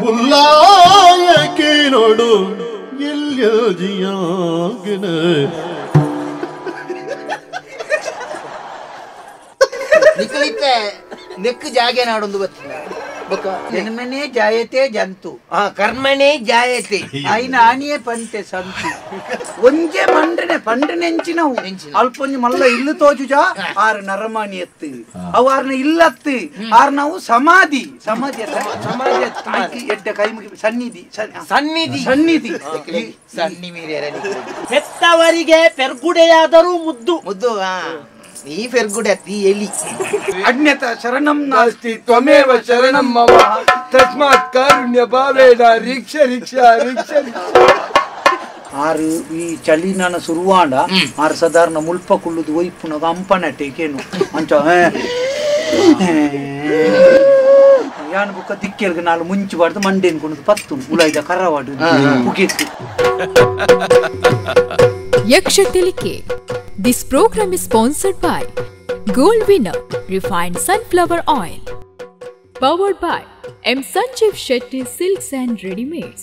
ಬುಲ್ಲಾಯಕ್ಕೆ ನೋಡು ಎಲ್ಲಿಯಾಗನ ನಿಕಲಿತೆ ನೆಕ್ ಜಾಗೆ ನಾಡೊಂದು ಬತ್ತಿನ ಜನ್ಮನೇ ಜಾಯತೆ ಜಂತು ಕರ್ಮನೇ ಜಾಯತೆ ಐನ ಆನಿಯೇ ಪಂತೆ ಸಂತು ಒಂಜೆ ಮಂಡನೆ ಪಂಡನೆಂಚಿನವು ಅಲ್ಪೊಂಜಿ ಮಲ್ಲ ಇಲ್ಲು ತೋಜುಜಾ ಆರು ನರಮಾನಿ ಎತ್ತು ಅವು ಆರ್ನ ಇಲ್ಲತ್ತು ಆರ್ ನಾವು ಸಮಾಧಿ ಸಮಾಧಿ ಸಮಾಧಿ ಎಡ್ಡ ಕೈ ಮುಗಿ ಸನ್ನಿಧಿ ಸನ್ನಿಧಿ ಸನ್ನಿಧಿ ಸನ್ನಿ ಮೀರಿ ಹೆತ್ತವರಿಗೆ ಪೆರ್ಗುಡೆಯಾದರೂ ಮುದ್ದು ಮುದ್ದು ಈ ಫೆರ್ಗುಡೆ ಅತಿ ಎಲಿ ಅಜ್ಞತ ಶರಣಂ ನಾಸ್ತಿ ತ್ವಮೇವ ಶರಣಂ ಮಮ ತಸ್ಮಾತ್ ಕಾರುಣ್ಯ ಭಾವೇನ ರಿಕ್ಷ ರಿಕ್ಷ ರಿಕ್ಷ. ಆರು ಈ ಚಳಿನಾನ ಸುರುವಾಂಡ ಆರು ಸಾಧಾರಣ ಮುಲ್ಪ ಕುಳ್ಳುದು ಒಯ್ಪುನಗ ಅಂಪನಟೇಕೇನು ಅಂಚ ಯಾನ್ ಬುಕ್ಕ ದಿಕ್ಕೆಲ್ಗ ನಾಳು ಮುಂಚು ಬಾರ್ದು ಮಂಡೇನ್ ಕುಣದು ಪತ್ತು ಉಲಾಯ್ದ ಕರವಾಡು ಪುಗೆತ್ತು. Yaksha Tilike. This program is sponsored by Gold Winner Refined Sunflower Oil. Powered by M. Sanjeev Shetty Silks and Readymades,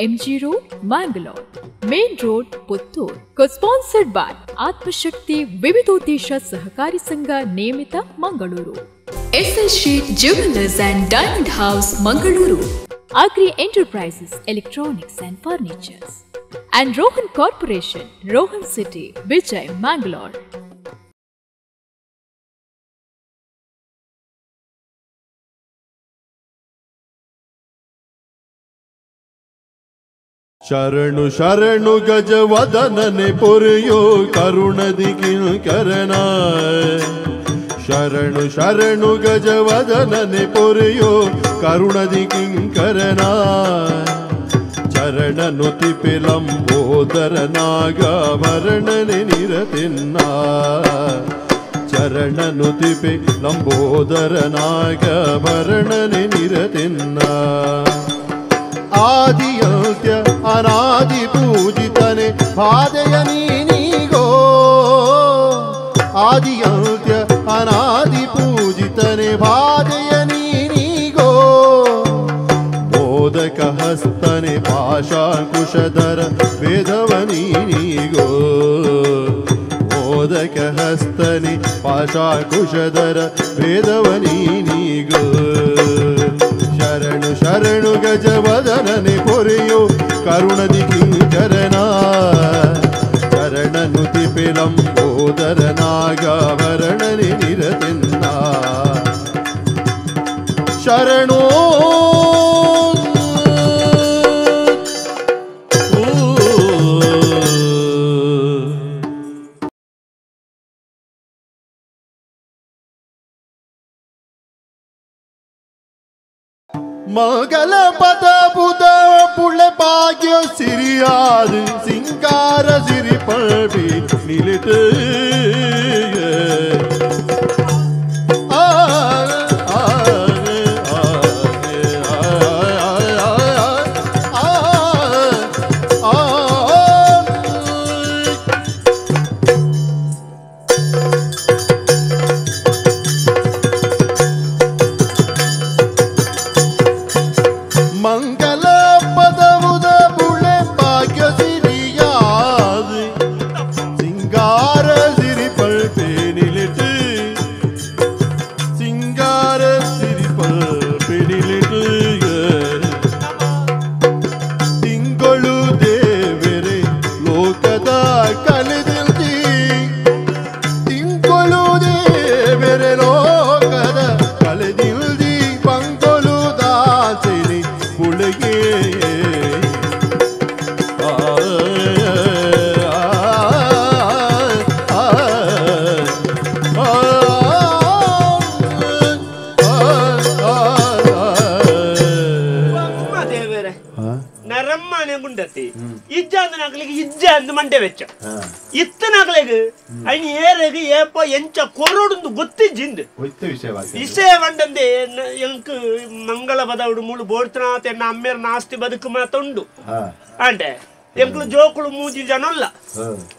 MG Road, Mangalore, Main Road, Puttur. Co-sponsored by Atmashakti Vividodesha Sahakari Sangha Niyamita, Mangaluru. SS Sheet Jewelers and Diamond House, Mangaluru. Agri Enterprises, Electronics and Furnitures. And Rohan Corporation, Rohan City, Vijay, Mangalore. ಶರಣು ಶರಣು ಗಜವದನನೆ ಪೊರೆಯೋ ಕರುಣದಿ ಕಿಂಕರನ. ಶರಣು ಶರಣು ಗಜವದನನೆ ಪೊರೆಯೋ ಕರುಣದಿ ಕಿಂಕರನ. ಚರಣನು ತಿಪಿಲಂಬೋದರನಾಗಭರಣನೆ ನಿರತಿನ್ನ. ಚರಣನು ತಿಪಿ ಲಂಬೋದರನಾಗಭರಣನೆ ನಿರತಿನ್ನ. ಆದಿಯಂತ್ಯ ಅನಾದಿ ಪೂಜಿತನೆ ಬಾಧೆಯ ನೀನೀಗೋ. ಆದಿಯಂತ್ಯ ಅನಾದಿ ಪೂಜಿತನೆ ಬಾಧೆಯ ನೀನೀಗೋ. ಮೋದಕ ಹಸ್ತನೆ ಪಾಶಾಂಕುಶಧರ ವೇದವ ನೀನೀಗೋ. ಮೋದಕ ಹಸ್ತನೆ ಪಾಶಾಂಕುಶಧರ ವೇದವ ನೀನೀಗೋ. ಶರಣು ಶರಣು ಗಜವದನನೆ ಪೊರೆಯೋ ಕರುಣದಿ ಕಿಂಕರನ. ಚರಣನು ತಿಪಿಲಂಬೋದರನಾಗಭರಣನೆ ನಿರತಿನ್ನ. ಶರಣೋ ಮಂಗಲ ಪದ ಬುಧ ಪುಳೆ ಭಾಗ್ಯ ಸಿರಿಯಾದ ಸಿಂಗಾರ ಸಿರಿ ಪಳ್ವಿ ನಿಲಿತ. ಆ ಆ ಆ ಮಂಗಲ ಪದವುದ ಬುಳೆ ಭಾಗ್ಯ ಸಿರಿಯಾದ ಸಿಂಗಾರ ಸಿರಿ ಪಲ್ಪೆ ನಿಲಿತು. ಸಿಂಗಾರ ಸಿರಿ ಪಲ್ಪೆ ನಿಲಿತು. ತಿಂಗಳು ದೇವರೇ ಲೋಕದ ಕಲಿದಿಲ್ತಿ. ತಿಂಗಳು ದೇವರೇ ಲೋಕದ ಕಲಿದಿಲ್ದಿ. ಪಂಗೊಲು ದಾಸಿನಿ ಪುಳಿಗೆ. ಆ ಆ ಆ ದೇವರೇ ನರಮ್ಮನೆ ಗುಂಡತಿ ಇಜ್ಜ ಅಂದನಾಗ್ಲಿಗೆ ಇಜ್ಜ ಅಂದ್ ಮಂಡೆ ವೆಚ್ಚ ಇತ್ತನಾಗ್ಲಿಗೆ ಐನ್ ಏರೆಗ್ ಏಪ ಎಂಚ ಕೊರೊಡುಂದು ಗೊತ್ತಿಜ್ಜಿಂದು ವಿಷಯ ವಂಡಂದೆ ಎಂಕ್ ಮಂಗಳ ಬದವುಡು ಮೂಳು ಬೋಡ್ತನಾತ ಎನ್ನ ಅಮ್ಮೇರ್ ನಾಸ್ತಿ ಬದುಕು ಮಾತುಂಡು ಅಂಡೆ ಎಂಕ್ಲು ಜೋಕುಳು ಮೂಜಿ ಜನೊಲ್ಲ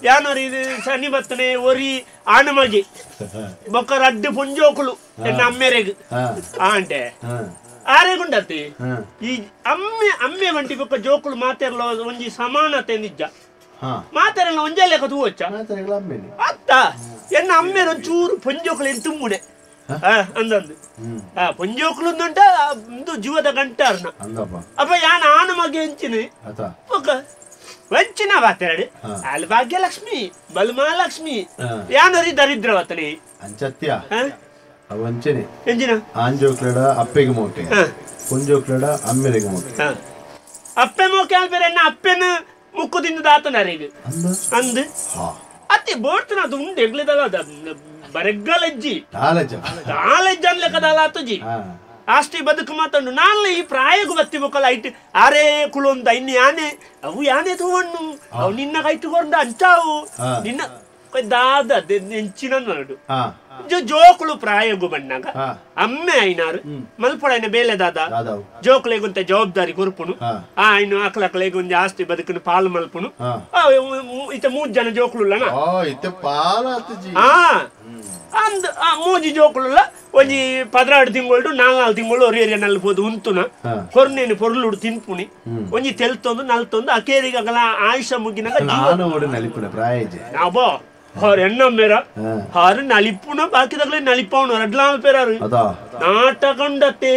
ಯಾನೋರು ಇದು ಶನಿ ಬತ್ತನೆ ಒರಿ ಆಣಮಗಿ ಬೊಕ್ಕ ರಡ್ಡು ಪುಂಜೋಕುಳು ಎನ್ನ ಅಮ್ಮೇರೆಗ್ ಆಂಡೆ. ಆರೆಗುಂಡತಿ ಈ ಅಮ್ಮೆ ಅಮ್ಮೆ ವಂಟಿ ಬೊಕ್ಕ ಜೋಕುಲು ಮಾತೆರ್ಲ ಒಂಜಿ ಸಮಾನತೆ ನಿಜ ಮಾತೆರಲ್ಲ ಒಂಜೇ ಲೆಕ್ಕ ತೂವಚ್ಚ ಅತ್ತ ಎನ್ನ ಅಮ್ಮೇರ ಒಂಚೂರು ಪೊಂಜೋಕುಲು ಎನ್ ತುಂಬುಡೆ ಅಂದಂದು ಪೊಂಜೋಕುಲು ಉಂಟ ಇಂದು ಜೀವದ ಗಂಟಾರ್ನ ಅಪ್ಪ ಯಾನ್ ಆನು ಮಗೆ ಎಂಚಿನಿ ಬೊಕ್ಕ ವಂಚಿನ ಬಾತೆರಡು ಅಲ್ಲಿ ಭಾಗ್ಯಲಕ್ಷ್ಮಿ ಬಲ್ಮಾಲಕ್ಷ್ಮಿ ಯಾನರಿ ದರಿದ್ರವತನಿ ಅಂಚತ್ಯ ವಂಚನೆ ಎಂಜಿನ ಆಂಜೋಕ್ಲಡ ಅಪ್ಪೆಗೆ ಮೋಕೆ ಪೊಂಜೋಕ್ಲಡ ಅಮ್ಮೆರೆಗೆ ಮೋಕೆ ಅಪ್ಪೆ ಮೋಕೆ ಅಲ್ಬೇರೆ ಎನ್ನ ಅಪ್ಪೆನ ಮುಕ್ಕುದಿಂದ ದಾತನರಿಗೆ ಅಂದು ಅತ್ತೆ ಬೋಡ್ತನ ಅದು ಉಂಡು ಎಗ್ಲಿದಲ್ಲ ಬರೆಗ್ಗಲಜ್ಜಿ ದಾಲಜ್ಜಿ ಅನ್ಲೆಕ್ಕ ದಾಲಾತುಜಿ ಆಸ್ತಿ ಬದುಕು ಮಾತಂಡು ನಾಳೆ ಈ ಪ್ರಾಯಗು ಬತ್ತಿ ಬೊಕ್ಕಲ ಐಟ್ ಅರೆ ಕುಲೊಂದ ಇನ್ನು ಯಾನೆ ಅವು ಯಾನೆ ತೂವಣ್ಣು ಅವು ನಿನ್ನ ಕೈಟುಕೊಂಡ ಅಂಚಾವು ನಿನ್ನ ದಾದ ನೆಂಚಿನ ನೋಡು ಜೋಕುಲು ಪ್ರಾಯಗು ಬಣ್ಣಾಗ ಅಮ್ಮೆ ಐನಾರು ಮಲ್ಪೊಡೈನ ಬೇಲೆ ದಾದ ಜೋಕುಲೆಗುಂತ ಜವಾಬ್ದಾರಿ ಕೊರ್ಪುನು ಆ ಇನ್ನು ಅಕ್ಲಕ್ಲೆಗ್ ಒಂಜಿ ಆಸ್ತಿ ಬದುಕುನು ಪಾಲು ಮಲ್ಪುನು ಇತ್ತ ಮೂರು ಜನ ಜೋಕುಲುಲ್ಲನ ಅಂದ್ ಆ ಮೂಜಿ ಜೋಕುಲುಲ್ಲ ಒಂಜಿ 12 ತಿಂಗಳು 4 ತಿಂಗಳು ಒರಿಯರಿಯ ನಲ್ಪೋದು ಉಂತುನ ಕೊರ್ನೇನು ಪೊರ್ಲುಡು ತಿನ್ಪುಣಿ ಒಂಜಿ ತೆಲ್ತೊಂದು ನಲ್ತೊಂದು ಅಕೇರಿಗೆ ಅಗಲ ಆಯುಷ ಮುಗಿನಾಗ ಅಬ್ಬೋ ಹಾರು ಎಣ್ಣಮ್ಮೇರ ಹಾರು ನಲಿಪುಣ ಬಾಕಿದಾಗಲೇ ನಲಿಪವನು ರಡ್ಲಾಲ್ ಪೇರಾರು ನಾಟಕ ಉಂಡತ್ತೆ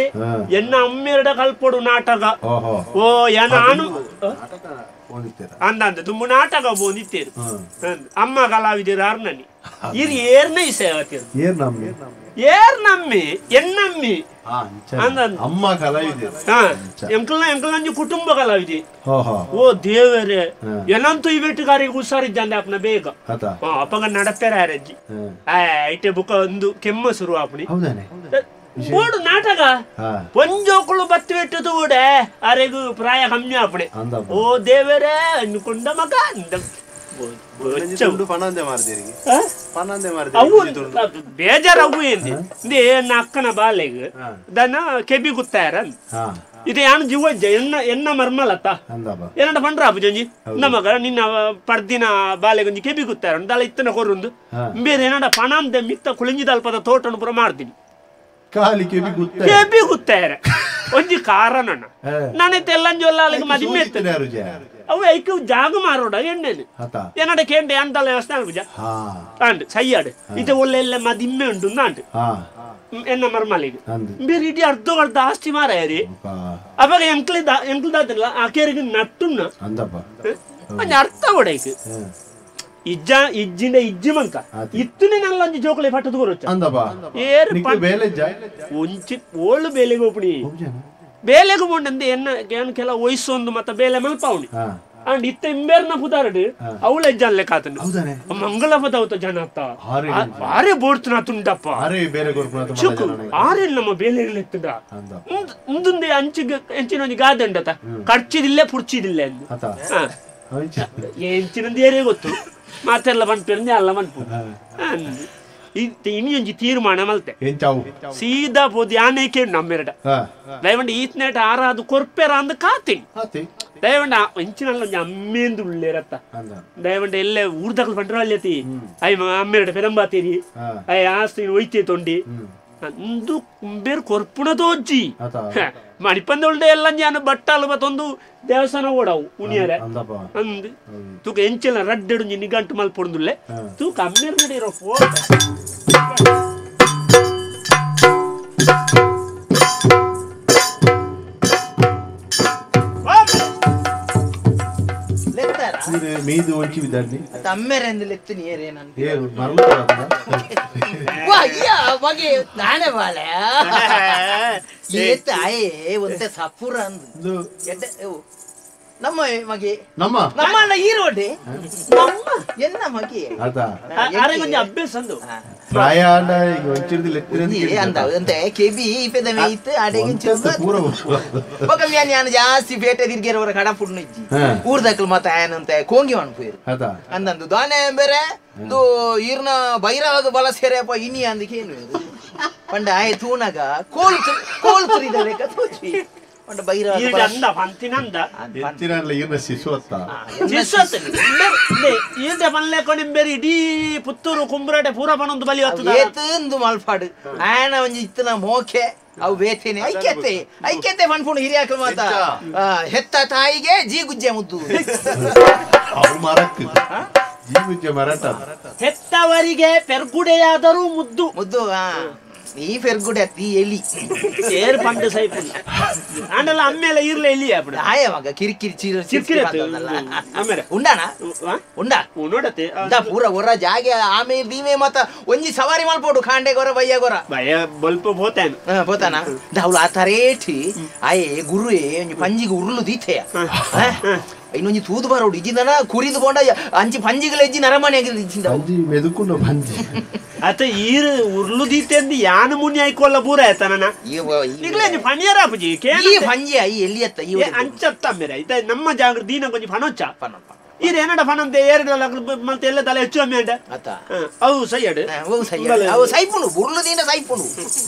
ಎನ್ನ ಅಮ್ಮೇರಡ ಕಲ್ಪೊಡು ನಾಟಕ ಓ ಏನ ಅಂದ ಅಂದ ತುಂಬ ನಾಟಕ ಬೋಂದಿತ್ತೇರು ಅಮ್ಮ ಕಲಾವಿದರು ಆರ್ನನಿ ಇರ್ ಏರ್ನ ಈ ಸೇವತಿರು ಏರ್ ನಮ್ಮಿ ಎನ್ನಮ್ಮಿ ಅಮ್ಮ ಕಲಾವಿದೆ ಎಂಕಲ್ನ ಎಂಕಲ್ನಂಜಿ ಕುಟುಂಬ ಕಲಾವಿದೆ ಓ ದೇವರೇ ಏನಂತೂ ಈ ಬೆಟ್ಟುಗಾರಿಗೆ ಹುಷಾರಿದ್ದಂದೆ ಅಪ್ಪನ ಬೇಗ ಅಪ್ಪಗ ನಡಪೇರ ಅಜ್ಜಿ ಐಟೆ ಬುಕ್ಕ ಒಂದು ಕೆಮ್ಮ ಶುರು ಆಪಣಿ ಬೋಡು ನಾಟಕ ಪೊಂಜೋಕುಲು ಬತ್ತಿ ಬೆಟ್ಟದು ಕೂಡ ಅರೆಗು ಪ್ರಾಯ ಕಮ್ಮಿ ಆಪಣೆ ಓ ದೇವರೇ ಅನ್ಕೊಂಡ ಮಗ ಬೇಜಾರು ಅವು ఏంది ಎನ್ನ ಅಕ್ಕನ ಬಾಲೆಗ್ ದನ ಕೆಬಿ ಗುತ್ತಾರ ಇದು ಯಾನು ಜೀವಜ್ಜ ಎನ್ನ ಎನ್ನ ಮರ್ಮಲತ್ತ ಏನಂಟ ಪಂಡ್ರ ಅಪ್ಪುಜಂಜಿ ನಮಗ ನಿನ್ನ ಪರ್ದಿನ ಬಾಲೆಗೊಂಜಿ ಕೆಬಿ ಗುತ್ತಾರ ದಳ ಇತ್ತನ ಕೊರುಂದು ಬೇರೆ ಏನಂಟ ಪಣಂದೆ ಮಿತ್ತ ಕುಳಿಂಜಿದಲ್ಪದ ತೋಟನು ಪೂರ ಮಾಡ್ತೀನಿ ಕಾಲಿ ಕೆಬಿ ಗುತ್ತ ಕೆಬಿ ಗುತ್ತಾರ ಒಂಜಿ ಕಾರಣ ನಾನೈತೆ ಎಲ್ಲಂಜೊಲ್ಲ ಅಲ್ಲಿಗೆ ಮದಿಮೆ ಅವು ಐಕು ಜಾಗ ಮಾರೋಡ ಎಣ್ಣೆನು ಏನಡ ಕೇಂದ್ರ ಅಂತಲ್ಲ ವ್ಯವಸ್ಥೆ ಅನ್ಪುಜ ಅಂಡ್ ಸೈಯಾಡು ಇದು ಒಳ್ಳೆ ಎಲ್ಲ ಮದಿಮ್ಮೆ ಉಂಟು ಅಂಡು ಎನ್ನ ಮರ್ಮಲಿಗೆ ಬೇರೆ ಇಡೀ ಅರ್ಧ ಅರ್ಧ ಆಸ್ತಿ ಮಾರಾಯರಿ ಅವಾಗ ಎಂಕ್ಲಿದ ಎಂಕ್ಲಿದಾದಿಲ್ಲ ಆ ಕೇರಿಗೆ ನಟ್ಟುನ್ನ ಒಂಜಿ ಅರ್ಥ ಕೊಡೈಕ್ ಇಜ್ಜ ಇಜ್ಜಿಂದ ಇಜ್ಜಿ ಮಂಕ ಇತ್ತುನೆ ನಲ್ಲ ಒಂಜಿ ಜೋಕುಲೆ ಪಟ್ಟದ ಕೊರೊಚ್ಚ ಏರು ಒಂಚಿ ಓಳು ಬೇಲೆಗೆ ಒಪ್ಪಣಿ ಬೇಲೆಗೆ ಬೋಂಡಂದೆ ಎನ್ನ ಏನು ಕೆಲ ವಯಸ್ಸೊಂದು ಮತ್ತೆ ಬೇಲೆ ಮಲ್ಪಾವಣಿ ಅಂಡ್ ಇತ್ತ ಇಂಬೇರ್ನ ಪುದಾರಡು ಅವಳ ಜನ್ಲೆ ಕಾತನು ಮಂಗಳ ಪದವತ ಜನ ಅತ್ತ ಆರೆ ಬೋಡ್ತನ ತುಂಡಪ್ಪ ಚುಕು ಆರೆ ನಮ್ಮ ಬೇಲೆ ಎತ್ತುಂಡ ಮುಂದುಂದೆ ಅಂಚಿಗೆ ಎಂಚಿನ ಒಂಜಿ ಗಾದೆ ಉಂಡತ ಖರ್ಚಿದಿಲ್ಲ ಪುರ್ಚಿದಿಲ್ಲ ಎಂದು ಎಂಚಿನಂದು ಏರೇ ಗೊತ್ತು ಮಾತೆಲ್ಲ ಪನ್ಪೆರಂದೆ ಅಲ್ಲ ಮನ್ಪು ಇನಿ ಒಂಜಿ ತೀರ್ಮಾನ ಮಲ್ತೆ ಸೀದಾ ಪೋದು ಯಾನೇಕೆ ನಮ್ಮೆರಡ ದಯವಂಡ ಈತ್ನೇಟ ಆರಾದು ಕೊರ್ಪೆರ ಅಂದ್ ಕಾತೀನಿ ದಯವಂಡ ಎಂಚಿನಲ್ಲ ಒಂಜಿ ಅಮ್ಮೇಂದು ಉಳ್ಳೇರತ್ತ ದಯವಂಡ ಎಲ್ಲ ಊರ್ದಕಲ್ ಪಂಡ್ರ ಅಲ್ಲತಿ I ಅಮ್ಮೇರಡ ಪೆರಂಬಾತೀರಿ I ಆಸ್ತಿ ಒಯ್ತೆ ತೊಂಡಿ ಅಂದು ಕುಂಬೇರ್ ಕೊರ್ಪುಣ ತೋಜ್ಜಿ ಮಣಿಪಂದೊಳ್ಳೆ ಎಲ್ಲ ನಾನು ಬಟ್ಟಾಲು ಮತ್ತೊಂದು ದೇವಸ್ಥಾನ ಓಡವು ಉಣಿಯರೆ ಅಂದ್ ತೂಕ ಎಂಚೆಲ್ಲ ರಡ್ಡೆಡು ನಿಗಂಟು ಮಲ್ಪೊಂದುಲ್ಲೆ ತೂಕ ಅಮ್ಮೇರ್ ನಡಿರೋ ಫೋಟೋ ಮೀದು ಒಂಚಿ ವಿದಾಡ್ನಿ ತಮ್ಮೆರೆಂದು ಲೆತ್ತು ನೀರೇ ನಾನು ಏನು ಮರಳು ಅಯ್ಯ ಮಗೆ ನಾನೇ ಬಾಳೆ ಏತ ಆಯೇ ಒಂತೆ ಸಪುರ ಅಂದು ನಮ್ಮ ಮಗೆ ನಮ್ಮ ನಮ್ಮ ಅಣ್ಣ ಈರೋಡೆ ನಮ್ಮ ಎನ್ನ ಮಗೆ ಆರೆ ಒಂಜಿ ಅಭ್ಯಾಸ ಅಂದು ಪ್ರಾಯ ಆಂಡ ಈಗ ಒಂಚಿರ್ದು ಲೆತ್ತಿರಂದು ಅಂದ ಅಂತೆ ಕೆಬಿ ಇಪೆದ ಮೇಯ್ತು ಅಡೆಗೆ ಪೂರ ಬೊಕ ಮ್ಯಾನ್ ಯಾನ್ ಜಾಸ್ತಿ ಪೇಟೆ ತಿರ್ಗೇರವರ ಕಡ ಪುಡ್ನು ಇಜ್ಜಿ ಊರ್ದಕ್ಲು ಮತ್ತ ಆಯನಂತೆ ಕೋಂಗಿ ಮನ್ಪುಯೆರ್ ಅಂದಂದು ದಾನೆ ಬೇರೆ ದು ಈರ್ನ ಬೈರವಾಗ ಬಲ ಸೇರೆಪ್ಪ ಇನಿ ಅಂದಕ್ಕೆ ಏನು ಪಂಡ ಆಯ್ ತೂನಗ ಕೋಲ್ ಕೋಲ್ ತುರಿದ ಲೆಕ್ಕ ತೋಚಿ ಪಂಡ ಬೈರ ಈರ್ಡ ಅಂದ ಪಂತಿನಂದ ಎಂಚಿನಲ್ಲ ಈರ್ನ ಶಿಶು ಅತ್ತ ಶಿಶು ಅತ್ತ ಈರ್ಡ ಪನ್ಲೆ ಕೊಣಿಂಬೇರಿ ಇಡೀ ಪುತ್ತೂರು ಕುಂಬ್ರಾಟೆ ಪೂರ ಪನೊಂದು ಬಲಿ ಹೊತ್ತದ ಏತಂದು ಮಲ್ಪಾಡು ಆಯನ ಒಂಜಿ ಇತ್ತನ ಮೋಕೆ ಅವು ಬೇತೇನೆ ಐಕ್ಯತೆ ಐಕ್ಯತೆ ಪನ್ಪುಂಡು ಹಿರಿಯಾಕ ಮಾತ ಹೆತ್ತ ತಾಯಿಗೆ ಜೀ ಗುಜ್ಜೆ ಮುದ್ದು ಅವು ಮರಕ್ ಜೀ ಗುಜ್ಜೆ ಮರಟ ಹೆತ್ತವರಿಗೆ ಪೆರ್ಗುಡೆಯಾದರೂ ಮುದ್ದು ಮುದ್ದು ಈ ಫೆರ್ಗುಡೆ ಅತ್ತಿ ಎಲಿ ಏರ್ ಪಂಡು ಸೈಪು ಆಂಡಲ ಅಮ್ಮೇಲೆ ಇರ್ಲೆ ಎಲಿ ಅಪ್ಪಡ ಆಯ ಮಗ ಕಿರಿಕಿರಿ ಚೀರ ಚಿರ್ಕಿರಿ ಆಮೇಲೆ ಉಂಡಾನ ಉಂಡ ನೋಡತ್ತೆ ಉಂಡ ಪೂರ ಹೊರ ಜಾಗೆ ಆಮೆ ದೀಮೆ ಮತ್ತ ಒಂಜಿ ಸವಾರಿ ಮಲ್ಪೋಡು ಖಾಂಡೆ ಗೊರ ಬಯ್ಯ ಗೊರ ಬಯ್ಯ ಬಲ್ಪ ಬೋತಾನ ಬೋತಾನ ದೌಲ ಆ ತರೇಠಿ ಆಯೆ ಗುರುಯೇ ಒಂಜಿ ಪಂಜಿಗೆ ಉರುಳು ದೀತೆಯ ಇನ್ನೊಂಜಿ ತೂದು ಬರೋಡು ಇಜ್ಜಿಂದನ ಕುರಿದು ಬೋಂಡ ಅಂಚಿ ಪಂಜಿಗಳ ಇಜ್ಜಿ ನರಮನೆ ಇಜ್ಜಿಂದ ಪಂಜಿ ಮೆದುಕುಂಡ ಪಂಜಿ ಅತ ಈರು ಉರುಳು ದೀತೆಂದು ಯಾನ ಮುನಿ ಆಯ್ಕೊಲ್ಲ ಪೂರ ಆಯ್ತಾನ ಈಗಲೇ ಪಣಿಯರ ಅಪ್ಪಜಿ ಈ ಪಂಜಿ I ಎಲ್ಲಿ ಅತ್ತ ಈ ಅಂಚತ್ತ ಮೇರೆ ಇತ ನಮ್ಮ ಜಾಗೃತಿ ದೀನ ಕೊಂಚ ಫಣೊಚ್ಚ ಈರು ಏನಡ ಫಣಂತೆ ಏರಡಲ ಮತ್ತೆ ಎಲ್ಲ ತಲೆ ಹೆಚ್ಚು ಅಮ್ಮೆ ಅಂಡ ಅತ್ತ ಅವು ಸೈಯಡು ಅವು ಸೈಯಡು ಅವು ಸೈಪುಂಡು ಉರುಳು ದೀನ ಸೈಪುಂಡು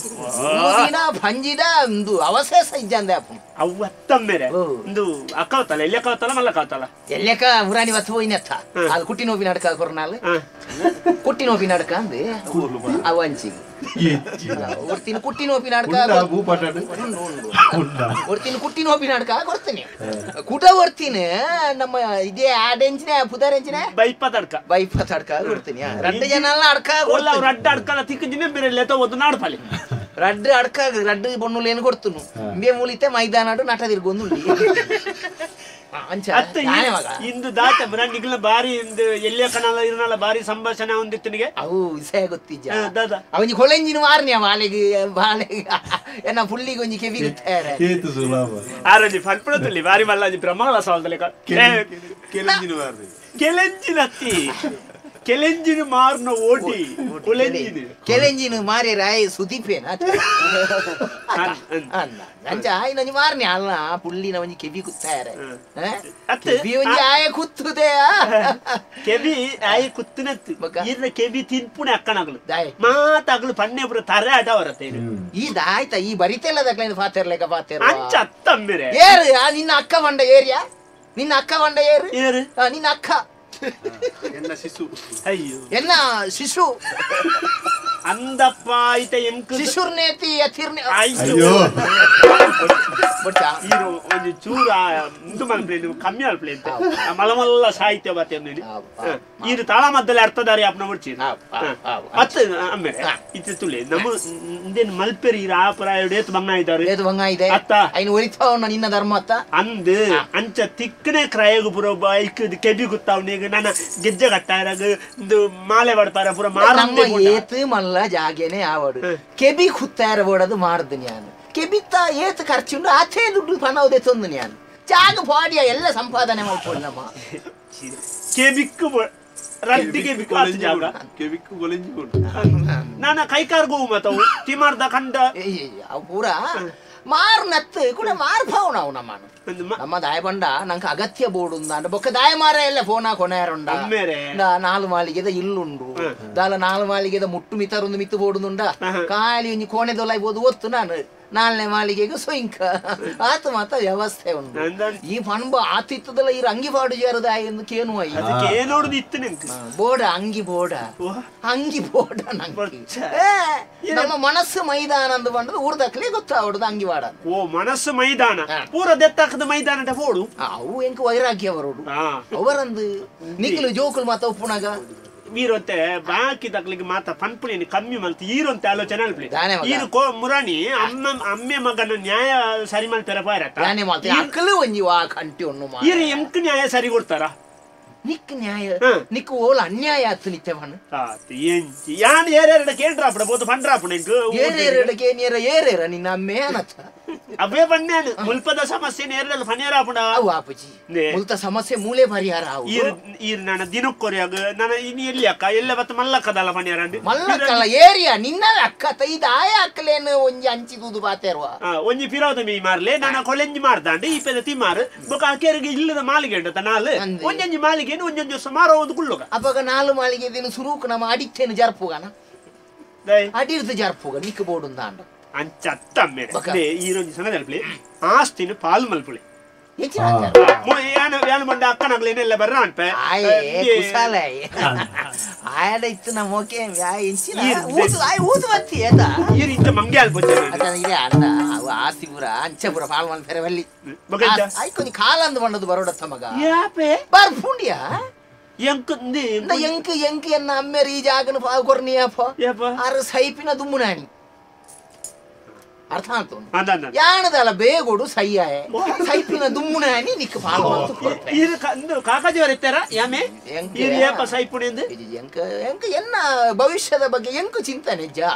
ಉರುಳು ದೀನ ಪಂಜಿದ ಒಂದು ಅವಶೇಷ ಇಜ್ಜಂದೆ ಅಪ್ಪು ಅವು ಅತ್ತಮ್ಮೇರೆ ಒಂದು ಅಕ್ಕವತ್ತಲ್ಲ ಎಲ್ಲಿ ಅಕ್ಕವತ್ತಲ್ಲ ಮಲ್ಲ ಅಕ್ಕವತ್ತಲ್ಲ ಎಲ್ಲಕ್ಕ ಉರಾಣಿ ವತ್ತು ಹೋಯ್ನತ್ತ ಅದು ಕುಟ್ಟಿ ನೋವಿನ ಅಡ್ಕ ಕೊರನಾಲ್ ಕುಟ್ಟಿ ನೋವಿನ ಅಡ್ಕ ಅಂದೆ ಅವು ಅಂಚಿಗೆ ಒರ್ತಿನ ಕುಟ್ಟಿ ನೋಪಿನ ಅಡ್ಕ ಒರ್ತಿನ ಕುಟ್ಟಿ ನೋಪಿನ ಅಡ್ಕ ಕೊಡ್ತೀನಿ ಕುಟ ಒರ್ತೀನಿ ನಮ್ಮ ಇದೇ ಆಡೆಂಚಿನ ಪುದಾರೆಂಚಿನ ಬೈಪದ ಅಡ್ಕ ಬೈಪದ ಅಡ್ಕ ಕೊಡ್ತೀನಿ ರಡ್ಡು ಜನ ಎಲ್ಲ ಅಡ್ಕ ರಡ್ಡ ಅಡ್ಕಲ್ಲ ತಿಕ್ಕಿನ ಬೇರೆ ಲೇತ ಒಂದು ನಾಡ್ಪಾಲಿ ರಡ್ಡು ಅಡ್ಕ ರಡ್ಡು ಬೊಣ್ಣುಲು ಏನು ಕೊಡ್ತುನು ಇಂಬೆ ಮೂಲಿತೆ ಮೈದಾನಾಡು ನಟ ತಿರ್ಗೊಂದು ಇಂದು ದಾತ ನಿಗ್ಲ ಬಾರಿ ಇಂದು ಎಲ್ಲಿಯ ಕಣಲ ಇರನಲ್ಲ ಬಾರಿ ಸಂಭಾಷಣೆ ಹೊಂದಿತ್ತನಿಗೆ ಅವು ವಿಷಯ ಗೊತ್ತಿಜ್ಜ ಅವನಿಗೆ ಹೊಳೆಂಜಿನ ಮಾರನಿ ಬಾಲೆಗೆ ಬಾಲೆಗೆ ಏನ ಪುಳ್ಳಿಗೆ ಒಂಜಿ ಕೆವಿ ಗೊತ್ತಾರೆ ಆರೋಜಿ ಫಲ್ಪಡದಲ್ಲಿ ಬಾರಿ ಮಲ್ಲಾಜಿ ಬ್ರಹ್ಮಗಳ ಸವಾಲ್ದಲ್ಲಿ ಕೆಲೆಂಜಿನ ಅತ್ತಿ ಕೆಲೆಂಜಿನ ಮಾರ್ನ ಓಟಿ ಕೊಲೆಂಜಿನ ಕೆಲೆಂಜಿನ ಮಾರಿ ರಾಯ್ ಸುದೀಪೇನ ಅಂಚ ಇನ್ನೊಂಜಿ ಮಾರ್ನಿ ಅಲ್ಲ ಪುಳ್ಳಿನ ಒಂಜಿ ಕೆವಿ ಕುತ್ತಾರೆ ಕೆವಿ ಒಂಜಿ ಆಯ ಕುತ್ತುದೆ ಕೆವಿ ಆಯ ಕುತ್ತುನತ್ತು ಈರ್ನ ಕೆವಿ ತಿನ್ಪುಣೆ ಅಕ್ಕನಗಲು ಮಾತಾಗಲು ಪನ್ನೆ ಪುರ ತರೆ ಆಟ ಬರತ್ತೆ ಈ ದಾಯ್ತ ಈ ಬರಿತೆಲ್ಲ ದಕ್ಲ ಫಾತೆರ್ಲೆಕ ಫಾತೆರ್ ಅಂಚ ಅತ್ತಂಬಿರೆ ಏರು ನಿನ್ನ ಅಕ್ಕ ಬಂಡ ಏರಿಯಾ ನಿನ್ನ ಅಕ್ಕ ಬಂಡ ಏರು ಏರು ನಿನ್ನ ಅಕ್ಕ ಎನ್ನ ಶಿಶು ಅಯ್ಯೋ ಎನ್ನ ಶಿಶು ಅಂದಪ್ಪ ಐತ ಎಂಕ ಶಿಶುರ್ನೇತಿ ಅಥಿರ್ನೆ ಅಯ್ಯೋ ಬೊಟ್ಟ ಈರು ಒಂಜಿ ಚೂರ ಇಂದು ಮಲ್ಪ್ಲೇನು ಕಮ್ಮಿ ಅಲ್ಪ್ಲೇಂತ ಮಲಮಲ್ಲ ಸಾಹಿತ್ಯ ಬಾತೆ ಈರು ತಾಳಮದ್ದಲೆ ಅರ್ಥದಾರಿ ಅಪ್ನ ಮುಡ್ಚಿ ಅತ್ತ ಆಮೇಲೆ ಇತ್ತೆ ತುಲೆ ನಮ್ಮ ಇಂದೇನು ಮಲ್ಪೆರಿ ಈರು ಆ ಪ್ರಾಯ ಏತು ಬಂಗ ಇದ್ದಾರೆ ಏತು ಬಂಗ ಇದೆ ಅತ್ತ ಐನು ಒರಿತಾವಣ್ಣ ನಿನ್ನ ಧರ್ಮ ಅತ್ತ ಅಂದ್ ಅಂಚ ತಿಕ್ಕನೆ ಕ್ರಾಯಗು ಪುರ ಬೈಕ್ ಕೆಬಿ ಗುತ್ತಾವನಿಗ ನನ್ನ ಗೆಜ್ಜೆ ಕಟ್ಟಾರಾಗ ಇಂದು ಮಾಲೆ ಬಡ್ಪಾರ ಪುರ ಮಾರ ಏತು ಮಲ್ಲ ಜಾಗೇನೆ ಆವಡು ಕೆಬಿ ಕುತ್ತಾರ ಬೋಡದು ಮಾಡ್ದು ನಾನು ಕೆಬಿತ್ತ ಏತು ಖರ್ಚುಂಡು ಆಚೆ ದುಡ್ಡು ಪಣವುದೇ ತೊಂದು ನಾನು ಜಾಗ ಪಾಡಿಯ ಎಲ್ಲ ಸಂಪಾದನೆ ಮಾಡ್ಕೊಂಡು ನಮ್ಮ ಕೆಬಿಕ್ಕು ರಡ್ಡಿಗೆ ಬಿಕ್ಕು ಆತು ಜಾಗ ಕೆಬಿಕ್ಕು ಗೊಲೆಂಜಿ ಕೊಡು ನಾನ ಕೈಕಾರ್ಗು ಮತ್ತವು ತಿಮಾರ್ದ ಕಂಡ ಅವು ಪೂರ ಮಾರು ನತ್ತು ಕೂಡ ಮಾರ್ಪಾವು ನಾವು ನಮ್ಮನು ನಮ್ಮ ದಾಯ ಬಂಡ ನಂಗೆ ಅಗತ್ಯ ಬೋಡು ಅಂದ ಬೊಕ್ಕ ದಾಯ ಮಾರ ಎಲ್ಲ ಫೋನ್ ಕೊನೆಯರುಂಡ ನಾಲು ಮಾಲಿಗೆದ ಇಲ್ಲುಂಡು ದಾಲ ನಾಲು ಮಾಲಿಗೆದ ಮುಟ್ಟು ಮಿತರೊಂದು ಮಿತ್ತು ಬೋಡುಂಡ ಖಾಲಿ ಒಂಜಿ ಕೋಣೆ ದೊಲಾಯ್ಬೋದು ಒತ್ತು ನಾನು ನಾಲ್ನೇ ಮಾಲಿಗೆಗೆ ಸೊಂಕ ಆತ ಮಾತ ವ್ಯವಸ್ಥೆ ಉಂಟು ಈ ಪಣಬ ಆತಿತ್ತದಲ್ಲ ಈ ಅಂಗಿ ಪಾಡು ಜಾರದ ಎಂದು ಕೇನು ಬೋಡ ಅಂಗಿ ಬೋಡ ಅಂಗಿ ಬೋಡ ನಂಗೆ ನಮ್ಮ ಮನಸ್ಸು ಮೈದಾನ ಅಂದು ಬಂದದ್ದು ಊರ್ದಕ್ಲೆ ಗೊತ್ತಾವಡುದು ಅಂಗಿ ವಾಡ ಓ ಮನಸ್ಸು ಮೈದಾನ ಪೂರ ದೆತ್ತಾಕದ ಮೈದಾನ ಬೋಡು ಅವು ಎಂಕ ವೈರಾಗ್ಯ ಅವರೋಡು ಅವರಂದು ನಿಖಲು ಜೋಕುಲು ಮಾತ ಉಪ್ಪುನಾಗ ವೀರಂತೆ ಬಾಕಿ ತಕ್ಲಿಗೆ ಮಾತ ಪನ್ಪುಣಿ ಕಮ್ಮಿ ಮಲ್ತು ಈರಂತೆ ಆಲೋಚನೆ ಅಲ್ಪಿ ಈರು ಕೋ ಮುರಾಣಿ ಅಮ್ಮ ಅಮ್ಮೆ ಮಗನ ನ್ಯಾಯ ಸರಿ ಮಲ್ತಾರ ಪಾರ ಅಕ್ಕಲು ಒಂಜಿ ವಾ ಕಂಟಿ ಒಣ್ಣು ಈರು ಎಂಕ್ ನ್ಯಾಯ ಸರಿ ಕೊಡ್ತಾರ ನಿಕ್ ನ್ಯಾಯ ನಿಕ್ ಓಲ ಅನ್ಯಾಯ ಆತು ನಿತ್ಯವನು ಎಂಚಿ ಯಾನ್ ಏರೇರಡ ಕೇಂದ್ರಾಪಡ ಬೋದು ಪಂಡ್ರಾಪಣ ಎಂಕ್ ಏರೇರಡ ಕೇನಿಯರ ಏರೇರ ನಿನ್ನ ಅಮ್ಮೆ ಅನತ್ತ ಅವೇ ಬಣ್ಣಾನು ಮುಲ್ಪದ ಸಮಸ್ಯೆ ನೇರಲ್ಲ ಪನೇರಾಪಣ ಅವು ಆಪುಜಿ ಮುಲ್ತ ಸಮಸ್ಯೆ ಮೂಲೆ ಪರಿಹಾರ ಅವು ಈರ್ ಈರ್ ನನ್ನ ದಿನಕ್ಕೊರಿಯಾಗ ನನ್ನ ಇನಿ ಎಲ್ಲಿ ಅಕ್ಕ ಎಲ್ಲ ಬತ್ತ ಮಲ್ಲಕ್ಕದಲ್ಲ ಪನೇರಂಡಿ ಮಲ್ಲಕ್ಕಲ್ಲ ಏರಿಯಾ ನಿನ್ನ ಅಕ್ಕ ತೈದಾಯ ಅಕ್ಕಲೇನು ಒಂಜಿ ಅಂಚಿ ದೂದು ಬಾತೇರುವ ಒಂಜಿ ಪಿರಾವದ ಮೀ ಮಾರ್ಲೆ ನನ್ನ ಕೊಲೆಂಜಿ ಮಾರ್ದಾಂಡಿ ಈ ಪೆದ ತಿಮಾರು ಬೊಕ ಅಕೇರಿಗೆ ಇಲ್ಲದ ಮಾಲಿಗೆ ಉಂಟು ನಾಲ್ ಒಂಜೊಂಜಿ ಮಾಲಿಗೆ ಒಂಜೊಂಜಿ ವರ್ಷ ಮಾರೋ ಒಂದು ಕುಳ್ಳುಗ ಅವಾಗ ನಾಲು ಮಾಲಿಗೆ ದಿನ ಸುರೂಕ್ ನಮ್ಮ ಅಡಿತ್ತೇನು ಜರ್ಪುಗಾನ ಅಡಿರ್ದು ಜರ್ಪುಗ ನಿಕ್ಕ ಬೋಡುಂದಾಂಡ ಅಂಚತ್ತ ಅಮ್ಮೇರೆ ಈರೊಂಜಿ ಸಂಗದ ಅಲ್ಪಲಿ ಆಸ್ತಿನ ಪಾಲ್ ಮಲ್ಪುಳಿ ಯಾನು ಬಂಡ ಅಕ್ಕನಾಗ್ಲೇನೆಲ್ಲ ಬರ್ರ ಅನ್ಪೆ ಆಯಡ ಇತ್ತು ನಮ್ಮ ಓಕೆ ಊದು ಬತ್ತಿ ಏತ ಈರು ಇಂಚ ಮಂಗೆ ಅಲ್ಪೊಚ್ಚೆ ಇದೆ ಅಣ್ಣ ಅವು ಆಸ್ತಿ ಪೂರ ಅಂಚ ಪೂರ ಪಾಲ್ ಮಲ್ಪೆರೆ ಬಲ್ಲಿ ಐಕೊಂಜಿ ಕಾಲಂದು ಬಂಡದು ಬರೋಡತ್ತ ಮಗ ಯಾಪೆ ಬರ್ಪುಂಡಿಯಾ ಎಂಕ್ ಎಂಕ್ ಎಂಕ್ ಎನ್ನ ಅಮ್ಮೇರು ಈ ಜಾಗನ ಕೊರ್ನಿಯಪ್ಪ ಆರು ಸೈಪಿನ ದುಮ್ಮುನಾಣಿ ಅರ್ಥ ಆಯ್ತು ಯಾಣದಲ್ಲ ಬೇಗೋಡು ಸೈಯಾಯ ಸೈಪಿನ ದುಮ್ಮುನಾನಿ ನಿಕ್ ಪಾಲ್ ಮಲ್ತು ಕೊರ್ಪೆ ಕಾಕಾಜಿಯವರು ಇತ್ತಾರ ಯಾಮೆ ಏಪ ಸೈಪುಣೆಂದು ಎಂಕ್ ಎಂಕ್ ಎನ್ನ ಭವಿಷ್ಯದ ಬಗ್ಗೆ ಎಂಕು ಚಿಂತನೆ ಜ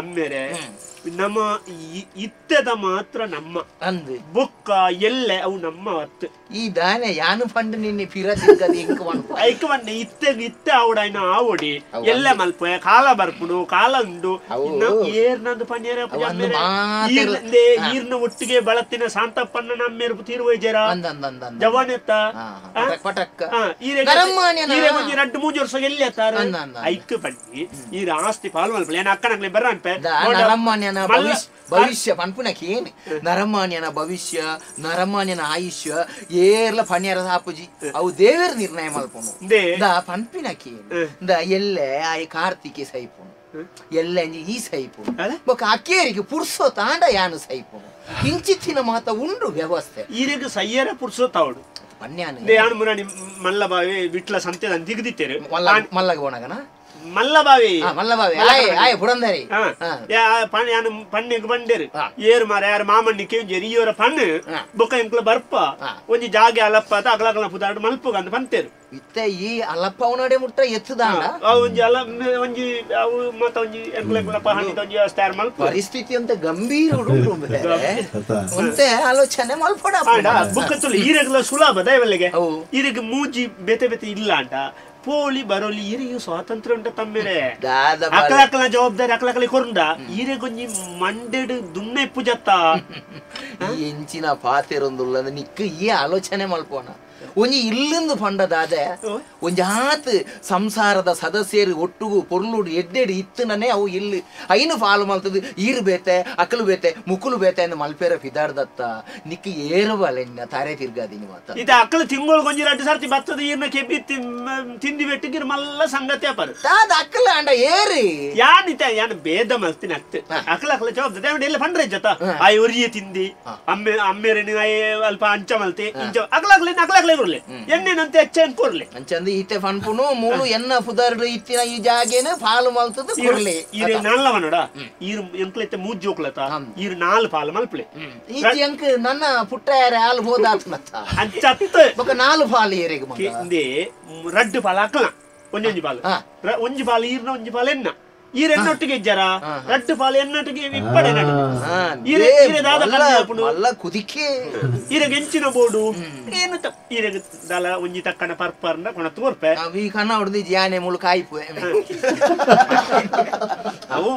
ಅಮ್ಮೇರೆ ನಮ್ಮ ಇತ್ತದ ಮಾತ್ರ ನಮ್ಮ ಅಂದು ಬೊಕ್ಕ ಎಲ್ಲೆ ಅವು ನಮ್ಮ ಅತ್ತು ಈ ದಾನೆ ಯಾನು ಫಂಡ್ ನಿನ್ನೆ ಫಿರದಿಕ್ಕದು ಎಂಕ್ ಮನ್ಪ ಐಕ್ ಬಂಡೆ ಇತ್ತೆ ಇತ್ತೆ ಆವಡ ಇನ್ನ ಆವಡಿ ಎಲ್ಲೆ ಮಲ್ಪೆ ಕಾಲ ಬರ್ಪುಡು ಕಾಲ ಉಂಡು ಏರ್ನಂದು ಪನ್ಯರ ಈರ್ನ ಒಟ್ಟಿಗೆ ಬಳತ್ತಿನ ಶಾಂತಪ್ಪನ್ನ ನಮ್ಮೇರು ತೀರುವೈಜರ ಜವಾನೆತ್ತ ಪಟಕ್ಕ ಒಂಜಿ ರಡ್ಡು ಮೂಜಿ ವರ್ಷ ಎಲ್ಲಿ ಅತ್ತಾರ ಐಕ್ ಬನ್ನಿ ಈ ಆಸ್ತಿ ಪಾಲ್ ಮಲ್ಪಲೆ ಏನ ಅಕ್ಕನಗ್ಲೆ ಬರ್ರ ಅನ್ಪೆ ನರಮಾನ್ಯನ ಭವಿಷ್ಯ ಪನ್ಪುನಕೇನು ನರಮಾನ್ಯನ ಭವಿಷ್ಯ ನರಮಾನ್ಯನ ಆಯುಷ್ಯ ಏರ್ಲ ಪನ್ಯರ ಸಾಪುಜಿ ಅವು ದೇವರ ನಿರ್ಣಯ ಮಲ್ಪುನು the ಪನ್ಪಿನಕೇನು the ಎಲ್ಲೆ ಆಯ್ ಕಾರ್ತಿಕೆ ಸೈಪುನು ಎಲ್ಲ ಈ ಸೈಪುನು ಬೊಕ ಅಕ್ಕೇರಿಗೆ ಪುರ್ಸೋ ತಾಂಡ ಯಾನು ಸೈಪುನು ಇಂಚಿತ್ತಿನ ಮಾತ ಉಂಡು ವ್ಯವಸ್ಥೆ ಈರೆಗ್ ಸೈಯರ ಪುರ್ಸೋ ತಾವಡು ಪನ್ಯಾನ ಯಾನು ಮುರಾಣಿ ಮಲ್ಲಬಾವಿ ವಿಟ್ಲ ಸಂತೆ ದಿಗದಿತ್ತೇರು ಮಲ್ಲಗ ಹೋಣಗನ ಮಲ್ಲಬಾವಿ ಮಲ್ಲಬಾವಿ ಆಯ್ ಆಯ್ ಪುರಂದರಿ ಯಾನು ಪಣ್ಣೆಗ್ ಬಂಡೇರು ಏರು ಮಾರ ಯಾರು ಮಾಮಣ್ಣಿ ಕೇಂಜೇರು ಈಯವರ ಪಣ್ಣು ಬೊಕ್ಕ ಎಂಕ್ಲ ಬರ್ಪ ಒಂಜಿ ಜಾಗೆ ಅಲಪ್ಪ ಅತ ಅಗಲಗಲ ಪುದಾಡು ಮಲ್ಪುಗ ಅಂತ ಪಂತೇರು ಇತ್ತೆ ಈ ಅಲಪ್ಪ ಅವನಡೆ ಮುಟ್ಟ ಎತ್ತುದಾಂಡ ಒಂಜಿ ಅಲ ಒಂಜಿ ಅವು ಮತ್ತ ಒಂಜಿ ಎಂಕ್ಲ ಎಂಕ್ಲ ಪಹಾನಿ ಒಂಜಿ ವ್ಯವಸ್ಥೆ ಯಾರು ಮಲ್ಪ ಪರಿಸ್ಥಿತಿ ಅಂತ ಗಂಭೀರ ಉಂಟು ಒಂತೆ ಆಲೋಚನೆ ಮಲ್ಪಡ ಬೊಕ್ಕ ತುಳು ಈರೆಗ್ಲ ಸುಲಭ ದೈವಲ್ಲಿಗೆ ಈರೆಗ್ ಮೂಜಿ ಬೇತೆ ಬೇತೆ ಇಲ್ಲ ಅಂಟ ಪೋಲಿ ಬರೋಲಿ ಈರಿಗೆ ಸ್ವಾತಂತ್ರ್ಯ ಉಂಟ ತಮ್ಮೇರೆ ಅಕಲಕಲ ಜವಾಬ್ದಾರಿ ಅಕಲಕಲಿ ಕೊರಂಡ ಈರೆ ಗೊಂಜಿ ಮಂಡೆಡು ದುನ್ನೆ ಪೂಜತ್ತ ಎಂಚಿನ ಪಾತೆರೊಂದುಲ್ಲ ನಿಕ್ಕ ಈ ಆಲೋಚನೆ ಮಲ್ಪೋಣ ಒಂಜಿ ಇಲ್ಲಿಂದು ಪಂಡದಾದೆ ಒಂಜಿ ಆತ್ ಸಂಸಾರದ ಸದಸ್ಯರು ಒಟ್ಟುಗು ಪೊರ್ಲುಡು ಎಡ್ಡೆಡು ಇತ್ತನನೆ ಅವು ಇಲ್ಲಿ ಐನು ಫಾಲು ಮಲ್ತದು ಈರು ಬೇತೆ ಅಕಲು ಬೇತೆ ಮುಕುಲು ಬೇತೆ ಅಂದ್ ಮಲ್ಪೇರ ಫಿದಾರ್ದತ್ತ ನಿಕ್ಕ ಏರುವಲೆನ್ನ ತಾರೆ ತಿರ್ಗಾದಿನಿ ಮಾತ ಇದು ಅಕಲು ತಿಂಗಳು ಗೊಂಜಿ ರಡ್ಡು ಸರ್ತಿ ಬತ್ತದ ಈರ್ನ ಕೆಬ್ಬಿ ತಿಂದಿ ಬೆಟ್ಟಿಗೆ ಮಲ್ಲ ಸಂಗತಿ ಅಪರು ತಾದ ಅಕಲ ಅಂಡ ಏರಿ ಯಾನಿತ ಯಾನು ಭೇದ ಮಲ್ತಿನ ಅಕ್ತ ಅಕಲ ಅಕಲ ಜವಾಬ್ದಾರಿ ಎಲ್ಲ ಪಂಡ್ರೆ ಜೊತ ಆಯ್ ಒರಿಯ ತಿಂದಿ ಅಮ್ಮೆ ಅಮ್ಮೇರನಿ ಆಯ್ ಅಲ್ಪ ಅಂಚ ಮಲ್ತಿ ಇಂಚ ಅಕಲ ಅಕಲ ಅಕಲ ಎಣ್ಣೆನಂತೆ ಹೆಚ್ಚ ಕೊರ್ಲೆ ಅಂಚಂದು ಈತೆ ಫನ್ಪುನು ಮೂಲು ಎನ್ನ ಪುದರ್ಡು ಇತ್ತಿನ ಈ ಜಾಗೇನ ಪಾಲು ಮಲ್ತದ ಕೊರ್ಲೆ ಈರೆ ನಾಲ್ವ ನೋಡ ಈರು ಎಂಕ್ಲೈತೆ ಮೂಜ್ ಜೋಕ್ಲತ ಈರು ನಾಲ್ ಪಾಲು ಮಲ್ಪಲೆ ಈ ಎಂಕ್ ನನ್ನ ಪುಟ್ಟ ಯಾರ ಹಾಲು ಹೋದಾತ್ನತ್ತ ಅಂಚತ್ತ ಬೊಕ ನಾಲ್ ಪಾಲು ಏರೆಗ್ ಮಗ ಇಂದೆ ರಡ್ಡು ಪಾಲು ಹಾಕಲ ಒಂಜೊಂಜಿ ಪಾಲು ಒಂಜಿ ಪಾಲು ಈರ್ನ ಒಂಜಿ ಪಾಲು ಎನ್ನ ಈರ್ ಎನ್ನೊಟ್ಟಿಗೆ ಇಜ್ಜಾರ ರಡ್ಡು ಪಾಲು ಎನ್ನೊಟ್ಟಿಗೆ ಇಪ್ಪಡೆ ನಡು ಈರೆ ಈರೆ ದಾದ ಕಣ್ಣು ಮಲ್ಲ ಕುದಿಕೆ ಈರೆಗೆ ಎಂಚಿನ ಬೋಡು ಏನು ಈರೆಗೆ ದಾಲ ಒಂಜಿ ತಕ್ಕನ ಪರ್ಪರ್ನ ಕೊಣ ತೋರ್ಪೆ ಈ ಕಣ್ಣ ಹೊಡೆದು ಯಾನೆ ಮುಳು ಕಾಯ್ಪು ಅವು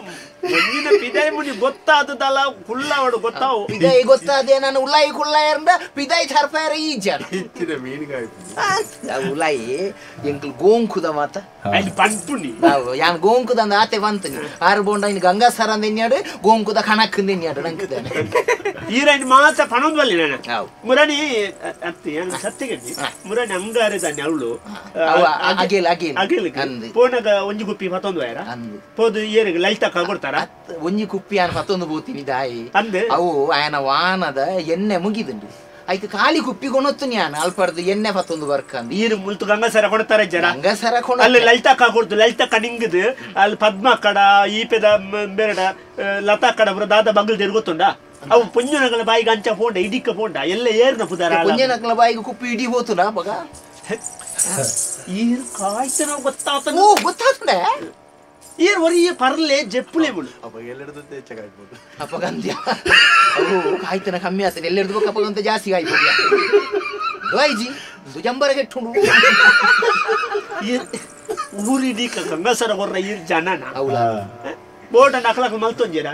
ಒಂಜಿನ ಪಿದಾಯಿ ಮುನಿ ಗೊತ್ತಾದದಲ್ಲ ಕುಳ್ಳವಡು ಗೊತ್ತಾವು ಪಿದಾಯಿ ಗೊತ್ತಾದೆ ನಾನು ಉಲಾಯಿ ಕುಳ್ಳಾಯರ್ಂದ ಪಿದಾಯಿ ಥರ್ಪಾಯರ ಈ ಜನ ಹೆಚ್ಚಿನ ಮೀನುಗಾಯ್ತು ಉಲಾಯಿ ಎಂಕ್ಲು ಗೋಂಕುದ ಮಾತ ಅಲ್ಲಿ ಪನ್ಪುನಿ ಯಾನ್ ಗೋಂಕುದ ಅಂದ ಆತೆ ಬಂತನಿ ಆರು ಬೋಂಡ ಇನ್ನು ಗಂಗಾಸರ ಅಂದ ಎನ್ಯಾಡು ಗೋಂಕುದ ಕಣಕ್ಕಂದ ಎನ್ಯಾಡು ನಂಕುದಾನೆ ಈರೈನ್ ಮಾತ್ರ ಪಣೊಂದು ಬಲ್ಲಿ ನಾನು ಮುರಾಣಿ ಅತ್ತಿ ಏನು ಸತ್ತಿಗೆ ಮುರಾಣಿ ಅಂಗಾರೆ ತಾನೆ ಅವಳು ಅಗೇಲ್ ಅಗೇಲ್ ಅಗೇಲ್ ಪೋನಾಗ ಒಂಜಿ ಗುಪ್ಪಿ ಪತ್ತೊಂದು ವೈರ ಪೋದು ಏರಿಗೆ ಲಲಿತಕ್ಕ ಕೊಡ್ತಾರ ಒಂಜಿ ಕುಪ್ಪಿ ಆನ್ ಪತ್ತೊಂದು ಬೋತೀನಿ ದಾಯಿ ಅಂದೆ ಅವು ಆಯನ ವಾನದ ಎಣ್ಣೆ ಮುಗಿದುಂಡು ಐಕ್ ಖಾಲಿ ಕುಪ್ಪಿ ಕೊನೊತ್ತು ನಾನು ಅಲ್ಪರ್ದು ಎಣ್ಣೆ ಪತ್ತೊಂದು ಬರ್ಕಂದು ಈರು ಮುಲ್ತು ಗಂಗಾಸರ ಕೊಡ್ತಾರೆ ಜನ ಗಂಗಾಸರ ಕೊಡ ಅಲ್ಲಿ ಲಲಿತಕ್ಕ ಕೊಡ್ತು ಲಲಿತಕ್ಕ ನಿಂಗದು ಅಲ್ಲಿ ಪದ್ಮ ಕಡ ಈಪೆದ ಬೇರೆಡ ಲತಾ ಕಡ ಬರೋ ದಾದ ಬಗ್ಲು ಗೊತ್ತುಂಡ ಅವು ಪುಂಜನಗಳ ಬಾಯಿಗೆ ಅಂಚ ಪೋಂಡ ಇಡಿಕ್ಕ ಪೋಂಡ ಎಲ್ಲ ಏರ್ನ ಪುದಾರ ಪುಂಜನಗಳ ಬಾಯಿಗೆ ಕುಪ್ಪಿ ಇಡಿ ಹೋತುನ ಮಗ ಈರು ಕಾಯ್ತನ ಗೊತ್ತಾತ ಓ ಗೊತ್ತಾತಂಡೆ ಈರು ಒರಿಯ ಪರ್ಲೆ ಜೆಪ್ಪುಲೆ ಮುಳು ಅಪ್ಪ ಎಲ್ಲೆಡ್ದು ಹೆಚ್ಚಾಗ್ಬೋದು ಅಪ್ಪಗಂತ್ಯ ಅವು ಕಾಯ್ತನ ಕಮ್ಮಿ ಆಗ್ತದೆ ಎಲ್ಲೆಡ್ದು ಅಪ್ಪಗಂತ ಜಾಸ್ತಿ ಕಾಯ್ಬೋದು ಐಜಿ ಜಂಬರ ಕೆಟ್ಟುಂಡು ಊರಿಡೀ ಗಂಗಾಸರ ಕೊರ್ರ ಈರ್ ಜನನ ಹೌದಾ ಬೋಟ ನಕಲಕ ಮಲ್ತೊಂಜೇರ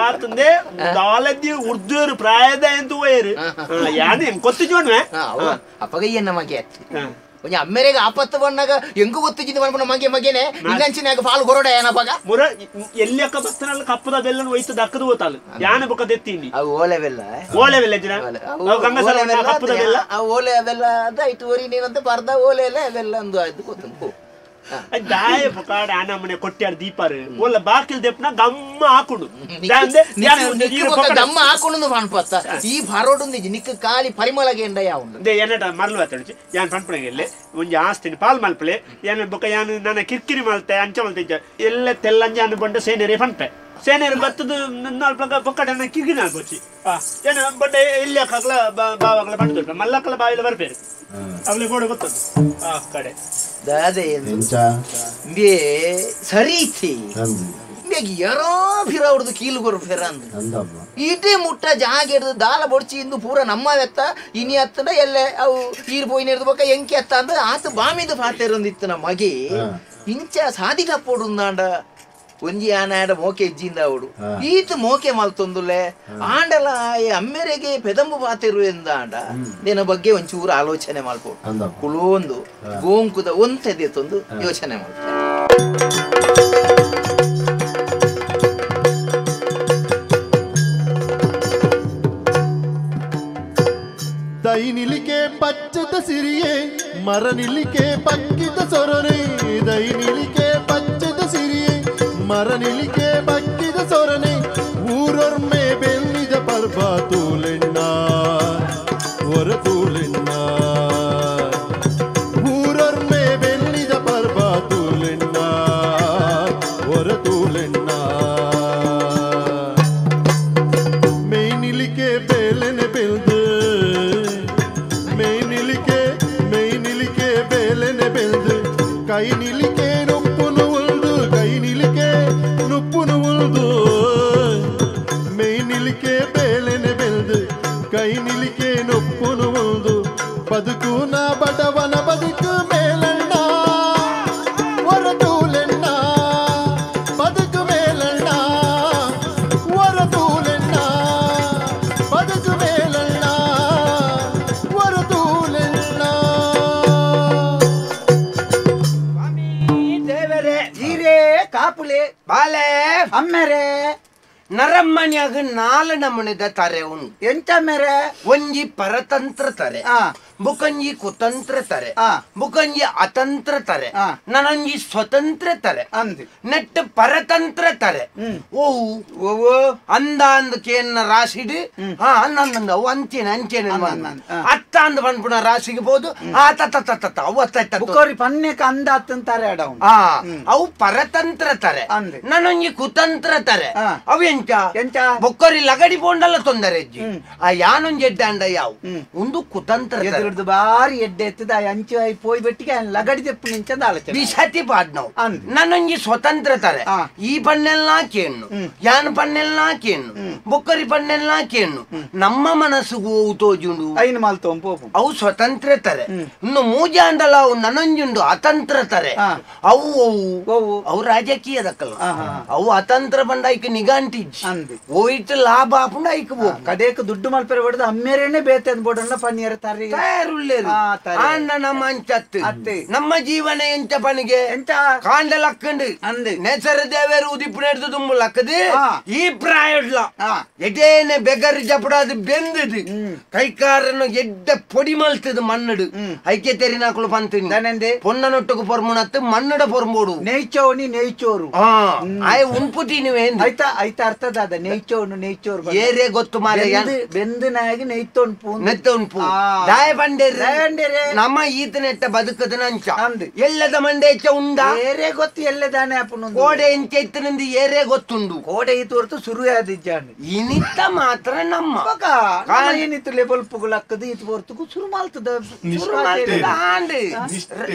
ಆತಂದೆ ದಾಲದಿ ಉರ್ದುರು ಪ್ರಾಯದ ಎಂದು ವೈರು ಯಾನೆ ಕೊತ್ತು ಜೋಣ್ವೆ ಅಪ್ಪಗ ಏನ್ ನಮಗೆ ಒಂಜಿ ಅಮ್ಮೆರೆಗೆ ಆಪತ್ತು ಬಂದಾಗ ಎಂಗು ಗೊತ್ತಿದ್ದು ಪನ್ಪುನ ಮಗೆ ಮಗೆನೆ ನಿನ್ನಂಚಿನಾಗ ಫಾಲು ಕೊರಡ ಏನಪ್ಪಗ ಮುರ ಎಲ್ಲಿ ಬಸ್ತನಲ್ಲ ಕಪ್ಪದ ಬೆಲ್ಲನ ಒಯ್ತು ದಕ್ಕದು ಹೋತಾಲು ಯಾನ ಬೊಕ್ಕ ದೆತ್ತೀನಿ ಅವು ಓಲೆ ಬೆಲ್ಲ ಓಲೆ ಬೆಲ್ಲ ಜಿನ ಗಂಗಸರ ಕಪ್ಪದ ಬೆಲ್ಲ ಆ ಓಲೆ ಅವೆಲ್ಲ ಅದಾಯ್ತು ಒರಿ ನೀನಂತ ಬರ್ದ ಓಲೆ ಎಲ್ಲ ಅವೆಲ್ಲ ಅಂದು ಆಯ್ತು ಗೊತ್ತುಂಟು ದಾಯ ಪಕಾಡ ಆನಮ್ಮನೆ ಕೊಟ್ಟಾರ ದೀಪಾರು ಒಲ್ಲ ಬಾಕಿಲ್ ದೆಪ್ಪನ ಗಮ್ಮ ಹಾಕೊಂಡು ಗಮ್ಮ ಹಾಕೊಂಡು ಪನ್ಪತ್ತ ಈ ಫಾರೋಡು ನಿಕ್ಕ ಖಾಲಿ ಪರಿಮಳಗೆ ಎಂಡ ಯಾവുಂಡು ಏನಟ ಮರಳು ಆತಡಿಚಿ ಯಾನ್ ಪನ್ಪಣಗೆ ಎಲ್ಲೆ ಒಂಜಿ ಆಸ್ತಿನ ಪಾಲ್ ಮಲ್ಪಲೆ ಯಾನ್ ಬೊಕ್ಕ ಯಾನ್ ನನ್ನ ಕಿರ್ಕಿರಿ ಮಲ್ತೆ ಅಂಚ ಮಲ್ತೆ ಎಲ್ಲ ತೆಲ್ಲಂಜ ಅನ್ನು ಬಂಡ ಸೇನೆರೆ ಪನ್ಪೆ ಸೇನೆರೆ ಬತ್ತದ ಬೊಕ್ಕಡ ಕಿರ್ಕಿರಿ ನಾಲ್ಕೊಚ್ಚಿ ಏನ ಬೊಡ್ಡ ಎಲ್ಲಿ ಹಾಕಲ ಬಾವಾಗಲ ಬಂಡ ಮಲ್ಲಕ್ಕಲ ಬಾವಿಲ ಬರ್ಬೇರು ಅವಳಿಗೆ ಗೋಡೆ ಗೊತ್ತದು ಆ ಕಡೆ ದಾದೆ ಇಂಬೆ ಸರೀತಿ ಇಂಬೆಗೆ ಯಾರೋ ಫಿರ ಹೊಡೆದು ಕೀಲು ಕೊರು ಫಿರ ಅಂದು ಇದೇ ಮುಟ್ಟ ಜಾಗ ಹಿಡ್ದು ದಾಲ ಬೊಡ್ಚಿ ಇಂದು ಪೂರ ನಮ್ಮ ಎತ್ತ ಇನಿ ಹತ್ತಂಡ ಎಲ್ಲೆ ಅವು ಈರು ಪೋಯಿನ ಹಿಡ್ದು ಬೊಕ್ಕ ಎಂಕಿ ಎತ್ತ ಅಂದ ಆತ ಬಾಮಿದು ಪಾತೆರೊಂದಿತ್ತು ನಮ್ಮ ಮಗೆ ಇಂಚ ಸಾದಿ ತಪ್ಪೋಡುಂದಾಂಡ ಒಂಜಿ ಆನಾಡ ಮೋಕೆ ಇಜ್ಜಿಂದ ಅವಡು ಈತ ಮೋಕೆ ಮಲ್ತೊಂದುಲೆ ಆಂಡಲ ಅಮ್ಮೆರೆಗೆ ಪೆದಂಬು ಪಾತೆರು ಎಂದಾಂಡ ನಿನ್ನ ಬಗ್ಗೆ ಒಂಚೂರು ಆಲೋಚನೆ ಮಲ್ಪೋಡು ಕುಲೊಂದು ಗೋಂಕುದ ಒಂತೆದೆತ್ತೊಂದು ಯೋಚನೆ ಮಾಡ್ತಾರೆ. ದೈನಿಲಿಕೆ ಪಚ್ಚದ ಸಿರಿಯೇ ಮರನಿಲಿಕೆ ಪಕ್ಕಿದ ಸೊರನೆ ದೈನಿಲಿಕೆ ಪಚ್ಚದ ಸಿರಿಯೇ ಮರನಿಲಿಕೆ ಬಕ್ಕಿದ ಸೊರನೆ ಊರೊರ್ಮೆ ಬೆನ್ನಿದ ಪರ್ವ ತೂಲೆಣ್ಣ ಒರ ತೂಲೆಣ್ಣ ಊರೊರ್ಮೆ ಬೆನ್ನಿದ ಪರ್ವ ತೂಲೆಣ್ಣ ಒರ ತೂಲೆಣ್ಣ ಮೇನಿಲಿಕೆ ಬೇಲೆನೆ ಬೆಲ್ದು ಮೇನಿಲಿಕೆ ಮೇನಿಲಿಕೆ ಬೇಲೆನೆ ಬೆಲ್ದು ಕೈ ನಿಲಿಕೆ ನುಪ್ಪುನು ಉಳ್ದು ಕೈ ನಿಲಿಕೆ ನುಪ್ಪುನು ಉಳ್ದು ಮೇನಿಲಿಕೆ ಬೇಲೆನೆ ಬೆಲ್ದು ಕೈ ನಿಲಿಕೆ ನುಪ್ಪುನು ಉಳ್ದು ಬದುಕು ನಾ ಬಡವನ ಬದುಕು ಮೇಲಣ್ಣ ಹೊರತೂಲೆಣ್ಣ ಬದುಕು ಮೇಲಣ್ಣ ಹೊರತೂಲೆಣ್ಣ ಬದುಕು ಮೇಲಣ್ಣ ಹೊರತೂಲೆಣ್ಣ. ದೇವರೇ ಈರೇ ಕಾಪುಲೆ ಬಾಲೆ ಅಮ್ಮೆರೆ ನರಮ್ಮನ್ಯಾಗ ನಾಲ್ ನಮೂನೆದ ತಾರೆ ಉಂಡು ಎಂತ ಮೇರೆ ಒಂಜಿ ಪರತಂತ್ರ ತಾರೆ ಬುಕಂಜಿ ಕುತಂತ್ರ ತಾರೆ ಬುಕಂಜಿ ಅತಂತ್ರ ತಾರೆ ನನಂಜಿ ಸ್ವತಂತ್ರ ತಾರೆ ಅಂದು ನೆಟ್ ಪರತಂತ್ರ ತಾರೆ ಓವು ಓವು ಅಂದ ಅಂದ ಕೇನ್ನ ರಾಶಿಡು ಹಾ ಅಂದ ಅವು ಅಂಚೇನೆ ಅಂಚೇನೆ ಅತ್ತ ಅಂದ ಪನ್ಪುನ ರಾಶಿಗೆ ಬೋದು ಆ ತತ್ತ ತತ್ತ ಅವು ಅತ್ತ ಬುಕೋರಿ ಪನ್ನೆಕ ಅಂದ ಅತ್ತಂತಾರೆ ಆ ಅವು ಪರತಂತ್ರ ತಾರೆ ನನೊಂಜಿ ಕುತಂತ್ರ ತಾರೆ ಅವು ಎಂಚ ಎಂಚ ಬೊಕ್ಕರಿ ಲಗಡಿ ಪೋಂಡಲ್ಲ ತೊಂದರೆ ಆ ಯಾನೊಂಜಿ ಎಡ್ಡೆ ಅಂಡ ಯಾವು ಒಂದು ಕುತಂತ್ರ ಎದುರುದು ಬಾರಿ ಎಡ್ಡೆ ಎತ್ತದ ಆ ಅಂಚು ಆಯಿ ಪೋಯ್ ಬೆಟ್ಟಿಗೆ ಲಗಡಿ ತೆಪ್ಪು ನಿಂಚಂದ ಆಲೋಚನೆ ಬಿಸತಿ ಪಾಡ್ನವು ನನ್ನೊಂಜಿ ಸ್ವತಂತ್ರ ತಾರೆ ಈ ಪಣ್ಣೆಲ್ಲ ಕೇಣ್ಣು ಯಾನ್ ಪಣ್ಣೆಲ್ಲ ಕೇಣ್ಣು ಬೊಕ್ಕರಿ ಪಣ್ಣೆಲ್ಲ ಕೇಣ್ಣು ನಮ್ಮ ಮನಸ್ಸುಗೂ ತೋಜುಂಡು ಐನು ಮಾಲ್ತೋಂ ಪೋಪು ಅವು ಸ್ವತಂತ್ರ ತಾರೆ ಇನ್ನು ಮೂಜಾಂಡಲ ಅವು ನನೊಂಜುಂಡು ಅತಂತ್ರ ತಾರೆ ಅವು ಅವು ಅವು ರಾಜಕೀಯದಕ್ಕಲ್ಲ ಅವು ಅತಂತ್ರ ಬಂಡ ಐಕ್ ನಿಗಾಂಟಿ ಹೋಯ್ತು ಲಾಭ ಆಪುಂಡು ಐಕ್ ಕಡೆಕ್ ದುಡ್ಡು ಮಲ್ಪೆರೆ ಬಡ್ದು ಅಮ್ಮೇರೇನೆ ಬೇತೆ ಬೋಡನ್ನ ಪನ್ನೀರ ತರಿ ತಯಾರುಳ್ಳೇರು ಆಂಡ ನಮ್ಮ ಅಂಚತ್ತು ನಮ್ಮ ಜೀವನ ಎಂಚ ಪಣಿಗೆ ಎಂಚ ಕಾಂಡ ಲಕ್ಕಂಡು ಅಂದು ನೆಸರ ದೇವೇರು ಉದಿಪ್ಪು ನೆಡ್ದು ತುಂಬು ಲಕ್ಕದು ಈ ಪ್ರಾಯಡ್ಲ ಎಡೇನೆ ಬೆಗರ್ ಜಪಡಾದು ಬೆಂದದು ಕೈಕಾರನ್ನು ಎಡ್ಡ ಪೊಡಿ ಮಲ್ತದು ಮಣ್ಣಡು ಐಕೆ ತೆರಿನಾಕುಲು ಪಂತೀನಿ ಪೊನ್ನನೊಟ್ಟುಕು ಪೊರ್ಮುನತ್ತು ಮಣ್ಣಡ ಪೊರ್ಮೋಡು ನೇಯ್ಚೋನಿ ನೇಯ್ಚೋರು ಆಯ್ ಉಂಪುತೀನಿ ಆಯ್ತಾ ಆಯ್ತಾ ಅರ್ಥದಾದ ನೇಯ್ಚೋನು ನೇಯ್ಚೋರು ಏರೇ ಗೊತ್ತು ಮಾರೆ ಬೆಂದನಾಗಿ ನೆಯ್ತೊನ್ಪು ನೆತ್ತೊನ್ಪು ದಾಯ ಬಂಡೇರೆ ನಮ್ಮ ಈತನೆಟ್ಟ ಬದುಕದ ನಂಚ ಎಲ್ಲದ ಮಂಡೆ ಹೆಚ್ಚ ಉಂಡ ಏರೇ ಗೊತ್ತು ಎಲ್ಲದಾನೆ ಅಪ್ಪನು ಕೋಡೆ ಎಂಚ ಇತ್ತನಿಂದ ಏರೇ ಗೊತ್ತುಂಡು ಕೋಡೆ ಈತು ಹೊರತು ಸುರು ಆದಿಜ್ಜಾನೆ ಇನಿತ್ತ ಮಾತ್ರ ನಮ್ಮ ಏನಿತ್ತು ಲೆಬಲ್ ಪುಗುಲಕ್ಕದು ಈತು ಹೊರತು ಸುರು ಮಾಲ್ತದ ಸುರು ಮಾಲ್ತದ ಆಂಡ್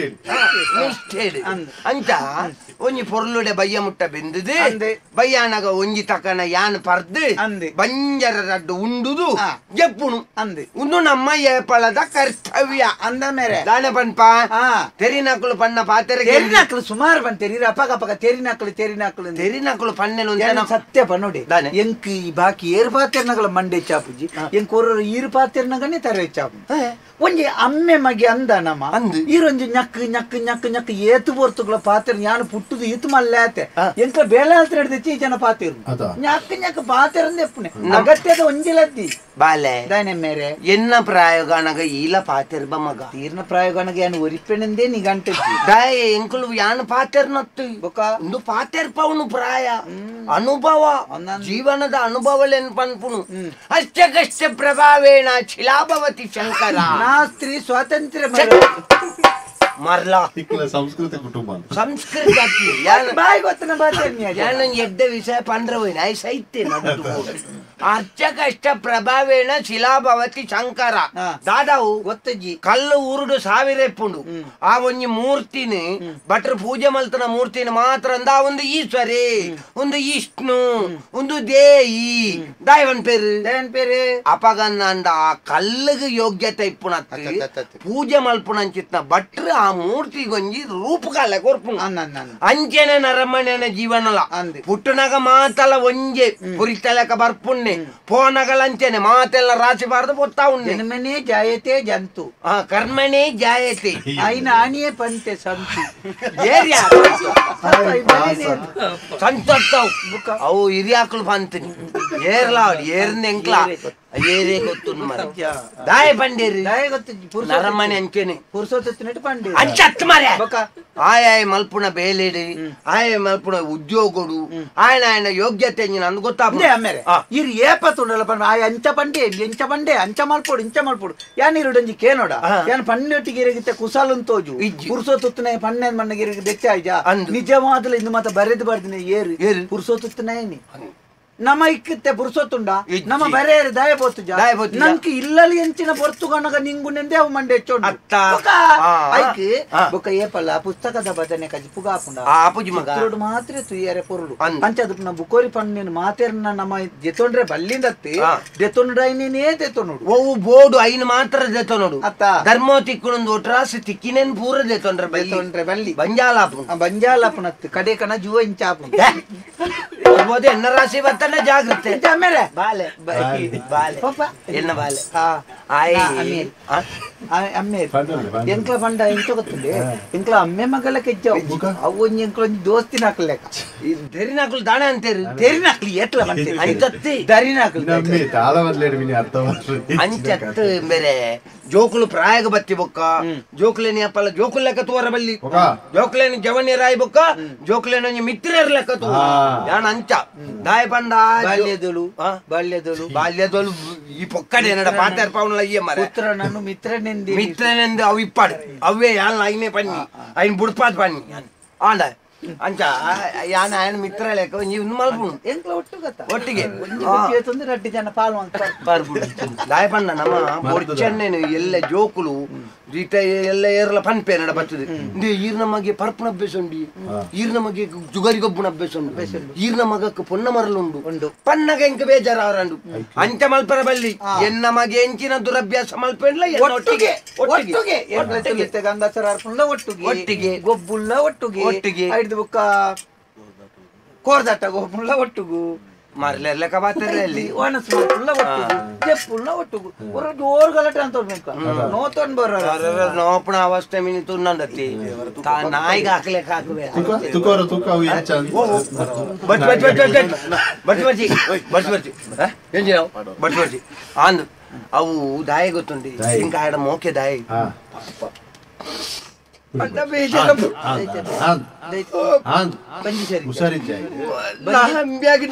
ನಿಷ್ಠೇಡು ಅಂಚ ಒಂಜಿ ಪೊರ್ಲುಡೆ ಬಯ್ಯ ಮುಟ್ಟ ಬೆಂದದು ಬಯ್ಯಾನಾಗ ಒಂಜಿ ತಕ ಲೆಕ್ಕನ ಯಾನ್ ಪರ್ದು ಬಂಜರ ರಡ್ಡು ಉಂಡುದು ಜಪ್ಪುನು ಅಂದೆ ಉಂದು ನಮ್ಮ ಏಪಳದ ಕರ್ತವ್ಯ ಅಂದ ಮೇರೆ ದಾನೆ ಪನ್ಪ ತೆರಿನಕುಲು ಪಣ್ಣ ಪಾತೆರೆ ತೆರಿನಕುಲು ಸುಮಾರು ಪನ್ ತೆರಿ ಅಪಗ ಅಪಗ ತೆರಿನಕುಲು ತೆರಿನಕುಲು ತೆರಿನಕುಲು ಪಣ್ಣೆನು ಸತ್ಯ ಪನ್ನೋಡಿ ಎಂಕ್ ಈ ಬಾಕಿ ಏರ್ ಪಾತೆರ್ನಗಳ ಮಂಡೆ ಚಾಪುಜಿ ಎಂಕ್ ಒರ ಈರು ಪಾತೆರ್ನಗನೇ ತರೆ ಚಾಪು ಒಂಜಿ ಅಮ್ಮೆ ಮಗೆ ಅಂದ ನಮ್ಮ ಈರೊಂಜಿ ñಕ್ ñಕ್ ñಕ್ ñಕ್ ಏತು ಪೊರ್ತುಗಳ ಪಾತೆರ್ ಯಾನು ಪುಟ್ಟುದು ಈತು ಮಲ್ಲಾತೆ ಎಂಕ ಬೇಲಾಲ್ತ್ರ ಹಿಡ್ದು ಜನ ಪಾತಿರು ñಕ್ ñಕ್ ಪಾತೆರಂದ ಎಪ್ಪುನೆ ಅಗತ್ಯದ ಒಂಜಿಲದ್ದಿ ಬಾಲೆ ದಾನೆ ಮೇರೆ ಎನ್ನ ಪ್ರಾಯೋಗನಗ ಈಲ ಪಾತೆರ್ಬ ಮಗ ತೀರ್ನ ಪ್ರಾಯೋಗನಗ ಯಾನು ಒರಿಪೆಣಂದೇ ನೀ ಗಂಟೆ ದಾಯ ಎಂಕುಲು ಯಾನು ಪಾತೆರ್ನತ್ತು ಒಂದು ಪಾತೆರ್ಪವನು ಪ್ರಾಯ ಅನುಭವ ಜೀವನದ ಅನುಭವಲೇನು ಪನ್ಪುನು ಅಷ್ಟಕಷ್ಟ ಪ್ರಭಾವೇಣ ಶಿಲಾಭವತಿ ಶಂಕರ ಸ್ತ್ರೀ ಸ್ವಾತಂತ್ರ್ಯ ಮರ್ಲಾ ಸಂಸ್ಕೃತ ಕುಟುಂಬ ಸಂಸ್ಕೃತ ಬಾಯಿ ಗೊತ್ತನ ಬಾತೆ ಎಡ್ಡ ವಿಷಯ ಪಂಡ್ರವೋಯ್ನ I ಸೈತೆ ಅರ್ಚಕಷ್ಟ ಪ್ರಭಾವೇಣ ಶಿಲಾಭವತಿ ಶಂಕರ ದಾದಾವು ಗೊತ್ತಜ್ಜಿ ಕಲ್ಲು ಉರುಡು ಸಾವಿರ ಎಪ್ಪುಂಡು ಆ ಒಂಜಿ ಮೂರ್ತಿನ ಭಟ್ರು ಪೂಜೆ ಮಲ್ತನ ಮೂರ್ತಿನ ಮಾತ್ರ ಅಂದ ಆ ಒಂದು ಈಶ್ವರಿ ಒಂದು ವಿಷ್ಣು ಒಂದು ದೇಯಿ ದಾಯವನ್ ಪೇರು ದೇವನ್ ಪೇರು ಅಪಗನ್ನ ಆ ಕಲ್ಲುಗೆ ಯೋಗ್ಯತೆ ಇಪ್ಪುನ ಪೂಜೆ ಮಲ್ಪುನಂಚಿತ್ನ ಭಟ್ರು ಆ ಮೂರ್ತಿಗೊಂಜಿ ರೂಪಕಾಲ ಕೊರ್ಪುನು ಅಂಚೆನೆ ನರಮಣೆನ ಜೀವನಲ ಪುಟ್ಟನಾಗ ಮಾತಲ ಒಂಜೆ ಪುರಿತಲಕ ಬರ್ಪುಣ್ಣೆ ಪೋನಗಲ ಅಂಚೆನೆ ಮಾತೆಲ್ಲ ರಾಶಿ ಬಾರದು ಪೊತ್ತಾ ಉಣ್ಣೆ ಜನ್ಮನೇ ಜಾಯತೆ ಜಂತು ಆ ಕರ್ಮಣೇ ಜಾಯತೆ ಐನ ಆನಿಯೇ ಪಂತೆ ಸಂತು ಏರ್ಯಾ ಸಂತತ್ತವು ಅವು ಹಿರಿಯಾಕುಲು ಪಂತೀನಿ ಏರ್ಲಾ ಏರ್ನ ಎಂಕ್ಲ ಏರೇ ಗೊತ್ತು ಮರ ದಾಯ ಪಂಡೇರಿ ದಾಯ ಗೊತ್ತು ನರಮನೆ ಅಂಚೆನೆ ಪುರುಷೋತ್ತಿನಟ್ಟು ಪಂಡೇರಿ ಅಂಚತ್ತು ಮರೆ ಆಯ ಮಲ್ಪುಣ ಬೇಲೆಡು ಆಯ ಮಲ್ಪುಣ ಉದ್ಯೋಗಡು ಆಯನ ಆಯನ ಯೋಗ್ಯತೆ ಅಂದ್ ಗೊತ್ತಾಪ ಆಮೇಲೆ ಇರು ಏಪ ತುಂಡಲ್ಲ ಪಂಡ ಆಯ ಅಂಚ ಪಂಡೆ ಎಂಚ ಪಂಡೆ ಅಂಚ ಮಲ್ಪೋಡು ಇಂಚ ಮಲ್ಪೋಡು ಯಾನ್ ಇರುಡಂಜಿ ಕೇನೋಡ ಯಾನ್ ಪಣ್ಣೊಟ್ಟಿಗೆ ಇರಗಿತ್ತೆ ಕುಸಾಲನ್ ತೋಜು ಪುರುಷೋತ್ತುನ ಪಣ್ಣೆ ಮಣ್ಣಗೆ ಇರಗಿ ಬೆಚ್ಚ ಆಯ್ಜಾ ನಿಜವಾದಲ ಇಂದು ಮಾತ ಬರೆದು ಬರ್ದಿನ ಏರು ಏರು ಪುರುಷೋತ್ತುನ ನಮ್ಮ ಇಕ್ಕತ್ತೆ ಪುರುಸೊತ್ತುಂಡ ನಮ್ಮ ಬರೇರೆ ದಯ ಪೋತುಜ ನಂಗೆ ಇಲ್ಲಲಿ ಎಂಚಿನ ಪೊರ್ತುಗನಗ ನಿಂಗುನೆಂದೇ ಅವು ಮಂಡೆ ಚೊಂಡು ಐಕ್ ಬೊಕ್ಕ ಏಪಲ್ಲ ಪುಸ್ತಕದ ಬದನೆ ಕಜಿ ಪುಗಾಪುಂಡ ಚಿತ್ರೋಡು ಮಾತ್ರ ತುಯ್ಯರೆ ಪೊರುಡು ಅಂಚದ ಪುನ ಬುಕೋರಿ ಪಣ್ಣೇನು ಮಾತೇರ್ನ ನಮ್ಮ ದೆತೊಂಡ್ರೆ ಬಲ್ಲಿಂದತ್ತಿ ದೆತೊಂಡು ಐನೇನೇ ದೆತೊನುಡು ಒವು ಬೋಡು ಐನ್ ಮಾತ್ರ ದೆತೊನುಡು ಅತ್ತ ಧರ್ಮೋ ತಿಕ್ಕುನೊಂದು ಒಟ್ರಾಸು ತಿಕ್ಕಿನೇನ್ ಪೂರ ದೆತೊಂಡ್ರೆ ದೆತೊಂಡ್ರೆ ಬಲ್ಲಿ ಬಂಜಾಲಾಪು ಬಂಜಾಲಾಪುನತ್ತು ಕಡೆ ಕಣ ಜುವ ಇಂಚಾಪು ಎನ್ನ ರಾಶಿ ಬರ್ತಾನೆ ಜಾಗೃತೆ ಆಮೇಲೆ ಬಾಲೆ ಬಾಲೆ ಪಾಪ ಎನ್ನ ಬಾಲೆ ಅಮ್ಮೆ ಎಂಕ್ಲ ಪಂಡ ಎಂಚ ಗೊತ್ತುಂಡೆ ಎಂಕ್ಲ ಅಮ್ಮೆ ಮಗಲ ಕೆಜ್ಜ ಅವು ಒಂಜಿ ಎಂಕ್ಲ ಒಂಜಿ ದೋಸ್ತಿನ ಹಾಕ್ಲೆಕ್ಕ ದರಿನಾಕುಲು ದಾಣ ಅಂತೀರಿ ದರಿನಾಕ್ಲಿ ಎಟ್ಲ ಅಂಚತ್ತಿ ದರಿನಾಕ್ಲು ಅಂಚತ್ತು ಬೇರೆ ಜೋಕುಲು ಪ್ರಾಯಗ ಬತ್ತಿ ಬೊಕ್ಕ ಜೋಕುಲೇನಿ ಅಪ್ಪಲ್ಲ ಜೋಕುಲ್ ಲೆಕ್ಕ ತೋರ ಬಲ್ಲಿ ಜೋಕುಲೇನಿ ಜವನಿ ರಾಯ್ ಬೊಕ್ಕ ಜೋಕುಲೇನ ಮಿತ್ರರ್ ಲೆಕ್ಕ ತೋ ಯಾನ್ ಅಂಚ ದಾಯ ಪಂಡ ಬಾಲ್ಯದಳು ಬಾಲ್ಯದಳು ಬಾಲ್ಯದಳು ಈ ಪೊಕ್ಕಡೆ ಏನಡ ಪಾತರ್ ಪವನಲ ಅಯ್ಯ ಮರ ಪುತ್ರನನ್ನು ಮಿತ್ರನೆಂದು ಮಿತ್ರನೆಂದು ಅವು ಇಪ್ಪಾಡು ಅವೇ ಯಾನ್ ಐನೇ ಪನ್ನಿ ಐನ್ ಬುಡ್ಪಾದ್ ಪನ್ನಿ ಆಂಡ ಅಂಚ ಯಾನ್ ಆಯನ ಮಿತ್ರ ಲೆಕ್ಕ ನೀವು ಮಲ್ಪುನು ಎಂಕ್ಲ ಒಟ್ಟು ಗೊತ್ತಾ ಒಟ್ಟಿಗೆ ತೊಂದ್ರೆ ರಡ್ಡಿ ಜನ ಪಾಲು ಅಂತ ದಾಯ ಪಂಡ ನಮ್ಮ ಬೊಡ್ಚಣ್ಣೆನು ಎಲ್ಲ ಜೋಕುಲು ಈತ ಎಲ್ಲ ಏರ್ಲ ಪನ್ಪೆ ನಡ ಬರ್ತದೆ ಈರ್ನ ಮಗೆ ಪರ್ಪುನ ಅಭ್ಯಾಸ ಉಂಡು ಈರ್ನ ಮಗೆ ಜುಗರಿ ಗೊಬ್ಬುನ ಅಭ್ಯಾಸ ಉಂಡು ಈರ್ನ ಮಗಕ್ಕೆ ಪೊನ್ನ ಮರಲುಂಡು ಉಂಡು ಪನ್ನಗ ಎಂಕ ಬೇಜಾರ ಅವರಂಡು ಅಂಚ ಮಲ್ಪರ ಬಲ್ಲಿ ಎನ್ನ ಮಗೆ ಎಂಚಿನ ದುರಭ್ಯಾಸ ಮಲ್ಪೆಂಡ್ಲ ಒಟ್ಟಿಗೆ ಒಟ್ಟಿಗೆ ಗಂಗಾಸರ ಅರ್ಪುಣ್ಲ ಒಟ್ಟಿಗೆ ಒಟ್ಟಿಗೆ ಗೊಬ್ಬುಲ್ಲ ಒಟ್ಟಿಗೆ ಒಟ್ಟಿಗೆ ಐದು ಬುಕ್ಕ ಕೋರ್ದಾಟ ಗೊಬ್ಬುಲ್ಲ ಒಟ್ಟುಗು ಮರಲೆಲ್ಲ ಬಾತರಲ್ಲಿ ಒಣಸು ಮಲ್ಪುಲ್ಲ ಒಟ್ಟುಗು ಜಪ್ಪುಲ್ಲ ಒಟ್ಟುಗು ஒரு ಜೋರ್ ಗಲಾಟೆ ಅಂತ ನೋತೊಂಡ್ ಬರ ನೋಪಣ ಅವಸ್ಥೆ ಮಿನಿ ತುನ್ನಂದತಿ ನಾಯಿಗೆ ಹಾಕ್ಲಿಕ್ಕೆ ಹಾಕುವೆ ತುಕೋರ ತುಕ ಅವು ಎಂಚ ಬಚ್ ಬಚ್ ಬಚ್ ಬಚ್ ಬಚ್ ಬಚ್ಚಿ ಬಚ್ ಬಚ್ಚಿ ಎಂಜಿ ನಾವು ಬಚ್ ಬಚ್ಚಿ ಆಂದ್ ಅವು ದಾಯ ಗೊತ್ತುಂಡಿ ಇಂಕ ಆಡ ಮೋಕೆ ದಾಯ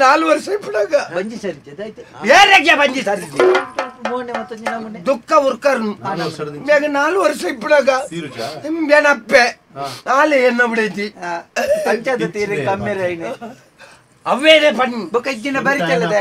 ನಾಲ್ಕು ವರ್ಷ ದುಃಖ ಉರ್ಕರ್ ನಾಲ್ಕು ವರ್ಷ ಇಪ್ಪಡಾಗ ಅಪ್ಪೆ ಆಲೆ ಎನ್ನ ಬಿಡೈತಿ ಅವೇನೆ ಪನ್ ಬೊಕ ಇಜ್ಜಿನ ಬರಿತಲ್ಲದ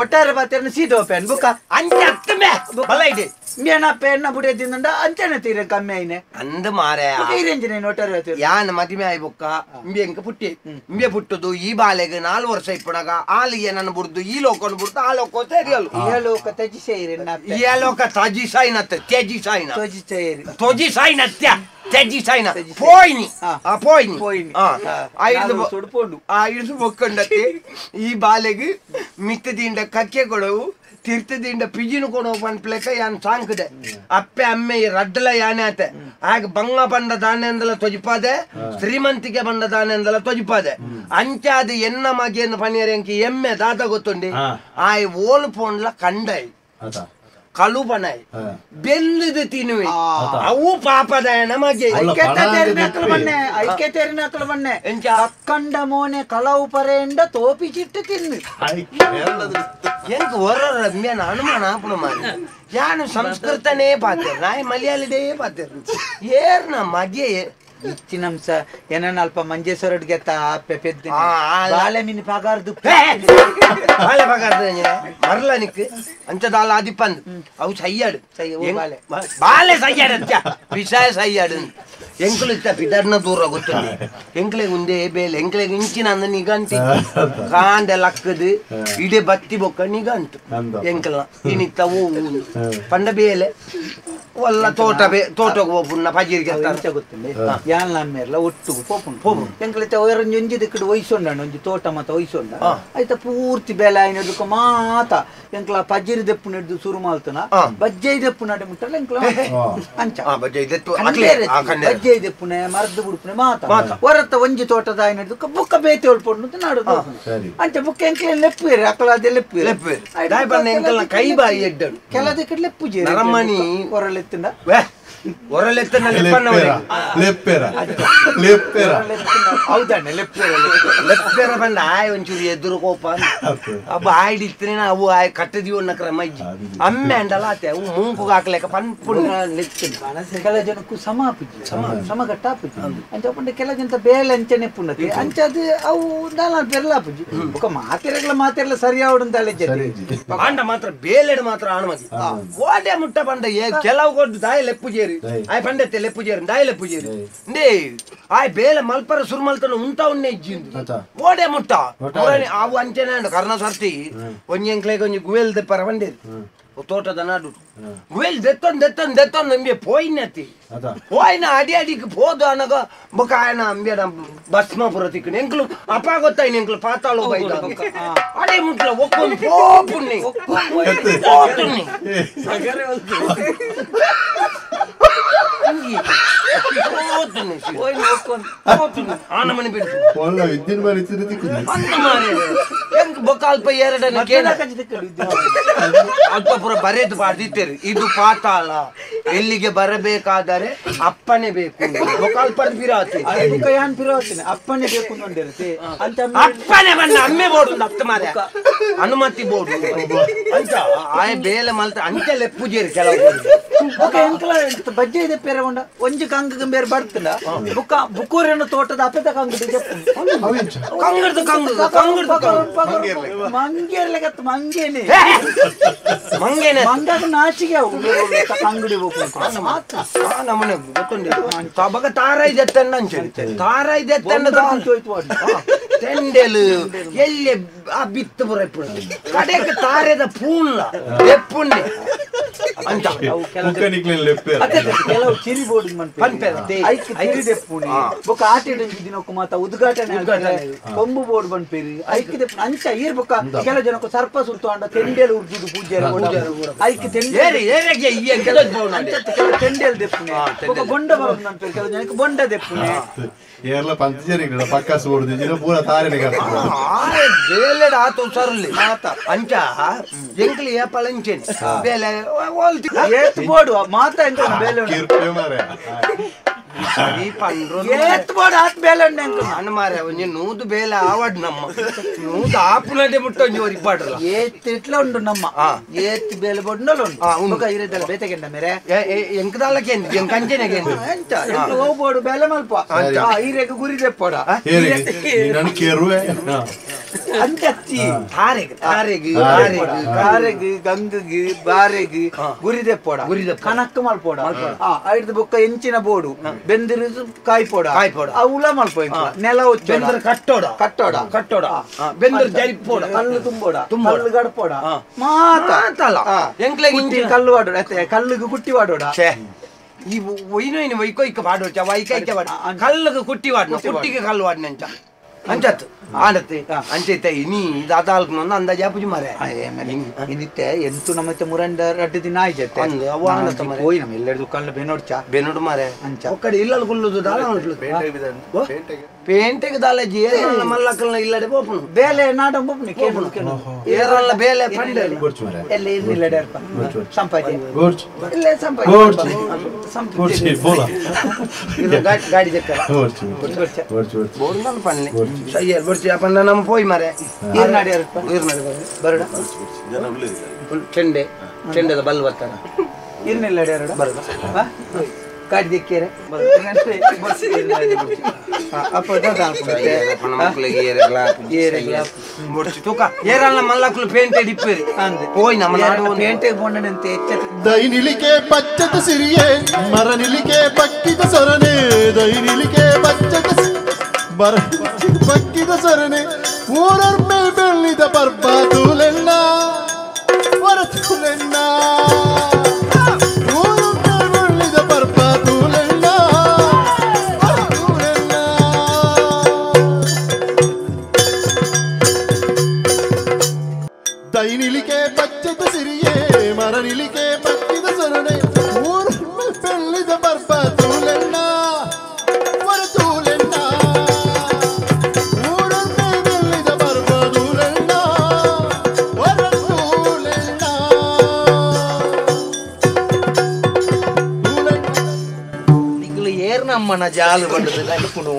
ಒಟ್ಟಾರೆ ಬಾತೆರ್ನ ಸೀದೋ ಪೆನ್ ಬೊಕ ಅಂಚೆ ಅತ್ತಮೆ ಬಲ ಇದೆ ಮೇನ ಪೆನ್ನ ಬುಡೆ ತಿಂದಂಡ ಅಂಚನೆ ತೀರ ಕಮ್ಮಿ ಐನೆ ಅಂದ ಮಾರೆ ಇರಂಜನೆ ಒಟ್ಟಾರೆ ಬಾತೆರ್ ಯಾನ ಮದಿಮೆ ಆಯಿ ಬೊಕ್ಕ ಇಂಬೆ ಎಂಕ ಪುಟ್ಟಿ ಇಂಬೆ ಪುಟ್ಟದು ಈ ಬಾಲೆಗ್ 4 ವರ್ಷ ಇಪ್ಪುನಗ ಆಲಿಗೆ ನನ್ನ ಬುಡ್ದು ಈ ಲೋಕನ ಬುಡ್ದು ಆ ಲೋಕ ಸೇರಿಯಲು ಈ ಲೋಕ ತಜಿಸೈರಿ ಈ ಲೋಕ ತಜಿಸೈನತ್ತೆ ತ್ಯಜಿಸೈನ ತಜಿಸೈರಿ ತೋಜಿಸೈನತ್ಯ ತ್ಯಜಿಸೈನ ಪೋಯಿನಿ ಆ ಪೋಯಿನಿ ಪೋಯಿನಿ ಆ ಇಡ್ದು ಸುಡ್ಪೋಂಡು ಆ ಇಡ್ದು ಬೊಕ್ಕಂಡತ್ತೆ ಈ ಬಾಲೆಗ್ ಮಿತ್ತದಿಂದ ಕಕ್ಕೆ ಕೊಡವು ತೀರ್ಥದಿಂದ ಪಿಜಿನ ಕೊಡವು ಪನ್ಪ್ಲೆಕ ಯಾನ್ ಸಾಂಕದೆ ಅಪ್ಪೆ ಅಮ್ಮೆ ರಡ್ಡಲ ಯಾನೆ ಆತೆ ಆಗ ಬಂಗ ಬಂಡ ದಾನೆ ಅಂದಲ ತೊಜಿಪಾದೆ ಶ್ರೀಮಂತಿಕೆ ಬಂಡ ದಾನೆ ಅಂದಲ ತೊಜಿಪಾದೆ ಅಂಚಾದ ಎನ್ನ ಮಗೆಯನ್ನು ಪನಿಯರ್ ಎಂಕಿ ಎಮ್ಮೆ ದಾದ ಗೊತ್ತುಂಡಿ ಆಯ್ ಓಲು ಪೋನ್ಲ ಕಂಡೈ ಕಳು ಬನಾಯ್ ಬೆಲ್ಲದ ತಿನ್ನುವೆ ಅವು ಪಾಪದಾಯ ನಮಗೆ ಐಕ್ಯತೆರಿನಕಲು ಬನ್ನೆ ಕಂಡ ಮೋನೆ ಕಳವು ಪರೆಂಡ ತೋಪಿ ಚಿಟ್ಟು ತಿನ್ನು ಎಂಕ್ ಹೊರ ರಮ್ಯಾನ ಅನುಮಾನ ಆಪುಣ ಮಾರಿ ಯಾನು ಸಂಸ್ಕೃತನೇ ಪಾತೇರು ನಾಯಿ ಮಲಯಾಳಿಡೇ ಪಾತೇರು ಏರ್ನ ಮಗೆ ಇಚ್ಚಿನಂಸ ಏನನ್ನ ಅಲ್ಪ ಮಂಜೇಶ್ವರಡ್ಗೆ ಅಪ್ಪೆ ಪೆದ್ದ ಬಾಳೆ ಮೀನು ಪಗಾರ್ದು ಬಾಳೆ ಪಗಾರ್ದು ಮರಲ ನಿಕ್ ಅಂಚದಾಲ ಆದಿಪ್ಪಂದು ಅವು ಸಯ್ಯಾಡು ಬಾಳೆ ಸಯ್ಯಾಡು ಅಂಚ ವಿಷಯ ಸಯ್ಯಾಡು ಎಂಕುಲು ಇತ್ತ ಪಿದರ್ನ ದೂರ ಗೊತ್ತುಂಡಿ ಎಂಕ್ಲೆಗ್ ಉಂದೇ ಬೇಲೆ ಎಂಕ್ಲೆಗ್ ಇಂಚಿನ ಅಂದ ನಿಗಂತಿ ಕಾಂಡೆ ಲಕ್ಕದು ಇಡೇ ಬತ್ತಿ ಬೊಕ್ಕ ನಿಗಂತು ಎಂಕಲ್ನ ಇನಿತ್ತ ಓ ಪಂಡ ಬೇಲೆ ಒಲ್ಲ ತೋಟ ತೋಟಕ್ಕೆ ಹೋಗ್ಪುಣ್ಣ ಪಜಿರಿಗೆ ಗೊತ್ತುಂಡಿ ಯಾನ್ ಅಮ್ಮೇರ್ಲ ಒಟ್ಟುಗು ಪೋಪುಂಡು ಪೋಪುಂಡು ಎಂಕಲಿತ್ತ ಒಂಜಿ ಒಂಜಿ ದಿಕ್ಕಡು ವಹಿಸೊಂಡ ಒಂಜಿ ತೋಟ ಮಾತ ವಹಿಸೊಂಡ ಆಯ್ತ ಪೂರ್ತಿ ಬೇಲೆ ಆಯ್ನದಕ್ಕ ಮಾತ ಎಂಕ್ಲ ಪಜಿರಿ ದೆಪ್ಪು ನೆಡ್ದು ಸುರು ಮಾಲ್ತನ ಬಜ್ಜೈ ದೆಪ್ಪು ನಡೆ ಮುಟ್ಟಲ್ಲ ಎಂಕ್ಲ ಅಂಚ ಬಜ್ಜೈ ದೆಪ್ಪುನೆ ಮರದ್ದು ಬುಡುಪುನೆ ಮಾತ ಹೊರತ ಒಂಜಿ ತೋಟದ ಆಯ್ನದಕ್ಕ ಬುಕ್ಕ ಬೇತೆ ಒಳ್ಪೊಂಡು ನಾಡು ಅಂಚ ಬುಕ್ಕ ಎಂಕ್ಲ ಲೆಪ್ಪುವೇರು ಅಕ್ಕಲ ಅದೇ ಲೆಪ್ಪುವೇರು ಕೈ ಬಾಯಿ ಎಡ್ಡಡು ಕೆಲ ದಿಕ್ಕಡ್ ಲೆಪ್ಪು ನರಮಣಿ ಹೊರಲೆತ್ತಿಂದ ಹೊರಲೆತ್ತನ ಲೆಪ್ಪೆರ ಲೆಪ್ಪೆರ ಹೌದಣ್ಣ ಲೆಪ್ಪೆರ ಲೆಪ್ಪೆರ ಬಂದ ಆಯ್ ಒಂಚೂರು ಎದುರು ಕೋಪ ಅಬ್ಬ ಆಯ್ಡಿತ್ರೆ ಅವು ಆಯ್ ಕಟ್ಟದಿವನ್ನ ಕ್ರಮ ಇಜ್ಜಿ ಅಮ್ಮೆ ಅಂಡಲ ಆತೆ ಅವು ಮೂಂಕು ಹಾಕ್ಲೆಕ್ಕ ಪನ್ಪುಂಡ ಕೆಲ ಜನಕ್ಕೂ ಸಮ ಆಪುಜಿ ಸಮಗಟ್ಟ ಆಪುಜಿ ಅಂಚ ಪಂಡ ಕೆಲ ಜನ ಬೇಲೆ ಅಂಚನೆ ಪುಂಡತಿ ಅಂಚ ಅದು ಅವು ದಾಲ ಬೆರ್ಲ ಆಪುಜಿ ಬೊಕ ಮಾತೆರಗ್ಲ ಮಾತೆರ್ಲ ಸರಿ ಆವಡಂದಾಳೆ ಜೊತೆ ಪಾಂಡ ಮಾತ್ರ ಬೇಲೆಡ್ ಮಾತ್ರ ಆಣಮಗಿ ಓಡೆ ಮುಟ್ಟ ಪಂಡ ಕೆಲವು ಕೊಟ್ಟು ದಾಯ ಲೆಪ್ಪು ಜೇರಿ ಆಯ್ ಪಂಡತ್ತೆ ಲೆಪ್ಪು ಜೇರಿ ದಾಯ ಲೆಪ್ಪು ಜೇರಿ ನೇ ಆಯ್ ಬೇಲೆ ಮಲ್ಪರ ಸುರು ಮಲ್ತನ ಉಂಟ ಉನ್ನೆ ಇಜ್ಜಿಂದು ಓಡೆ ಮುಟ್ಟ ಅವು ಅಂಚನೆ ಅಂಡು ಕರ್ಣ ಸರ್ತಿ ಒಂಜಿ ಎಂಕ್ಲೆಗ್ ಒಂಜಿ ಗುವೆಲ್ ದೆಪ್ಪರ ಬಂಡೇರಿ ತೋಟದ ನಾಡು ಗುವೆಲ್ ದೆತ್ತೊಂದು ದೆತ್ತೊಂದು ದೆತ್ತೊಂದು ಅಂಬೆ ಪೋಯಿನತಿ ಪೋಯಿನ ಅಡಿ ಅಡಿಗೆ ಪೋದು ಅನಗ ಬೊಕ ಆಯನ ಅಂಬೆಡ ಭಸ್ಮಪುರ ತಿಕ್ಕಣ ಎಂಕ್ಲು ಅಪ್ಪ ಗೊತ್ತಾಯ್ನ ಎಂಕ್ಲು ಪಾತಾಳು ಬೈದ ಅಡೆ ಮುಟ್ಲ ಒಕ್ಕೊಂದು ಪೋಪುಣ್ಣಿ ಪೋತುಣ್ಣಿ ಆನಮನಿ ಬಿಡ್ತು ಬೊಕ ಅಲ್ಪ ಎರಡನ್ನ ಅಲ್ಪ ಪುರ ಬರೆದು ಬಾರ್ದಿತ್ತೇರಿ ಇದು ಪಾತಾಳ ಎಲ್ಲಿಗೆ ಬರಬೇಕಾದರೆ ಅಪ್ಪನೇ ಬೇಕು ಬೊಕ ಅಲ್ಪ ಬಿರಾತಿ ಅಪ್ಪನೇ ಬೇಕು ಅಂತ ಅಪ್ಪನೇ ಬಂದ ಅಮ್ಮೆ ಬೋರ್ಡು ಅತ್ತ ಮಾರೆ ಅನುಮತಿ ಬೋರ್ಡು ಅಂತ ಆಯ ಬೇಲೆ ಮಲ್ತ ಅಂಚೆ ಲೆಪ್ಪುಜೇರಿ ಕೆಲವು ಎಂಕಲ ಬಜ್ಜೆ ಇದೆ ಪೇರೆ ಉಂಡ ಒಂಜಿ ಕಂಗ ಬೇರೆ ಬರ್ತದ ಬುಕ್ಕ ಬುಕ್ಕೂರಿನ ತೋಟದ ಅಪ್ಪದ ಕಂಗದ ಕಂಗಡ್ದು ಕಂಗು ಕಂಗಡ್ದು ಮಂಗೇರ್ಲೆಗತ್ತು ಮಂಗೇನೆ ಮಂಗೇನೆ ಮಂಗದ ನಾಚಿಗೆ ಕಂಗಡಿ ನಮ್ಮನೆ ಗೊತ್ತುಂಡು ತಬಗ ತಾರಾಯಿ ದೆತ್ತಣ್ಣ ಅಂಚೆ ತಾರಾಯಿ ದೆತ್ತಣ್ಣ ತೆಂಡೆಲು ಎಲ್ಲಿ ಆ ಬಿತ್ತು ಬರ ಕಡೆಗೆ ತಾರೆದ ಪೂನ್ಲ ಎಪ್ಪುಣ್ಣೆ ಅಂತ ಕೆಲವು ಚಿರಿ ಬೋರ್ಡ್ ಬೊಕ್ಕ ಆಟಿಡ ದಿನಕ್ಕೂ ಮಾತ ಉದ್ಘಾಟನೆ ಕೊಂಬು ಬೋರ್ಡ್ ಬಂದ್ಪೇರಿ ಐಕ್ ಅಂಚ ಈರ್ ಬೊಕ್ಕ ಕೆಲವು ಜನಕ್ಕೂ ಸರ್ಪ ಸುತ್ತು ಅಂಡ ತೆಂಡೆಲು ಉರ್ಜುದು ಪೂಜೆ ಐಕ್ ತೆಂಡೆ ತೆಂಡೆಲ್ ದೆಪ್ಪುನೆ ಬೊಕ್ಕ ಬೊಂಡ ಬರೋದು ಅನ್ಪೇರಿ ಕೆಲವು ಜನಕ್ಕೆ ಬೊಂಡ ದೆಪ್ಪುನೆ ಏರ್ಲ ಪಂಚ ಪಕ್ಕ ಸೋಡ್ದು ಪೂರ ತಾರೆನೆ ಬೇಲೆಡ್ ಆತು ಸರ್ಲಿ ಅಂಚ ಎಂಕ್ಲಿ ಏಪಲಂಚೇನೆ ಬೇಲೆ ಏತ್ ಬೋಡು ಮಾತ ಎಂತ ಬೇಲೆ ಏತ್ ಬೋಡು ಆತ್ ಬೇಲೆ ಉಂಡೆ ಅನ್ನ ಮಾರೆ ಒಂಜಿ ನೂದು ಬೇಲೆ ಆವಡ್ ನಮ್ಮ ನೂದು ಆಪುನಡೆ ಮುಟ್ಟ ಒಂಜಿ ಒರಿ ಪಾಡ್ರಲ್ಲ ಏತ್ ಇಟ್ಲ ಉಂಡು ನಮ್ಮ ಏತ್ ಬೇಲೆ ಬೋಡ್ನಲ್ಲ ಉಂಡು ಬೊಕ ಇರೆದಲ್ಲ ಬೇತೆಗೆಂಡ ಮೇರೆ ಎಂಕದಾಲಕ್ಕೆ ಎಂಕ ಅಂಚೆನೆಗೆ ಎಂತ ಹೋಗ್ಬೋಡು ಬೇಲೆ ಮಲ್ಪ ಈರೆಗೆ ಗುರಿ ದೆಪ್ಪೋಡ ನಾನು ಕೇರುವೆ. ಅಂಚಚ್ಚಿ ತಾರೆಗ್ ತಾರೆಗ್ ತಾರೆಗ್ ಗಂಗಗ್ ಬಾರೆಗ್ ಗುರಿದೆ ಪೋಡ ಕನಕ್ ಮಲ್ಪೋಡ ಐಡ್ದು ಬೊಕ್ಕ ಎಂಚಿನ ಬೋಡು ಬೆಂದಿರು ಕಾಯಿ ಪೋಡ ಕಾಯಿ ಪೋಡ ಅವುಲ ಮಲ್ಪೋ ನೆಲ ಒಚ್ಚ ಬೆಂದಿರು ಕಟ್ಟೋಡ ಕಟ್ಟೋಡ ಕಟ್ಟೋಡ ಬೆಂದಿರು ಜರಿಪೋಡ ಕಲ್ಲು ತುಂಬೋಡ ಕಲ್ಲು ಗಡ್ಪೋಡ ಮಾತಲ್ಲ ಎಂಕ್ಲೆಗ್ ಕಲ್ಲು ವಾಡೋಡ ಕಲ್ಲುಗು ಕುಟ್ಟಿ ವಾಡೋಡ ಈ ಒಯ್ನೊಯ್ನ ವೈಕೊಯ್ಕ ಪಾಡೋಚ ವೈಕೈಕ ಪಾಡ ಕಲ್ಲುಗು ಕುಟ್ಟಿ ವಾಡ್ನ ಕುಟ್ಟಿಗೆ ಕಲ್ಲು ವಾಡ್ನ ಅಂಚ ಅಂಚತ್ತು ಆಡತ್ತೆ ಅಂಚೈತ ಇನಿ ದಾದಾಲ್ಕು ನಂದು ಅಂದಾಜು ಆಪುಜಿ ಮಾರೆ ಇನ್ನಿತ್ತೆ ಎಂತು ನಮ್ಮತ್ತೆ ಮುರಂಡ ರಡ್ಡು ದಿನ ಆಯ್ತತ್ತೆ ಹೋಯ್ ನಮ್ಮ ಎಲ್ಲೆರಡು ದುಕಾನ್ಲ ಬೆನೋಡ್ಚ ಬೆನೋಡು ಮಾರೆ ಅಂಚ ಒಕ್ಕಡೆ ಇಲ್ಲಲ್ ಕುಲ್ಲುದು ದಾಲ ಪೇಂಟೆಗೆ ದಾಲಜಿ ಏರಲ್ಲ ಮಲ್ಲಕ್ಕಲ್ನ ಇಲ್ಲಡೆ ಪೋಪುನು ಬೇಲೆ ನಾಡ ಪೋಪುನಿ ಕೇನು ಏರಲ್ಲ ಬೇಲೆ ಪಂಡೆ ಎಲ್ಲ ಇಲ್ಲಡೆ ಅರ್ಪ ಸಂಪಾಜಿ ಇಲ್ಲ ಸಂಪಾಜಿ ಬೋರ್ಚಿ ಬೋಲ ಇದು ಗಾಡಿ ಚಕ್ಕರ ಬೋರ್ಚಿ ಬೋರ್ಚಿ ಬೋರ್ನಲ್ಲ ಪನ್ನೆ ಸಯ್ಯ ಬೋರ್ಚಿ ಅಪ್ಪಣ್ಣ ನಮ್ಮ ಪೋಯ್ ಮಾರೆ ಈರ್ನಾಡಿ ಅರ್ಪ ಈರ್ನಾಡಿ ಬರಡ ಚೆಂಡೆ ಚೆಂಡೆದ ಬಲ್ ಬರ್ತಾರ ಇರ್ನಿಲ್ಲಡೆ ಅರಡ ಬರಡ ಗಾಡಿ ದಿಕ್ಕೇರೆ ದೈನಿಲಿಕೆ ಪಚ್ಚತ ಸಿರಿಯೇ ಮರನಿಲಿಕೆ ಪಕ್ಕಿದ ಸೊರನೆ ದೈನಿಲಿಕೆ ಪಚ್ಚತ ಬರ ಪಕ್ಕಿದ ಸೊರನೆ ಊರರ್ ಮೇಲ್ ಬೆಳ್ಳಿದ ಬರ್ಬಾತುಲೆಣ್ಣ ಹೊರತುಲೆಣ್ಣ ದೈನಿಲಿಕೆ ಪಚ್ಚದ ಸಿರಿಯೇ ಮರನಿಲಿಕೆ ಪಕ್ಕಿದ ಸೊರನೆ ಊರಲ್ ಬೆಳ್ಳಿದ ಬರ್ಬ ತೂಲೆಣ್ಣ ಹೊರತೂಲೆಣ್ಣ ಊರಲ್ ಬೆಳ್ಳಿದ ಬರ್ಬ ತೂಲೆಣ್ಣ ಹೊರತೂಲೆಣ್ಣ ನಿಗ್ಲು ಏರ್ನಮ್ಮನ ಜಾಲು ಬಂಡದ ಅನ್ಕೊಂಡು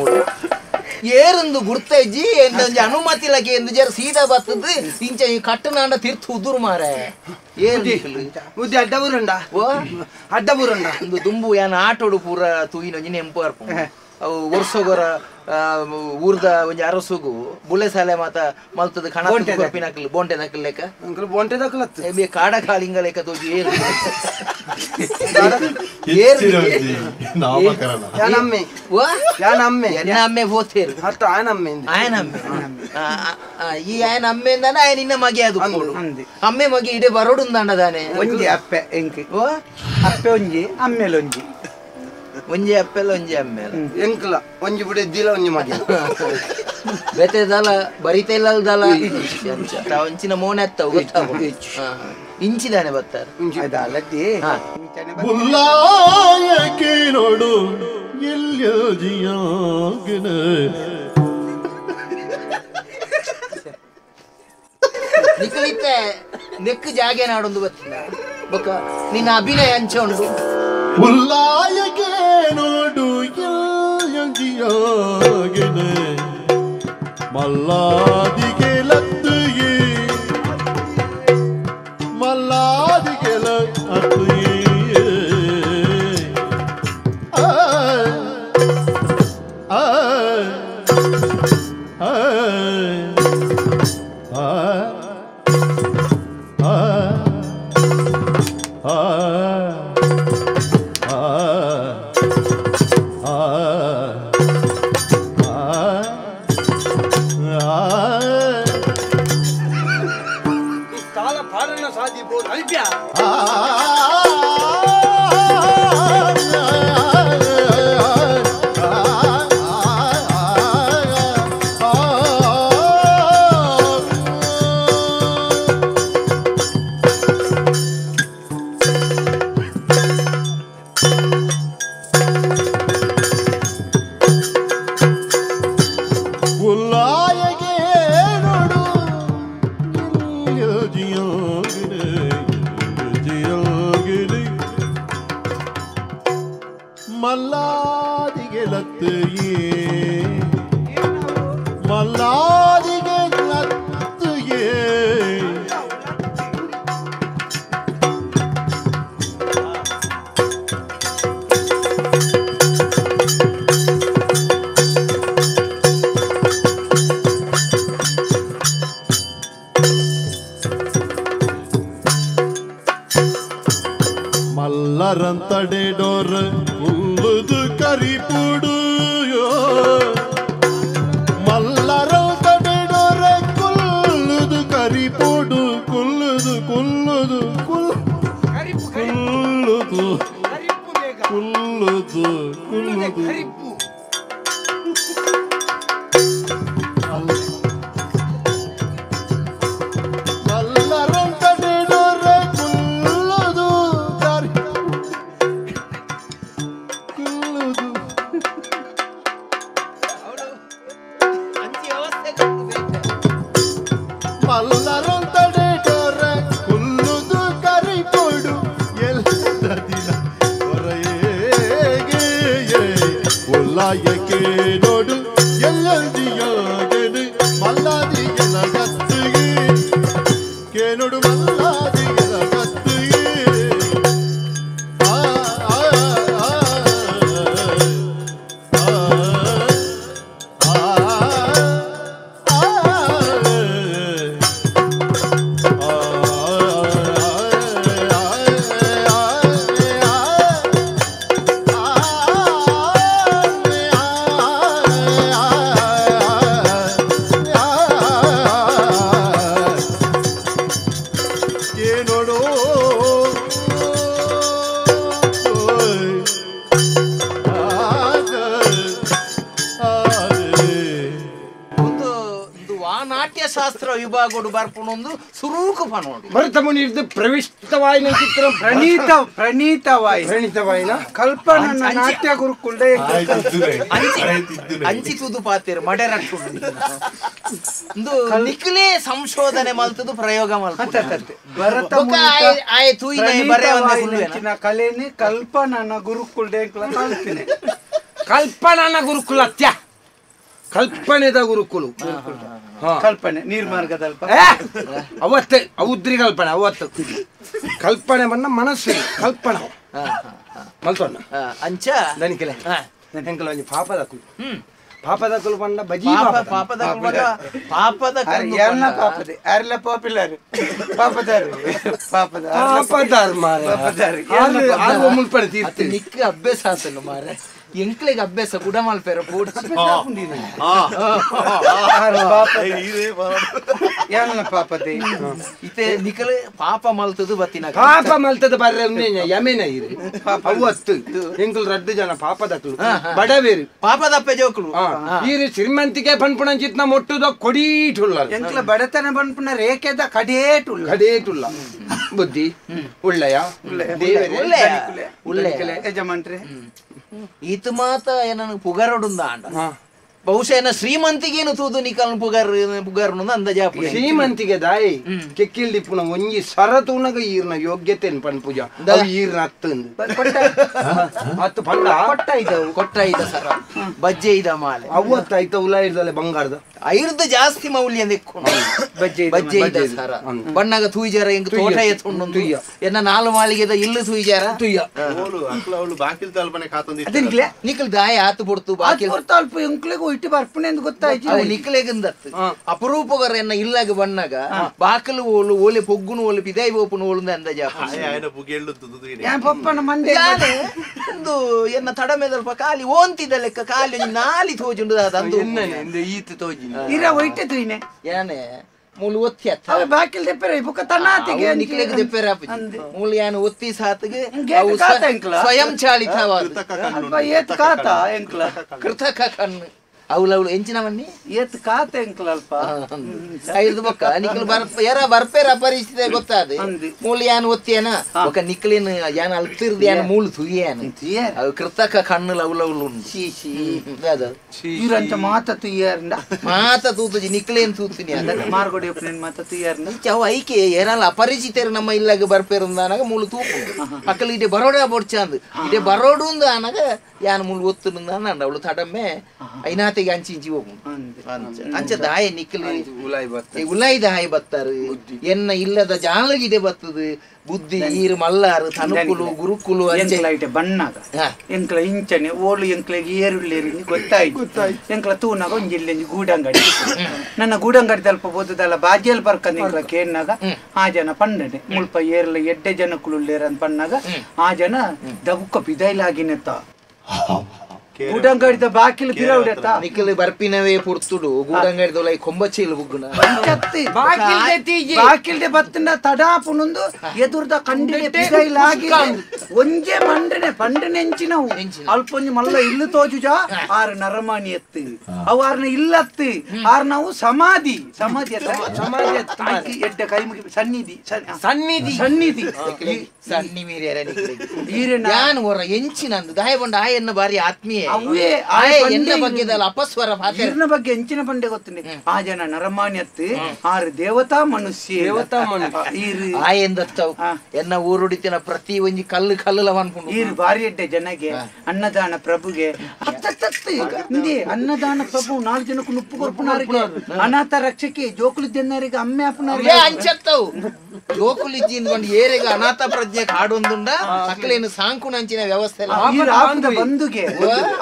ಏರಂದು ಗುರ್ತೈಜಿ ಎಂದೊಂಜಿ ಅನುಮತಿ ಎಂದು ಜರ ಸೀದಾ ಬತ್ತದು ಇಂಚ ಈ ಕಟ್ಟನಾಂಡ ತೀರ್ಥ ಉದುರು ಮಾರೆ ಏರು ಬುದ್ಧಿ ಅಡ್ಡ ಊರಂಡ ಅಡ್ಡ ಊರಂಡ ಒಂದು ದುಂಬು ಯಾನ ಆಟೋಡು ಪೂರ ತೂಯಿನೊಂಜಿ ನೆಂಪು ಅರ್ಪ ಅವು ವರ್ಷಗೊರ ಊರ್ದ ಒಂಜಿ ಅರಸುಗು ಬುಳೆ ಸಾಲೆ ಮಾತ ಮಲ್ತದ ಕಣ ಕೊರ್ಪಿನಕಲ್ ಬೋಂಟೆ ದಕ್ಕಲ್ ಲೆಕ್ಕ ಬೋಂಟೆ ದಕ್ಕಲತ್ತು ಕಾಡ ಕಾಳಿಂಗ ಲೆಕ್ಕ ತೋಜಿ ಏರು ಯಾನಮ್ಮೆ ಹೋತೇರು ಆಯನಮ್ಮೆ ಈ ಆಯನ ಅಮ್ಮೆ ಅಂದಾನೆ ಆಯನ ನಿನ್ನ ಮಗೆ ಅದು ಅಮ್ಮೆ ಮಗೆ ಇಡೇ ಬರೋಡುಂದಾಂಡದಾನೆ ಒಂಜಿ ಅಪ್ಪೆ ಎಂಕ್ ಅಪ್ಪೆ ಒಂಜಿ ಅಮ್ಮೇಲೆ ಒಂಜಿ ಒಂಜಿ ಅಪ್ಪೆಲ್ಲ ಒಂಜಿ ಅಮ್ಮೇಲೆ ಎಂಕ್ಲ ಒಂಜಿ ಬಿಡೆ ದಿಲ ಒಂಜಿ ಮಗೆ ಬೇತೆ ದಲ ಬರಿತ ಇಲ್ಲ ದಲ ಒಂಚಿನ ಮೋನೆ ಅತ್ತವು ಗೊತ್ತಾಗ ಇಂಚಿದಾನೆ ಬರ್ತಾರೆ ಬುಲ್ಲಾಯಕ್ಕೆ ನೋಡು ಎಲ್ಲಿಯಾಗಿನ ನಿಕ್ಕಲಿತ್ತೆ ನೆಕ್ ಜಾಗೆ ನಾಡೊಂದು ಗೊತ್ತಿಲ್ಲ ಬೊಕ್ಕ ನಿನ್ನ ಅಭಿನಯ ಅಂಚ ಉಂಟು ಉಲ್ಲಾಯಕ್ಕೆ ನೋಡು ಎಲ್ಲಿಯಾಗಿನ ಮಲ್ಲಾದಿಗೆ ಲತ್ತುಯೇ ಮಲ್ಲಾದಿಗೆ ಲತ್ತುಯೇ ಆ ಆ ಆ ಆ ಆ ಆ ಮಲ್ಲರಂತಡೆಡೋರ ಕುಲ್ಲುದು ಕರಿಪುಡು ಮಲ್ಲರಂತಡೆಡೋರ ಕುಲ್ಲುದು ಕರಿಪುಡು ಕುಲ್ಲುದು ಕುಲ್ಲುದು ಕುಲ್ಲುದು ಕುಲ್ಲುದು ಕುಲ್ಲುದು ಪ್ರವಿಷ್ಟವಾಯಿನ ಚಿತ್ರ ಪ್ರಣೀತ ಪ್ರಣೀತವಾಯಿ ಪ್ರಣೀತವಾಯಿನ ಕಲ್ಪನಾ ನಾಟ್ಯ ಗುರುಕುಲ ಅಂಚಿ ತೂದು ಪಾತೇರು ಮಡೆರಟ್ಟು ಇಂದು ನಿಕ್ಲೆ ಸಂಶೋಧನೆ ಮಲ್ತದು ಪ್ರಯೋಗ ಮಲ್ತ ಭರತ ಕಲೆನಿ ಕಲ್ಪನಾ ಗುರುಕುಲ ಕಲ್ತಿನಿ ಕಲ್ಪನಾ ಗುರುಕುಲ ಅತ್ಯ ಕಲ್ಪನೆದ ಗುರುಕುಲು ಕಲ್ಪನೆ ನೀರ್ಮಾರ್ಗದಲ್ಪ ಅವತ್ತೆ ಔದ್ರಿ ಕಲ್ಪನೆ ಅವತ್ತು ಕಲ್ಪನೆ ಬಣ್ಣ ಮನಸ್ಸು ಕಲ್ಪನೆ ಮಲ್ತೊಣ್ಣ ಅಂಚ ದನಿಕೆಲೆ ಎಂಕಲ ಒಂಜಿ ಪಾಪದಕುಲು ಪಾಪದಕುಲು ಬಣ್ಣ ಬಜಿ ಪಾಪದ ಪಾಪದ ಎಲ್ಲ ಪಾಪದೆ ಯಾರೆಲ್ಲ ಪಾಪಿಲ್ಲಾರು ಪಾಪದಾರು ಪಾಪದ ಪಾಪದಾರು ಮಾರೆ ಪಾಪದಾರು ಮುಲ್ಪಡೆ ತೀರ್ತಿ ನಿಕ್ಕ ಅಭ್ಯಾಸ ಆತಲ್ಲ ಮಾರೆ ಎಂಕ್ಲೆಗ್ ಅಭ್ಯಾಸ ಕೂಡ ಮಲ್ಪೆರ ಪಾಪದೆ ಇತ್ತೆ ನಿಕಲೆ ಪಾಪ ಮಲ್ತದು ಬತ್ತಿನ ಪಾಪ ಮಲ್ತದ ಬರ್ರೆ ಯಮೇನ ಇರು ಅವತ್ತು ಎಂಕುಲು ರಡ್ಡು ಜನ ಪಾಪದಕ್ಲು ಬಡವೇರು ಪಾಪದಪ್ಪೆ ಜೋಕುಲು ಈರು ಶ್ರೀಮಂತಿಕೆ ಪನ್ಪುಣ ಚಿತ್ನ ಮೊಟ್ಟುದ ಕೊಡೀಟುಲ್ಲ ಎಂಕ್ಲ ಬಡತನ ಪನ್ಪುಣ ರೇಖೆದ ಕಡೇಟುಲ್ಲ ಕಡೇಟುಲ್ಲ ಬುದ್ಧಿ ಉಳ್ಳಯ ಉಳ್ಳೆಯ ಯಜಮಾನ್ರೆ ಈತ ಮಾತ ಏನನ್ನು ಪುಗರೊಡುಂದ ಅಂಡ ಬಹುಶಃ ಏನ ಶ್ರೀಮಂತಿಗೇನು ತೂದು ನಿಕಲ್ ಪುಗರ್ ಪುಗರ್ನು ಅಂದಾಜು ಶ್ರೀಮಂತಿಗೆ ದಾಯಿ ಕೆಕ್ಕಿಲ್ದಿಪ್ಪುನ ಒಂಜಿ ಸರ ತೂನಗ ಈರ್ನ ಯೋಗ್ಯತೆ ಪನ್ಪುಜ ಈರ್ನ ಅತ್ತಂದು ಅತ್ತು ಪಂಡ ಕೊಟ್ಟ ಇದ್ದವು ಕೊಟ್ಟ ಇದ್ದ ಸರ ಬಜ್ಜೆ ಇದ ಮಾಲೆ ಅವತ್ತು ಆಯ್ತ ಉಲ ಇರ್ದಲೆ ಬಂಗಾರದ ಐರ್ದ ಜಾಸ್ತಿ ಮೌಲ್ಯ ಬಜ್ಜೆ ಬಜ್ಜೆ ಇದ್ದ ಸರ ಬಣ್ಣಗ ತೂಯ್ಜಾರ ಎಂಗ್ ತೋಟ ಎತ್ತುಂಡು ಎನ್ನ ನಾಲು ಮಾಳಿಗೆದ ಇಲ್ಲು ತೂಯ್ಜಾರ ತುಯ್ಯ ಅವಳು ಬಾಕಿಲ್ ತಲ್ಪನೆ ಕಾತಂದಿ ನಿಕಲ್ ದಾಯ ಆತು ಪೊಡ್ತು ಬಾಕಿಲ್ ಅಲ್ಪ ಎಂಕ್ಲೆಗ್ ಇಟ್ಟು ಬರ್ಪಣೆ ಅಂತ ಗೊತ್ತಾಯ್ತು ನಿಕ್ಲೆಗಿಂದತ್ತು ಅಪರೂಪಗರ ಎನ್ನ ಇಲ್ಲಾಗ ಬಣ್ಣಗ ಬಾಕಲು ಓಲು ಓಲೆ ಪೊಗ್ಗುನು ಓಲು ಪಿದಾಯಿ ಓಪುನು ಓಲು ಅಂದಾಜ ಪಪ್ಪನ ಮಂಡೆ ಒಂದು ಎನ್ನ ತಡಮೆದಲ್ಪ ಖಾಲಿ ಓಂತಿದ ಲೆಕ್ಕ ಖಾಲಿ ನಾಲಿ ತೋಜುಂಡು ಈತ ತೋಜಿ ಇರ ಒಯ್ಟೆ ತೂಯಿನೆ ಯಾನೆ ಮೂಲು ಒತ್ತಿ ಅತ್ತ ಅವೆ ಬಾಕಿಲ್ ದೆಪ್ಪೆರೆ ಬುಕ್ಕ ತನ್ನಾತಿಗೆ ನಿಕ್ಲೆಗ್ ದೆಪ್ಪೆರೆ ಆಪುಜಿ ಮೂಲು ಯಾನ್ ಒತ್ತಿ ಸಾತಿಗೆ ಸ್ವಯಂ ಚಾಲಿತವಾದ ಅಲ್ಪ ಏತ್ ಕಾತ ಎಂಕ್ಲ ಕೃತಕ ಕಣ್ಣು ಅವಳು ಅವಳು ಎಂಚಿನ ಮನ್ನಿ ಏತ್ ಕಾತ ಎಂಕ್ಲ ಅಲ್ಪ ಐದು ಬೊಕ್ಕ ನಿಕ್ಲು ಬರ್ಪ ಯಾರ ಬರ್ಪೇರ ಅಪರಿಚಿತ ಗೊತ್ತಾದ ಮೂಲು ಯಾನ್ ಒತ್ತಿಯನ ಬೊಕ್ಕ ನಿಕ್ಲೇನ್ ಯಾನ್ ಅಲ್ತಿರ್ದು ಯಾನ್ ಮೂಲು ತುಯ್ಯಾನ ಅವು ಕೃತಕ ಕಣ್ಣು ಲವ್ಲವ್ಲು ಉಂಡು ಈರಂಚ ಮಾತ ತುಯ್ಯಾರಂಡ ಮಾತ ತೂತುಜಿ ನಿಕ್ಲೇನ್ ತೂತಿನಿ ಅದ ಮಾರ್ಗೋಡಿ ಒಪ್ಪನೇನ್ ಮಾತ ತುಯ್ಯಾರಂಡ ಅವು ಐಕೆ ಏನಾಲ ಅಪರಿಚಿತರು ನಮ್ಮ ಇಲ್ಲಾಗ ಬರ್ಪೇರಂದಾನಾಗ ಮೂಲು ತೂಪು ಅಕ್ಕಲು ಇಡೆ ಬರೋಡ ಬೊಡ್ಚಾಂದು ಇಡೆ ಬರೋಡು ಅಂದ ಆನಾಗ ಯಾನ್ ಮೂಲು ಒತ್ತುಂದ ಅಂಡ ಅವಳು ತಡಮ್ಮೆ ಐನಾತೆ ಜಾಗ್ರತೆಗೆ ಅಂಚಿ ಇಂಚಿ ಹೋಗು ಅಂಚ ದಾಯ ನಿಕ್ಕಲು ಉಲಾಯ್ದ ಹಾಯ್ ಬತ್ತಾರು ಎನ್ನ ಇಲ್ಲದ ಜಾಲಗಿದೆ ಬತ್ತದು ಬುದ್ಧಿ ಈರು ಮಲ್ಲಾರು ತನುಕುಲು ಗುರುಕುಲು ಎಂಕ್ಲ ಬಣ್ಣಾಗ ಎಂಕ್ಲ ಇಂಚನೆ ಓಳು ಎಂಕ್ಲೆಗೆ ಏರುಳ್ಳೇರಿ ಗೊತ್ತಾಯ್ತು ಎಂಕ್ಲ ತೂನಾಗ ಒಂಜಿ ಇಲ್ಲೊಂಜಿ ಗೂಡಂಗಡಿ ನನ್ನ ಗೂಡಂಗಡಿ ತಲ್ಪ ಬೋದಲ್ಲ ಬಾಜಿಯಲ್ಲಿ ಬರ್ಕಂದ್ ಎಂಕ್ಲ ಕೇನ್ನಾಗ ಆ ಜನ ಪಂಡನೆ ಮುಲ್ಪ ಏರ್ಲ ಎಡ್ಡೆ ಜನಕುಲುಳ್ಳೇರ ಅಂತ ಪಣ್ಣಾಗ ಆ ಜನ ದಬುಕ್ಕ ಬಿದೈಲಾಗಿನೆತ್ತ ಗೂಡಂಗಡಿದ ಬಾಕಿಲು ಬಿರೌಡೆತ್ತ ನಿಕ್ಕಲು ಬರ್ಪಿನವೇ ಪುರ್ತುಡು ಗೂಡಂಗಡಿದೊಲ ಕೊಂಬಚೀಲು ಬುಗ್ಗುನ ಬಾಕಿಲ್ದೆ ಬತ್ತಿನ ತಡಾಪುನೊಂದು ಎದುರ್ದ ಕಂಡಿಡೆ ಬಿದೈಲಾಗಿ ಒಂಜೆ ಮಂಡನೆ ಪಂಡನೆಂಚಿನವು ಅಲ್ಪ ಒಂಜಿ ಮಲ್ಲ ಇಲ್ಲು ತೋಜುಜ ಆರು ನರಮಾನಿ ಎತ್ತು ಅವು ಆರ್ನ ಇಲ್ಲತ್ತು ಆರ್ ನಾವು ಸಮಾಧಿ ಸಮಾಧಿ ಸಮಾಧಿ ಎಡ್ಡೆ ಕೈ ಮುಗಿ ಸನ್ನಿಧಿ ಸನ್ನಿಧಿ ಸನ್ನಿಧಿ ಸನ್ನಿ ಮೀರಿಯರ ಯಾನ್ ಹೊರ ಎಂಚಿನಂದು ದಾಯ ಬಂಡ ಆಯನ್ನ ಬಾರಿ ಆತ್ಮೀಯ ಅಪಸ್ವರ ಬಗ್ಗೆ ಎಂಚಿನ ಪಂಡೆ ಗೊತ್ತುಂಡೆ ಆ ಜನ ನರಮಾನ್ಯತ್ತು ಆರು ದೇವತಾ ಮನುಷ್ಯ ದೇವತಾ ಮನುಷ್ಯ ಆಯೆಂದತ್ತವು ಎನ್ನ ಊರುಡಿತಿನ ಪ್ರತಿ ಒಂಜಿ ಕಲ್ಲು ಕಲ್ಲು ಅನ್ಕೊಂಡು ಈರು ಬಾರಿ ಎಡ್ಡೆ ಜನಗೆ ಅನ್ನದಾನ ಪ್ರಭುಗೆ ಅತ್ತತ್ತತ್ತು ಅನ್ನದಾನ ಪ್ರಭು ನಾಲ್ಕು ಜನಕ್ಕೂ ನುಪ್ಪು ಕೊರ್ಪುನಾರಿಗೆ ಅನಾಥ ರಕ್ಷಕೆ ಜೋಕುಲಿದ್ದೆನ್ನರಿಗೆ ಅಮ್ಮೆ ಅಪ್ಪನಾರಿಗೆ ಅಂಚತ್ತವು ಜೋಕುಲಿಜ್ಜಿ ಏರೆಗ ಅನಾಥ ಪ್ರಜ್ಞೆ ಕಾಡೊಂದುಂಡ ಅಕ್ಲೇನು ಸಾಂಕುನಂಚಿನ ವ್ಯವಸ್ಥೆ ಬಂಧುಗೆ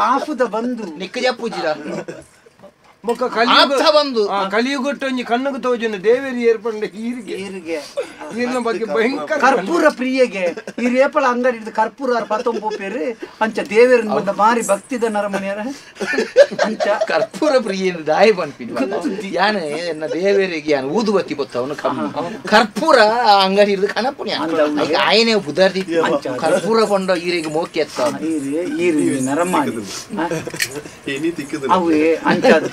ಆಫುದ ಬಂದು ನಿಕ್ಕಜ ಪೂಜಿರ ಬೊಕ್ಕ ಬಂದು ಕಲಿಯುಗೊಟ್ಟೊಂಜಿ ಕಣ್ಣುಗು ತೋಜುನ ದೇವೇರಿ ಏರ್ಪಂಡ ಹೀರಿಗೆ ಹೀರಿಗೆ ಈರ್ನ ಬಗ್ಗೆ ಭಯಂಕರ ಕರ್ಪೂರ ಪ್ರಿಯಗೆ ಈ ರೇಪಳ ಅಂಗಡಿ ಹಿಡಿದು ಕರ್ಪೂರ ಪತ್ತೊಂಪೇರು ಅಂಚ ದೇವೇರನ್ ಬಂದ ಮಾರಿ ಭಕ್ತಿದ ನರಮನಿಯರ ಅಂಚ ಕರ್ಪೂರ ಪ್ರಿಯನ ದಾಯ ಪನ್ಪಿನ ಯಾನೆ ಎನ್ನ ದೇವೇರಿಗೆ ಯಾನ್ ಊದುಬತ್ತಿ ಬೊತ್ತವನು ಕಮ್ಮಿ ಕರ್ಪೂರ ಅಂಗಡಿ ಹಿಡಿದು ಕಣಪುಣ್ಯ ಆಯನೇ ಬುದರ್ದಿ ಕರ್ಪೂರ ಕೊಂಡ ಈರಿಗೆ ಮೋಕಿ ಎತ್ತ ಈರು ನರಮಾನಿ ಅವೇ ಅಂಚಾದ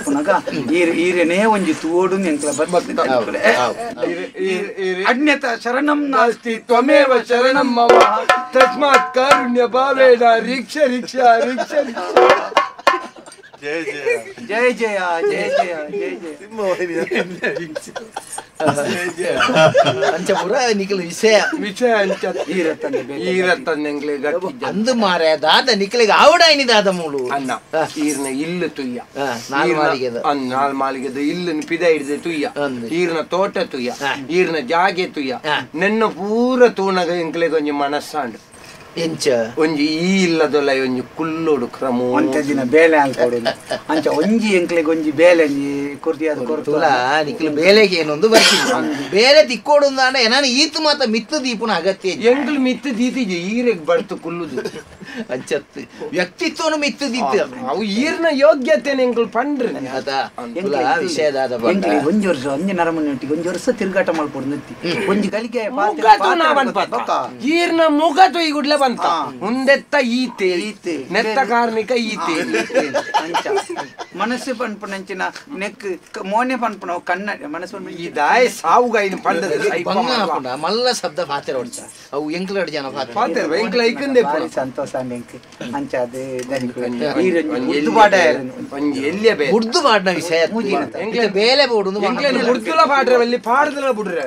ಈರನೇ ಒಂಜಿ ತೋಡು ಎಂಕ್ಲ ಅನ್ಯತ ಶರಣಂ ನಾಸ್ತಿ ತ್ವಮೇವ ಶರಣಂ ಮಮ ತಸ್ಮಾತ್ ಕಾರುಣ್ಯ ಭಾವೇನ ರಿಕ್ಷ ರಿಕ್ಷ ರಿಕ್ಷ ಜಯ ಜಯ ಜಯ ಜಯ ಜಯ ಜಯ ಜಯ ಜಯ ಅಂಚಪುರ ನಿಖಲು ವಿಷಯ ವಿಷಯ ಅಂಚ ಈರತ್ತಂದೆ ಅಂದು ಮಾರೆ ದಾದ ನಿಖಲಿಗೆ ಆವಡಾಯಿನಿ ದಾದ ಮೂಲು ಅನ್ನ ಈರ್ನ ಇಲ್ಲು ತುಯ್ಯ ನಾಲ್ ಮಾಲಿಗೆದ ನಾಲ್ ಮಾಲಿಗೆದ ಇಲ್ಲನ್ನು ಪಿದ ಹಿಡಿದ ತುಯ್ಯ ಈರ್ನ ತೋಟ ತುಯ್ಯ ಈರ್ನ ಜಾಗೆ ತುಯ್ಯ ನೆನ್ನ ಪೂರ ತೂಣಗ ಎಂಕ್ಲೆಗೆ ಒಂಜಿ ಮನಸ್ಸಾಂಡು ಎಂಚ ಒಂಜಿ ಈ ಇಲ್ಲದೊಲ್ಲ ಒಂಜಿ ಕುಲ್ಲೋಡು ಕ್ರಮ ಒಂತೆ ದಿನ ಬೇಲೆ ಅನ್ಕೊಡು ಅಂಚ ಒಂಜಿ ಎಂಕ್ಲೆಗೆ ಒಂಜಿ ಬೇಲೆ ಕೊರ್ದಿಯಾದ ಕೊರ್ತುಲ ನಿಕ್ಲು ಬೇಲೆಗೆ ಏನೊಂದು ಬರ್ತೀನಿ ಬೇಲೆ ತಿಕ್ಕೋಡು ಅಂದ ನಾನು ಈತು ಮಾತ ಮಿತ್ತು ದೀಪನ ಅಗತ್ಯ ಎಂಕ್ಲು ಮಿತ್ತು ದೀತಿಜೆ ಈರೆಗ್ ಬರ್ತು ಕುಲ್ಲುದು ಅಂಚತ್ತು ವ್ಯಕ್ತಿತ್ವನು ಮಿತ್ತು ದೀತು ಅವು ಈರ್ನ ಯೋಗ್ಯತೆನ ಎಂಕ್ಲು ಪಂಡ್ರಿ ಅದಾ ವಿಷಯದಾದ ಎಂಕ್ಲೆ ಒಂಜಿ ವರ್ಷ ಒಂಜಿ ನರಮನೆ ಒಟ್ಟಿಗೆ ಒಂಜಿ ವರ್ಷ ತಿರುಗಾಟ ಮಲ್ಪೊಡು ನಿತ್ತಿ ಒಂಜಿ ಗಲಿಗೆ ಈರ್ನ ಮುಖ ತೊಯ್ಗುಡ್ಲೆ ಬಂತ ಮುಂದೆತ್ತ ಈತೆ ನೆತ್ತ ಕಾರ್ಮಿಕ ಈತೆ ಮನಸ್ಸು ಪನ್ಪುನಂಚಿನ ನೆಕ್ ಮೋನೆ ಪನ್ಪುನ ಕನ್ನಡ ಮನಸ್ಸು ಈ ದಾಯ ಸಾವುಗಾಯಿನ ಪಂಡದ ಮಲ್ಲ ಶಬ್ದ ಪಾತೆರ ಹೊಡ್ಚ ಅವು ಎಂಕ್ಲಡ್ ಜನ ಪಾತೆರ ಎಂಕ್ಲ ಐಕಂದೆ ಸಂತೋಷ ಎಂಕ್ ಅಂಚ ಅದೇ ಒಂಜಿ ಎಲ್ಲಿಯ ಬೇರೆ ಉರ್ದು ಪಾಡ್ನ ವಿಷಯ ಬೇಲೆ ಬೋಡು ಉರ್ದುಲ ಪಾಡ್ರವಲ್ಲಿ ಪಾಡ್ದಲ ಬಿಡ್ರೆ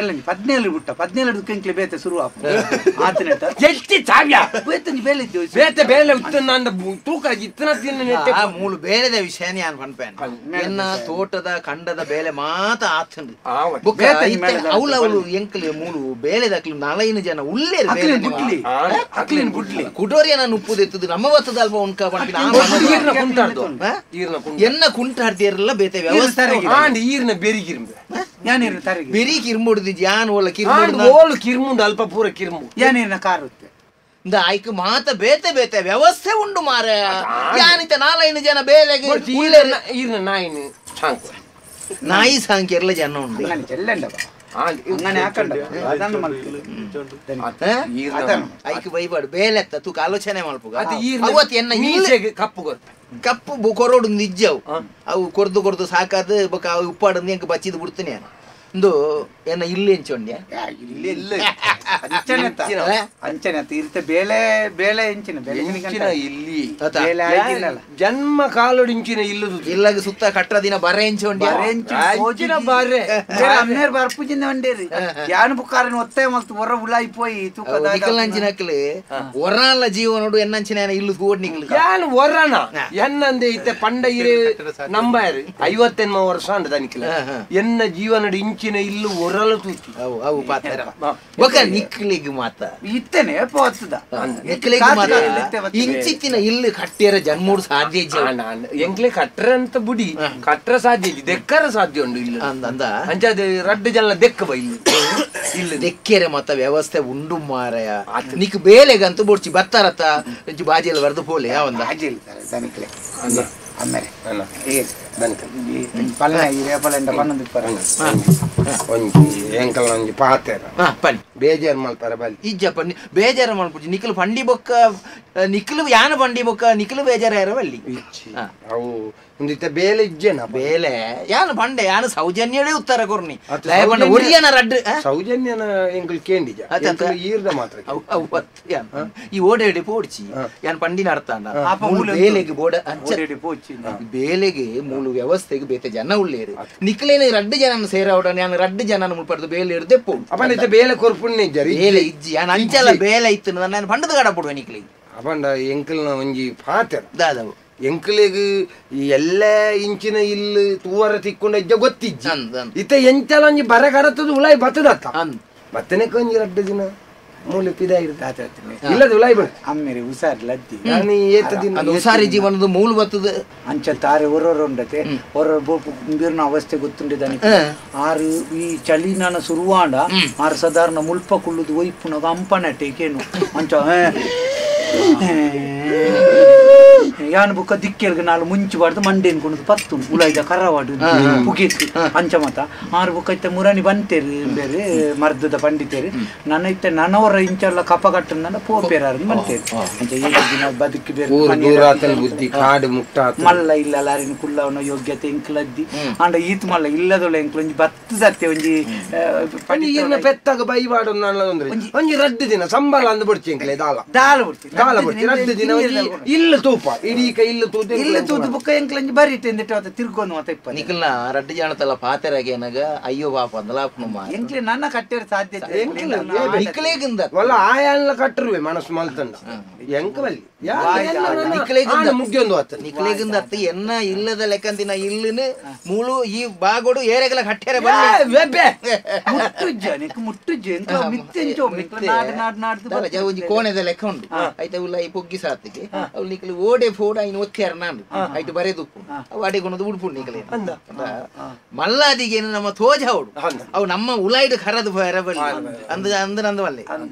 ಎಲ್ಲ 17 ಬಿಟ್ಟ 17 ಎಂಕ್ಲೆ ಬೇತೆ ಶುರು ಆತನ ಎತ್ತಿ ಚಾವ್ಯ ಬೇತಂಜಿ ಬೇಲೆ ಇದ್ದು ಬೇತೆ ಬೇಲೆ ಉತ್ತನ ತೂಕ ಇತ್ತನ ತಿನ್ನ ಮೂಲು ಬೇಲೆದ ವಿಷಯ ಯಾನ್ ಪನ್ಪೇನ್ ಎನ್ನ ತೋಟದ ಕಂಡದ ಬೇಲೆ ಮಾತ ಆತಂಡು ಅವಳು ಅವಳು ಎಂಕ್ಲೆ ಮೂಲು ಬೇಲೆದಕ್ಲು ನಾಲೈನು ಜನ ಉಳ್ಳೇರು ಬೇಲೆ ಅಕ್ಲಿನ್ ಬುಡ್ಲಿ ಕುಟೋರಿಯ ನಾನು ಉಪ್ಪುದೆತ್ತದು ನಮ್ಮ ಬತ್ತದ ಅಲ್ಪ ಉಣ್ಕ ಪನ್ಪಿನ ಎನ್ನ ಕುಂಟಾಡ್ತಿರಲ್ಲ ಬೇತೆ ವ್ಯವಸ್ಥೆ ಈರ್ನ ಬೆರಿಗಿರ್ಬೆ ಯಾನೇನು ತರಗಿ ಬೆರಿ ಕಿರ್ಮುಡ್ದು ಯಾನ್ ಓಲ ಕಿರ್ಮುಡ್ದು ಓಲು ಕಿರ್ಮುಂಡು ಅಲ್ಪ ಪೂರ ಕಿರ್ಮು ಯಾನೇನ ಕಾರುತ್ತೆ ಇಂದ ಆಯ್ಕೆ ಮಾತ ಬೇತೆ ಬೇತೆ ವ್ಯವಸ್ಥೆ ಉಂಡು ಮಾರ ಯಾನಿತ ನಾಲೈನು ಜನ ಬೇಲೆಗೆ ಈರ್ನ ನಾಯಿನ ಸಾಂಕು ನಾಯಿ ಸಾಂಕಿರ್ಲ ಜನ ಉಂಡು അങ്ങനെ ಹಾಕಂಡ ಅದನ್ನು ಐಕ್ ಬೈಬಾಡು ಬೇಲೆತ್ತ ತೂಕ ಆಲೋಚನೆ ಮಲ್ಪುಗ ಅವತ್ತು ಎನ್ನ ಮೀಸೆಗೆ ಕಪ್ಪು ಕೊರ್ಪೆ ಕಪ್ಪು ಕೊರೋಡು ನಿಜ್ಜವು ಅವು ಕೊರ್ದು ಕೊರ್ದು ಸಾಕಾದ ಬೊಕ ಅವು ಉಪ್ಪಾಡು ಎಂಕ್ ಬಚ್ಚಿದ್ ಬಿಡ್ತೀನಿ ಇಂದು ಏನ ಇಲ್ಲಿ ಎಂಚೊಂಡ್ಯ ಇಲ್ಲಿ ಇಲ್ಲ ಅಂಚನೆ ಅಂಚನೆ ಇರ್ತೆ ಬೇಳೆ ಬೇಳೆ ಎಂಚಿನ ಬೇಳೆ ಇಲ್ಲಿ ಬೇಳೆ ಆಗಿಲ್ಲ ಜನ್ಮ ಕಾಲೋಡು ಇಂಚಿನ ಇಲ್ಲದು ಇಲ್ಲಾಗ ಸುತ್ತ ಕಟ್ಟರ ದಿನ ಬರೆ ಎಂಚೊಂಡ್ಯ ಅಂಚಿನ ಬಾರೆ ಅಮ್ಮೇರ್ ಬರ್ಪುಜಿಂದ ಒಂಡೇರಿ ಯಾನು ಬುಕ್ಕಾರನ ಒತ್ತಾಯ ಮಲ್ತು ಹೊರ ಉಲಾಯಿ ಪೋಯಿ ತೂಕದ ನಿಕಲಂಚಿನಕ್ಲೆ ಒರಾಲ ಜೀವನೋಡು ಎನ್ನಂಚಿನ ಇಲ್ಲು ತೂಡ್ ನಿಕ್ಲು ಯಾನು ಒರನ ಎನ್ನಂದೆ ಇತ್ತೆ ಪಂಡ ಇರೆ ನಂಬಾರು 58 ವರ್ಷ ಅಂಡ ದನಿಕ್ಲ ಎನ್ನ ಜೀವನಡು ಇಂಚಿನ ಇಲ್ಲು ಒರಲ ತೂತಿ ಅವು ಅವು ಪಾತ್ರ ಬೊಕ ನಿಕ್ಲಿಗ್ ಮಾತ ಇತ್ತನೆ ಪೋತದ ನಿಕ್ಲಿಗ್ ಮಾತ ಇಂಚಿತ್ತಿನ ಇಲ್ಲು ಕಟ್ಟಿಯರ ಜನ್ಮೂಡು ಸಾಧ್ಯ ಇಜ್ಜಿ ಎಂಕ್ಲೆ ಕಟ್ಟರ ಅಂತ ಬುಡಿ ಕಟ್ಟರ ಸಾಧ್ಯ ಇಜ್ಜಿ ದೆಕ್ಕರ ಸಾಧ್ಯ ಉಂಡು ಇಲ್ಲ ಅಂದ ಅಂಚಾದ ರಡ್ಡು ಜನ ದೆಕ್ಕ ಬ ಇಲ್ಲು ಇಲ್ಲ ದೆಕ್ಕೆರೆ ಮತ್ತ ವ್ಯವಸ್ಥೆ ಉಂಡು ಮಾರಯ ನಿಕ್ ಬೇಲೆಗಂತೂ ಬೊಡ್ಚಿ ಬತ್ತಾರತ್ತ ಇಂಚು ಬಾಜಿಯಲ್ಲಿ ಬರೆದು ಪೋಲೆ ಯಾವಂದ ಬಾಜಿಯಲ್ಲಿ ದನಿಕ್ಲೆ ಆಮೇಲೆ ಪಲ್ಲೆ ಇರೇಪಲ್ಲ ಪನ್ನೊಂದು ಒಂಜಿ ಎಂಕಲ್ ಒಂಜಿ ಪಾತೆರ ಪನ್ನಿ ಬೇಜಾರು ಮಲ್ಪರ ಬಲ್ಲಿ ಇಜ್ಜ ಪನ್ನಿ ಬೇಜಾರು ಮಲ್ಪುಜಿ ನಿಕ್ಲು ಪಂಡಿ ಬೊಕ್ಕ ನಿಕ್ಲು ಯಾನ ಪಂಡಿ ಬೊಕ್ಕ ನಿಕ್ಲು ಬೇಜಾರ ಬಲ್ಲಿ ಅವು ಒಂದಿತ್ತ ಬೇಲೆ ಇಜ್ಜೇನ ಬೇಲೆ ಯಾನ ಪಂಡೆ ಯಾನ ಸೌಜನ್ಯಡೇ ಉತ್ತರ ಕೊರ್ನಿ ದಯಪಂಡ ಒರಿಯನ ರಡ್ಡು ಸೌಜನ್ಯನ ಎಂಕಲ್ ಕೇಂಡಿಜ ಈರ್ದ ಮಾತ್ರ ಈ ಓಡೇಡಿ ಪೋಡ್ಚಿ ಯಾನ್ ಪಂಡಿನ ಅರ್ಥಾಂಡ ಬೇಲೆಗೆ ಬೋಡ ಪೋಚಿ ಬೇಲೆಗೆ ಮೂಲು ವ್ಯವಸ್ಥೆಗೆ ಬೇತೆ ಜನ ಉಳ್ಳೇರು ನಿಕ್ಲೇನೆ ರಡ್ಡು ಜನ ಸೇರಾವಡ ನಾನು ರಡ್ಡು ಜನ ಮುಲ್ಪಡ್ದು ಬೇಲೆ ಇರ್ದೆ ಪೋ ಅಪನ ಬೇಲೆ ಕೊರ್ಪುಣ್ಣ ಇಜ್ಜಾರಿ ಬೇಲೆ ಇಜ್ಜಿ ಯಾನ್ ಅಂಚಲ ಬೇಲೆ ಇತ್ತು ನಾನು ಪಂಡದ ಗಡ ಪೋಡುವೆ ನಿಕ್ಲಿಗೆ ಅಪಂಡ ಎಂಕಲ್ನ ಒಂಜಿ ಪಾತೆರ ದಾದವು ಎಂಕಲೆಗ್ ಎಲ್ಲ ಇಂಚಿನ ಇಲ್ಲು ತೂವರ ತಿಕ್ಕೊಂಡ ಇಜ್ಜ ಗೊತ್ತಿಜ್ಜಿ ಇತ್ತ ಎಂಚಲ ಒಂಜಿ ಬರ ಕಡತದ ಉಲಾಯಿ ಬತ್ತದತ್ತ ಬತ್ತನೆಕ್ ಒಂಜಿ ರಡ್ಡು ದಿನ ಮೂಲೆ ಪಿದ ಇಲ್ಲದ ಉಲಾಯಿ ಬಡ ಅಮ್ಮೇರಿ ಹುಷಾರಿ ಲದ್ದಿ ನಾನು ಏತ ದಿನ ಹುಷಾರಿ ಜೀವನದ ಮೂಲ ಬತ್ತದ ಅಂಚ ತಾರೆ ಹೊರೊರ ಉಂಡತೆ ಹೊರ ಬೀರ್ನ ಅವಸ್ಥೆ ಗೊತ್ತುಂಡಿದ್ದಾನೆ ಆರು ಈ ಚಳಿ ನಾನು ಸುರುವಾಂಡ ಆರು ಸಾಧಾರಣ ಮುಲ್ಪ ಕುಳ್ಳುದು ಒಯ್ಪುನಗ ಅಂಪನಟೇಕೇನು ಅಂಚ ಯಾನ್ ಬುಕ್ಕ ದಿಕ್ಕೆಲ್ಗ ನಾಳು ಮುಂಚು ಬಾರ್ದು ಮಂಡೇನ್ ಕೊಣದು ಪತ್ತು ಉಲಾಯ್ದ ಕರವಾಡು ಪುಗೀತು ಅಂಚ ಮತ ಆರು ಬುಕ್ಕ ಇತ್ತ ಮುರಾನಿ ಬಂತೇರು ಬೇರೆ ಮರ್ದದ ಪಂಡಿತೇರು ನನ್ನ ಇತ್ತ ನನವರ ಇಂಚೆಲ್ಲ ಕಪ ಕಟ್ಟಂದ ಪೋಪೇರಾರು ಬಂತೇರು ಅಂಚ ಏಳು ದಿನ ಬದುಕಿ ಬೇರೆ ಬುದ್ಧಿ ಕಾಡು ಮುಟ್ಟ ಮಲ್ಲ ಇಲ್ಲ ಲಾರಿನ ಕುಲ್ಲವನ ಯೋಗ್ಯತೆ ಎಂಕ್ಲದ್ದಿ ಅಂಡ ಈತ್ ಮಲ್ಲ ಇಲ್ಲದೊಳ ಎಂಕ್ಲ ಒಂಜಿ ಬತ್ತದತ್ತೆ ಒಂಜಿ ಪೆತ್ತಾಗ ಬೈವಾಡು ಒಂಜಿ ರಡ್ಡು ದಿನ ಸಂಬಳ ಅಂದ್ ಬಿಡ್ಚಿ ಎಂಕ್ಲೆ ದಾಲ ದಾಲ ಬಿಡ್ತಿ ದಾಲ ಬಿಡ್ತಿ ರಡ್ಡು ದಿನ ಇಲ್ಲ ತೂಪ ಇಡೀ ಇಲ್ಲ ತೂತು ಇಲ್ಲ ತೂತು ಬುಕ್ಕ ಎಂಕ್ಲಂಜಿ ಬರೀ ತಿಂದಿಟ್ಟು ಅದ ತಿರ್ಗೊಂದು ಮತ್ತ ಇಪ್ಪ ನಿಖಲ್ನ ರಡ್ಡು ಜನತಲ್ಲ ಪಾತೆರಾಗ ಏನಾಗ ಅಯ್ಯೋ ಪಾಪ ಅಂದಲಾಪನು ಎಂಕ್ಲೆ ನನ್ನ ಕಟ್ಟೇರ್ ಸಾಧ್ಯ ನಿಕ್ಲೇಗಿಂದ ಒಲ್ಲ ಆಯಾನ್ಲ ಕಟ್ಟರುವೆ ಮನಸ್ಸು ಮಲ್ತಂಡ ಎಂಕ ಬಲ್ಲಿ ನಿಕ್ಲೇಗಿಂದ ಮುಗ್ಯೊಂದು ಆತ ನಿಕ್ಲೇಗಿಂದ ಅತ್ತ ಎನ್ನ ಇಲ್ಲದ ಲೆಕ್ಕಂತಿನ ಇಲ್ಲನು ಮೂಳು ಈ ಬಾಗೋಡು ಏರೆಗಲ ಕಟ್ಟೇರೆ ಬಲ್ಲಿ ಮುಟ್ಟುಜ್ಜ ನಿಕ್ ಮುಟ್ಟುಜ್ಜ ಎಂಕ್ಲ ಮಿತ್ತೆಂಚೋ ನಾಡ್ ನಾಡ್ ನಾಡ್ದು ಒಂಜಿ ಕೋಣೆದ ಲೆಕ್ಕ ಉಂಡು ಆಯ್ತಾ ಉಲ್ಲ ಈ ಪೊಗ್ಗಿ ಸಾತಿಗೆ ಅವ್ಳು ನಿಕ್ಲು ಓಡೆ ಫೋಡ ಐನು ಒತ್ತೆಯಾರ ನಾನು ಆಯ್ತು ಬರೆದುಪ್ಪು ಅವು ಅಡೆಗೊಂದು ಉಡುಪು ನಿಕ್ಲೆ ಮಲ್ಲಾದಿಗೆ ನಮ್ಮ ತೋಜ ಅವಡು ಅವು ನಮ್ಮ ಉಲಾಯ್ಡು ಖರದು ಬರಬಲ್ಲಿ ಅಂದ ಅಂದ ನಂದವಲ್ಲೆ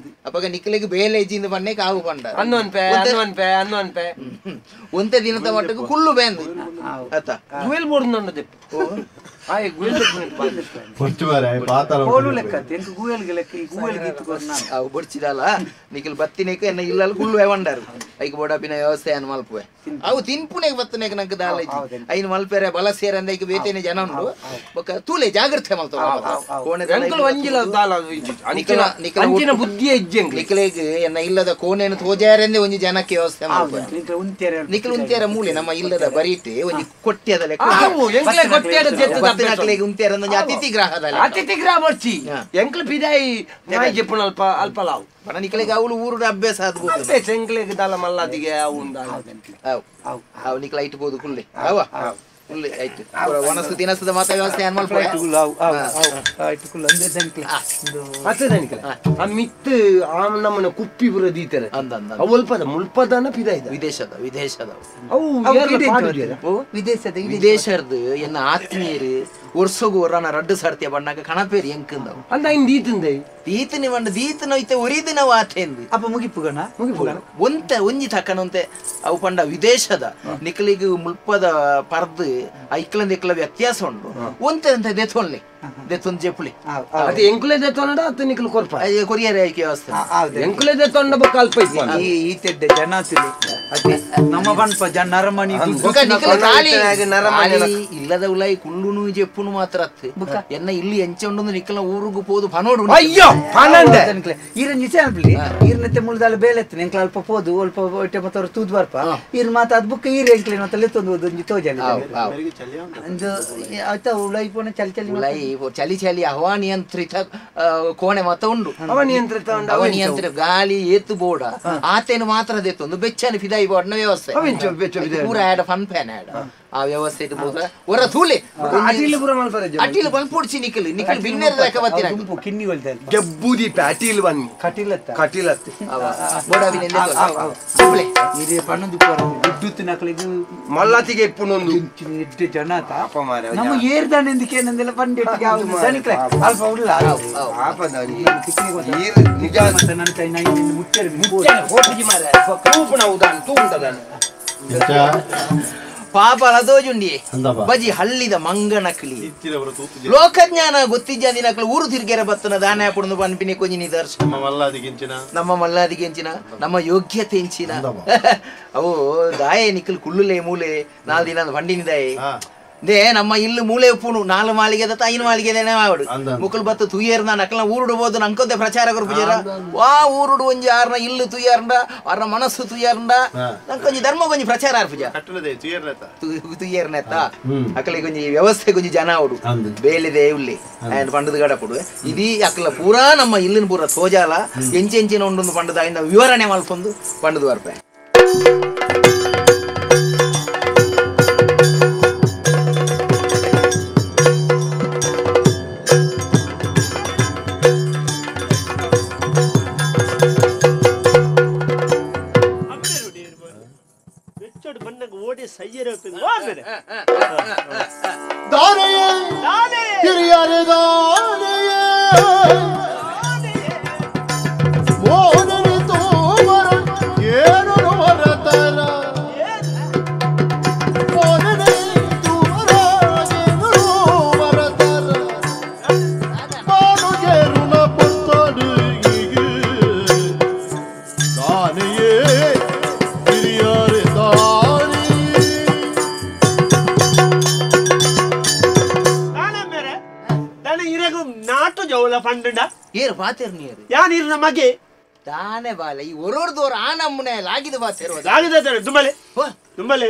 ಅಪ್ಪಗ ನಿಕ್ಲೆಗೆ ಬೇಲೆ ಇಜ್ಜಿಂದ ಬನ್ನೆ ಕಾವು ಪಂಡ ಅನ್ನೊನ್ಪೆ ಒಂತೆ ದಿನದ ಮಟ್ಟಕ್ಕೆ ಕುಲ್ಲು ಬೇಂದು ಆತ ಗುವೆಲ್ ಬೋರ್ಡ್ ನನ್ನದೆ ಆಯ್ ಗುವೆಲ್ ಕೋಲು ಲೆಕ್ಕ ಎಂಕ್ ಗುವೆಲ್ಗೆ ಲೆಕ್ಕ ಈ ಗುವೆಲ್ಗೆ ಇತ್ತು ಅವು ಬಡ್ಚಿದಲ್ಲ ನಿಖಲ್ ಬತ್ತಿನೇಕ ಎನ್ನ ಇಲ್ಲಲ್ಲಿ ಕುಲ್ಲು ವಂಡಾರು ಐಕ್ ಬೋಡಾಪಿನ ವ್ಯವಸ್ಥೆ ಅನ್ ಮಲ್ಪುವೆ ಅವು ತಿನ್ಪುನೆಗೆ ಬತ್ತನೇಕ ನಂಗೆ ದಾಲ ಐನ್ ಮಲ್ಪೆರೆ ಬಲ ಸೇರಂದ ಐಕ್ ಬೇತೇನೆ ಜನ ಉಂಡು ಬೊಕ್ಕ ತೂಲೆ ಜಾಗ್ರತೆ ಮಲ್ತ ಅಂಚಿನ ಬುದ್ಧಿಯ ಇಜ್ಜೆ ನಿಖಲೇಗ್ ಎನ್ನ ಇಲ್ಲದ ಕೋಣೆಯನ್ನು ತೋಜಾರೆಂದೇ ಒಂಜಿ ಜನಕ್ಕೆ ವ್ಯವಸ್ಥೆ ಮಲ್ಪುವೆ ನಿಖಲ್ ಉಂತೇರ ಮೂಲೆ ನಮ್ಮ ಇಲ್ಲದ ಬರೀಟೆ ಒಂಜಿ ಕೊಟ್ಟಿಯದ ಲೆಕ್ಕ ಉಂತೇರ ಒಂಜಿ ಅತಿಥಿ ಗ್ರಹದ ಅತಿಥಿ ಗ್ರಹ ಬರ್ಚಿ ಎಂಕ್ಲು ಪಿದಾಯಿ ನಾಯಿ ಜೆಪ್ಪುನ ಅಲ್ಪ ಅಲ್ಪ ಲಾವು ಬಣ ನಿಖಲೆಗೆ ಅವಳು ಊರುಡ ಅಭ್ಯಾಸ ಅದು ಅಭ್ಯಾಸ ಎಂಕ್ಲೆಗ್ ದಾಲ ಮಲ್ಲಾದಿಗೆ ಅವು ಅವು ಅವು ನಿಖಲ ಇಟ್ಟು ಬೋದು ಕುಲ್ಲೆ ಅವ ಕುಲ್ಲೆ ಆಯ್ತು ಒಣಸು ತಿನಸದ ಮಾತ ವ್ಯವಸ್ಥೆ ಏನ್ ಮಲ್ಪ ಆ ಮಿತ್ತು ಆ ನಮ್ಮನ ಕುಪ್ಪಿ ಬುರ ದೀತಾರೆ ಅವು ಅಲ್ಪದ ಮುಲ್ಪದನ ಪಿದಾಯ್ದ ವಿದೇಶದ ವಿದೇಶದ ಅವು ವಿದೇಶದ ವಿದೇಶದ ಎನ್ನ ಆತ್ಮೀಯರು ವರ್ಷಗು ಹೊರನ ರಡ್ಡು ಸರ್ತಿಯ ಬಣ್ಣಾಗ ಕಣಪೇರಿ ಎಂಕಂದವು ಅಂದ ಇನ್ ದೀತಂದೆ ದೀತನಿ ಬಂಡ ದೀತನ ಐತೆ ಒರಿದಿನ ವಾತೆಂದು ಅಪ್ಪ ಮುಗಿಪುಗಣ ಮುಗಿಪುಗಣ ಒಂತೆ ಒಂಜಿ ತಕ್ಕನಂತೆ ಅವು ಪಂಡ ವಿದೇಶದ ನಿಖಲಿಗೆ ಮುಲ್ಪದ ಪರ್ದು ಐಕ್ಲಂದ ಇಕ್ಲ ವ್ಯತ್ಯಾಸ ಉಂಟು ಒಂತೆ ಅಂತೆ ದೆತೊನ್ಲೆ ದೆತ್ತೊಂದು ಜೆಪ್ಪುಲಿ ಅದೇ ಎಂಕುಲೆ ದೆತ್ತೊಂಡ ಅತ್ತ ನಿಕುಲು ಕೊರ್ಪ ಕೊರಿಯರ್ ಆಯ್ಕೆ ವ್ಯವಸ್ಥೆ ಎಂಕುಲೆ ದೆತ್ತೊಂಡ ಬೊಕ್ಕ ಅಲ್ಪ ಈ ಈತೆಡ್ಡೆ ಜನ ತಿಳಿ ಅದೇ ನಮ್ಮ ಪನ್ಪ ಜನ ನರಮನಿ ಇಲ್ಲದ ಉಲಾಯಿ ಕುಳ್ಳುನು ಜೆಪ್ಪುನು ಮಾತ್ರ ಅತ್ತು ಎನ್ನ ಇಲ್ಲಿ ಎಂಚ ಉಂಡು ನಿಕ್ಕಲ ಊರುಗು ಪೋದು ಪನೋಡು ಅಯ್ಯೋ ಪನಂದೆ ಈರ ನಿಜ ಅನ್ಪಲಿ ಈರ್ನತ್ತೆ ಮುಳ್ದಾಲ ಬೇಲೆತ್ತು ಎಂಕ್ಲ ಅಲ್ಪ ಪೋದು ಅಲ್ಪ ಹೊಟ್ಟೆ ಮತ್ತ ಅವ್ರು ತೂದು ಬರ್ಪ ಈರ್ ಮಾತ ಅದ್ ಬುಕ್ಕ ಈರ್ ಎಂಕ್ಲೆ ಮತ್ತೆ ಲೆತ್ತೊಂದು ಒಂಜಿ ತೋಜಾಲಿ ಅಂದು ಆಯ್ತಾ ಉಲಾಯಿ ಪೋಣ ಚಲಿ ಚಲಿ ಉಲಾಯಿ ಚಲಿ ಚಲಿ ಹವಾನಿಯಂತ್ರಿತ ಕೋಣೆ ಮತ್ತ ಉಂಡು ಹವಾನಿಯಂತ್ರಿತ ಉಂಡು ಹವಾನಿಯಂತ್ರಿತ ಗಾಳಿ ಏತು ಬೋಡ ಆತೇನು ಮಾತ್ರ ದೆತ್ತೊಂದು ಬೆಚ್ಚನೆ ಫಿದಾಯಿ ಬೋಡ್ನ ವ್ಯವಸ್ಥೆ ಪೂರ ಆಡ fun fan add ಆ ವ್ಯವಸ್ಥೆ ಇದು ಪೂರ ಹೊರ ತೂಲೆ ಅಟಿಲು ಪೂರ ಮಲ್ಪರೆ ಅಟಿಲು ಮಲ್ಪೊಡ್ಚಿ ನಿಕಲ್ ನಿಕಲ್ ಬಿನ್ನೆರ್ ದಾಕ ಬತ್ತಿನ ಕಿನ್ನಿ ಒಲ್ದೆ ಜಬ್ಬುದಿ ಅಟಿಲು ಬನ್ನಿ ಕಟಿಲತ್ತ ಕಟಿಲತ್ತ ಬೋಡ ಬಿನ್ನೆ ಸುಬ್ಳೆ ಇರೆ ಪಣ್ಣದು ಪೋರ ದುಡ್ಡು ನಕಲಿಗೆ ಮಲ್ಲತಿಗೆ ಇಪ್ಪುನೊಂದು ಎಡ್ಡೆ ಜನ ತಾ ನಮ್ಮ ಏರ್ದಾನೆಂದಕ್ಕೆ ಏನಂದೆಲ್ಲ ಪಂಡೆಟ್ಟಿಗೆ ಯಾವುದು ದನಿಕ್ಲೆ ಅಲ್ಪ ಉಲ್ಲ ಪಾಪ ದಾನಿ ನಿಜ ನನ್ನ ಕೈ ನಾನು ಮುಟ್ಟರೆ ಹೋಟುಜಿ ಮಾರೆ ತೂಪುನ ಉದಾನ್ ತೂಂಡದಾನ ಪಾಪ ಲದೋಜುಂಡಿ ಬಜಿ ಹಳ್ಳಿದ ಮಂಗನಕ್ಲಿ ಲೋಕಜ್ಞಾನ ಗೊತ್ತಿಜ್ಜಾದಿನಕ್ಲು ಊರು ತಿರ್ಗೆರೆ ಬತ್ತನ ದಾನ ಪುಡ್ದು ಪನ್ಪಿನಿ ಕೊಂಜಿ ನಿದರ್ಶನ ನಮ್ಮ ಮಲ್ಲಾದಿಗೆಂಚಿನ ನಮ್ಮ ಯೋಗ್ಯತೆ ಎಂಚಿನ ಅವು ದಾಯೆ ನಿಕ್ಕಲ್ ಕುಳ್ಳುಲೆ ಮೂಲೆ ನಾಲ್ ದಿನ ಬಂಡಿನಿ ದಾಯೆ they ನಮ್ಮ ಇಲ್ಲು ಮೂಲೆ ಉಪ್ಪುನು ನಾಲ್ ಮಾಳಿಗೆದ ಐನು ಮಾಳಿಗೆದೇನೆ ಆವಡು ಮುಕುಲ್ ಬತ್ತು ತುಯ್ಯರ್ನ ನಕಲ್ನ ಊರುಡು ನಂಕೊಂದೆ ಪ್ರಚಾರ ಕೊರ್ಪುಜೇರ ವಾ ಊರುಡು ಒಂಜಿ ಆರ್ನ ಇಲ್ಲು ತುಯ್ಯರ್ಂಡ ಆರ್ನ ಮನಸ್ಸು ತುಯ್ಯರ್ಂಡ ನಂಕೊಂಜಿ ಧರ್ಮ ಕೊಂಜಿ ಪ್ರಚಾರ ಆರ್ಪುಜ ತುಯ್ಯರ್ನೆತ್ತ ಅಕಲಿ ಕೊಂಜಿ ವ್ಯವಸ್ಥೆ ಕೊಂಜಿ ಜನ ಅವಡು ಬೇಲೆದೆ ಉಲ್ಲಿ ಆಯನ್ ಪಂಡದ ಗಡಪುಡು ಇದೀ ಅಕಲ ಪೂರಾ ನಮ್ಮ ಇಲ್ಲಿನ ಪೂರ ತೋಜಾಲ ಎಂಚೆಂಚಿನ ಉಂಡೊಂದು ಪಂಡದ ಆಯಿಂದ ವಿವರಣೆ ಮಲ್ಪೊಂದು ಪಂಡದು ಬರ್ಪೆ. ಮಗೆ ತಾನೇ ಬಾಲೆ ಈ ಒರೋರ್ದೋರ್ ಆ ನಮ್ಮನೆ ಲಾಗಿದ ಬಾತೇರು ಲಾಗಿದ ದುಂಬಲೆ ದುಂಬಲೆ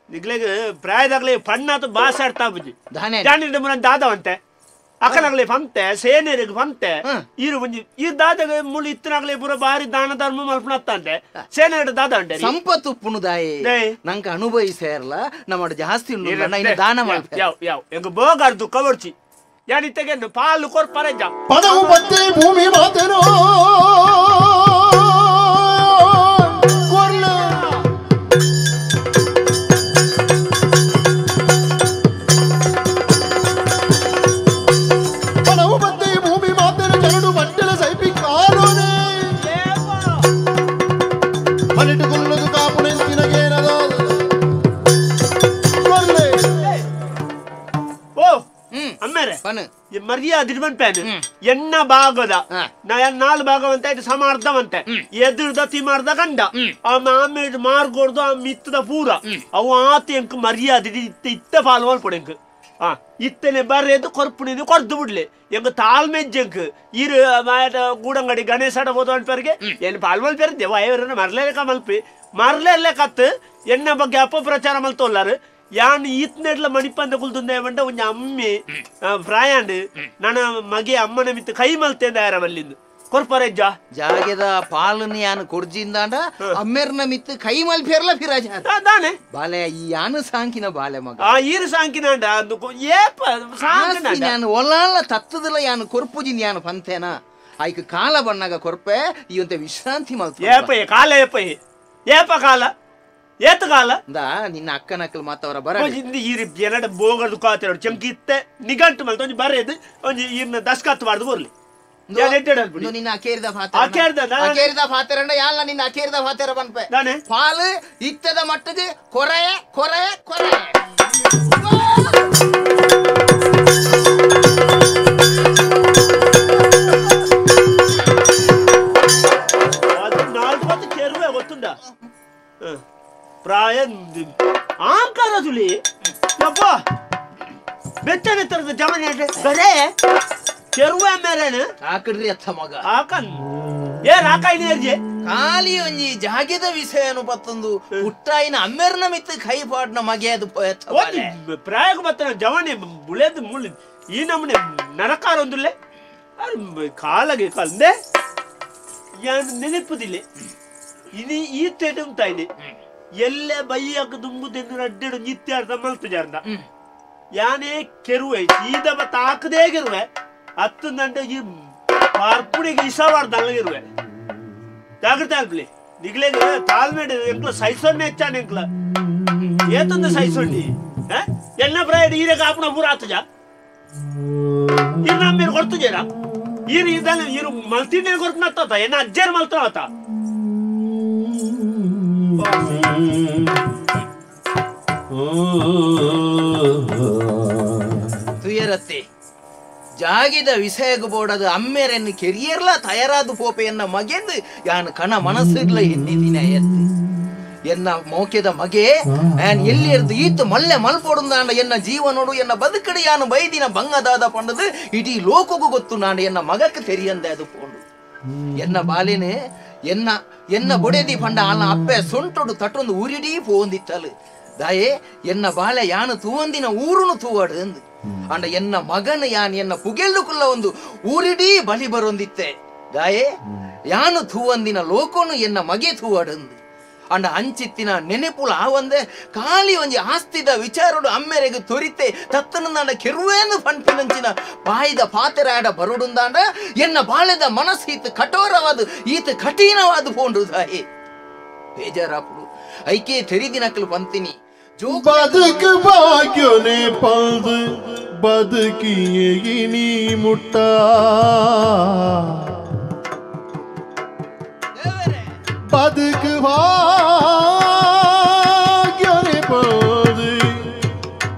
ನಿಗ್ಲೆಗ್ ಪ್ರಾಯದಾಗ್ಲೆ ಪಣ್ಣಾತು ಬಾಸಾಡ್ತಾ ಬುಜ್ಜಿ ಜಾನಿಂದ ಮುನ ದಾದವಂತೆ ಅಕ್ಕನಾಗ್ಲೆ ಪಂತೆ ಸೇನೆರಿಗೆ ಪಂತೆ ಈರು ಒಂಜಿ ಈ ದಾದಾಗ ಮುಳು ಇತ್ತನಾಗ್ಲೆ ಪೂರ ಬಾರಿ ದಾನ ಧರ್ಮ ಮಲ್ಪನತ್ತಂತೆ ಸೇನೆರ ದಾದ ಉಂಟೆ ಸಂಪತ್ತು ಉಪ್ಪುನು ದಾಯೆ ನಂಗೆ ಅನುಭವಿಸೇರ್ಲ ನಮ್ಮ ಜಾಸ್ತಿ ಉಂಟು ದಾನ ಮಲ್ಪ ಯಾವ ಯಾವ ಎಂಗ ಬೋಗಾರ್ದು ಕವರ್ಚಿ ಯಾನಿತ್ತೆಗೆ ಪಾಲು ಕೊರ್ಪರೆಜ ಪದವು ಪತ್ತೆ ಭೂಮಿ ಮಾತೆನೋ ಕೊರ್ಲೆ ಪದವು ಪತ್ತೆ ಭೂಮಿ ಮಾತೆನ ಜರಡು ಬಟ್ಟೆల ಸೈಪಿ ಕಾಲೋನೆ ಮನಿಟು ಕುಲ್ಲದು ಕಾಪುನೆಂಚಿನಗೇನದ ಕೊರ್ಲೆ ಓ ಅಮ್ಮೇರೆ ಮರ್ಯಾದೆ ಪೇನ್ ಎನ್ನ ಭಾಗದ ನಾಲ್ ಭಾಗವಂತ ಸಮಾರ್ಧವಂತೆ ಎದುರ್ದ ತಿಮಾರ್ದ ಗಂಡ ಆ ಮಾಮೇಡ್ ಮಾರ್ಗೋಡ್ದು ಆ ಮಿತ್ತದ ಪೂರ ಅವು ಆತ ಎಂಕ್ ಮರ್ಯಾದೆ ಇತ್ತ ಇತ್ತ ಫಾಲ್ ಮಲ್ಪೊಡು ಎಂಕ್ ಆ ಇತ್ತನೆ ಬರೆದು ಕೊರ್ಪುಣಿದು ಕೊರ್ದು ಬಿಡ್ಲಿ ಎಂಕ್ ತಾಳ್ಮೆಜ್ಜಂಕ್ ಇರು ಗೂಡಂಗಡಿ ಗಣೇಶ ಹೋದ ಅನ್ಪರ್ಗೆ ಏನು ಪಾಲ್ ಮಲ್ಪೇರು ದೇವ ಮರ್ಲೇಕ ಮಲ್ಪಿ ಮರ್ಲೆಲ್ಲ ಕತ್ತು ಎನ್ನ ಬಗ್ಗೆ ಅಪಪ್ರಚಾರ ಮಲ್ತೊಲ್ಲಾರು ಯಾನ್ ಈತ್ನೆಡ್ಲ ಮಣಿಪಂದ ಕುಲ್ದುಂದೆ ಬಂಡ ಒಂಜಿ ಅಮ್ಮಿ ಪ್ರಾಯಾಂಡ್ ನನ್ನ ಮಗೆ ಅಮ್ಮನ ಮಿತ್ತು ಕೈ ಮಲ್ತೇಂದ ಯಾರ ಮಲ್ಲಿಂದು ಕೊರ್ಪರೆಜ್ಜ ಜಾಗೆದ ಪಾಲನ್ ಯಾನ್ ಕೊರ್ಜಿಂದಾಂಡ ಅಮ್ಮೆರ್ನ ಮಿತ್ತು ಕೈ ಮಲ್ಪೇರ್ಲ ಫಿರಾಜ ದಾನೆ ಬಾಲೆ ಈ ಯಾನು ಸಾಂಕಿನ ಬಾಲೆ ಮಗ ಆ ಈರು ಸಾಂಕಿನಾಂಡ ಏಪ ಸಾಂಕಿನ ಯಾನ್ ಒಲಾಲ ತತ್ತದಲ ಯಾನ್ ಕೊರ್ಪುಜಿನ್ ಯಾನ್ ಪಂತೇನ ಆಯ್ಕ ಕಾಲ ಬಣ್ಣಾಗ ಕೊರ್ಪೆ ಇವಂತೆ ವಿಶ್ರಾಂತಿ ಮಲ್ತ ಏಪ ಕಾಲ ಏಪ ಏಪ ಕಾಲ ಏತ ಕಾಲ ನಿನ್ನ ಅಕ್ಕನಕ್ಕಲ್ ಮಾತವರ ಬರ ಈರು ಎನ್ನಡ ಬೋಗದು ಕಾತೇರು ಚಂಕಿತ್ತೆ ನಿಗಂಟು ಮಲ್ತ ಒಂಜಿ ಬರೇದು ಒಂಜಿ ಈರ್ನ ದಸ್ಕತ್ತು ಬಾರ್ದು ಬರ್ಲಿ ನಿನ್ನ ಅಕೇರಿದ ಅಕೇರಿದ ಫಾತೆರಂಡ ಯಾಲ್ಲ ನಿನ್ನ ಅಕೇರಿದ ಫಾತೆರ ಬನ್ಪೆ ಪಾಲು ಇತ್ತದ ಮಟ್ಟದ ಕೊರೆಯ ಕೊರೆಯ ಕೊರೆಯ. ಏತ್ ಕೆರುವೆ ಗೊತ್ತುಂಡ ಪ್ರಾಯ ಆಂಕಾರ ತುಳಿ ಯಪ್ಪ ಬೆಚ್ಚನೆ ತರದ ಜಮನೆ ಬರೇ ಕೆರುವೆ ಮೇರೇನು ಆಕಡ್ರಿ ಅತ್ತ ಮಗ ಆಕನ್ ಏ ರಾಕಾಯಿನಿ ಖಾಲಿ ಒಂಜಿ ಜಾಗೆದ ವಿಷಯನು ಪತ್ತೊಂದು ಹುಟ್ಟಾಯಿನ ಅಮ್ಮೆರ್ನ ಮಿತ್ತು ಕೈ ಪಾಡ್ನ ಮಗೆಯದು ಪ್ರಾಯಕ ಬತ್ತನ ಜವನೆ ಬುಳೆದು ಮುಳ್ಳು ಈ ನಮ್ಮನೆ ನರಕಾರ ಒಂದುಲ್ಲೆ ಕಾಲಗೆ ಕಾಲಂದೆ ಯಾನ್ ನೆನಪುದಿಲ್ಲ ಇನಿ ಈ ತೆಡುಂತಾಯಿನಿ ಎಲ್ಲೆ ಬೈಯಕ್ಕೆ ದುಂಬು ತಿಂದು ಅಡ್ಡೆಡು ನಿತ್ಯಾರ್ಥ ಮಲ್ತು ಜಾರ್ದ ಯಾನೇ ಕೆರುವೆ ಸೀದವ ತಾಕದೇ ಕೆರುವೆ ಹತ್ತು ನಂಟೆ ಈ ಪಾರ್ಪುಡಿಗೆ ಇಸವಾರ್ದಲ್ಲಗಿರುವೆ ಜಾಗ್ರತೆ ಆಗ್ಲಿ ನಿಗ್ಲೇ ತಾಳ್ಮೆ ಎಂಕ್ಲ ಸೈಸೊನ್ನೆ ಹೆಚ್ಚಾನೆ ಎಂಕ್ಲ ಏತೊಂದು ಸೈಸೊಂಡಿ ಎನ್ನ ಪ್ರಾಯ ಈರೆ ಕಾಪುಣ ಪೂರ ಆತಜ ಇರ್ ನಮ್ಮೀರು ಕೊಡ್ತುಜೇರ ಈರು ಇದನ್ನ ಈರು ಮಲ್ತಿನೇ ಕೊಡ್ತಾತ ಎನ್ನ ಅಜ್ಜೇರು ಮಲ್ತಾತ ತುಯರತ್ತೆ ಜಾಗಿದ ವಿಷಯಗ ಬೋಡದು ಅಮ್ಮೇರನ್ನು ಕೆರಿಯರ್ಲ ತಯಾರಾದ ಪೋಪೆಯನ್ನ ಮಗೆಂದು ಯಾನ್ ಕಣ ಮನಸ್ಸಿಡ್ಲ ಎನ್ನಿದಿನ ಎತ್ತು ಎನ್ನ ಮೋಕೆದ ಮಗೆ ಯಾನ್ ಎಲ್ಲಿ ಎರ್ದು ಈತು ಮಲ್ಲೆ ಮಲ್ಪೊಡುಂದಾಂಡ ಎನ್ನ ಜೀವನೋಡು ಎನ್ನ ಬದುಕಡು ಯಾನು ಬೈದಿನ ಬಂಗದಾದ ಪಂಡದು ಇಡೀ ಲೋಕಗೂ ಗೊತ್ತು ನಾನು ಎನ್ನ ಮಗಕ್ಕೆ ತೆರಿಯಂದೆ ಅದು ಪೋಂಡು ಎನ್ನ ಬಾಲಿನೇ ಎನ್ನ ಎನ್ನ ಬೊಡೆದಿ ಪಂಡ ಆಲ್ನ ಅಪ್ಪೆ ಸೊಂಟೊಡು ತಟ್ಟೊಂದು ಊರಿಡೀ ಪೋಂದಿತ್ತಲು ದಾಯೆ ಎನ್ನ ಬಾಲೆ ಯಾನು ತೂವಂದಿನ ಊರುನು ತೂವಾಡು ಅಂದು ಅಂಡ ಎನ್ನ ಮಗನ ಯಾನ್ ಎನ್ನ ಪುಗೆಲ್ಲುಕುಲ್ಲ ಒಂದು ಊರಿಡೀ ಬಲಿ ಬರೊಂದಿತ್ತೆ ದಾಯೆ ಯಾನು ತೂವಂದಿನ ಲೋಕೋನು ಎನ್ನ ಮಗೆ ತೂವಾಡಂದು ಅಂಡ ಅಂಚಿತ್ತಿನ ನೆನೆಪುಲ ಆವಂದೆ ಖಾಲಿ ಒಂಜಿ ಆಸ್ತಿದ ವಿಚಾರಡು ಅಮ್ಮೆರೆಗೆ ತೊರಿತೆ ತತ್ತನಂದಾಂಡ ಕೆರುವೇನು ಪಂಪಿನಂಚಿನ ಬಾಯಿದ ಪಾತೆರಾಡ ಬರುಡುಂದಾಂಡ ಎನ್ನ ಬಾಳೆದ ಮನಸ್ಸು ಈತ ಕಠೋರವಾದ ಈತ ಕಠಿಣವಾದ ಪೋಂಡು ದಾಯೆ ಬೇಜಾರಾಪುಡು ಐಕೆ ತೆರಿದಿನಕಲು ಪಂತಿನಿ ಬದುಕು ಭಾಗ್ಯನೆ ಪಂದು ಬದುಕಿಯೇ ಇನಿ ಮುಟ್ಟ ಬದುಕು ಭಾಗ್ಯನೆ ಪಂದು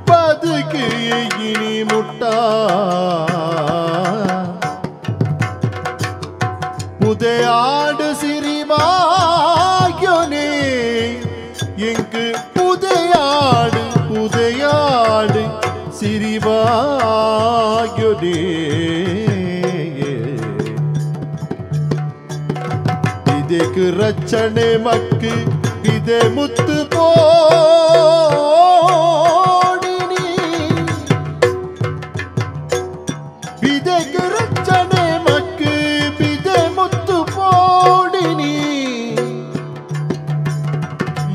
ಬದುಕಿಯೇ ಇನಿ ಮುಟ್ಟ ಉದಯಾಡು ಸಿರಿ ಭಾಗ್ಯನೆ ಎಂಕು புதையாடு புதையாடு சிரிவாகியோடே ಇದಕ್ಕೆ ರಚನೆ ಮಕ್ಕು ಇದೆ ಮುತ್ತು ಪೋಡಿನಿ ಇದಕ್ಕೆ ರಚನೆ ಮಕ್ಕು ಬಿದೆ ಮುತ್ತು ಪೋಡಿನಿ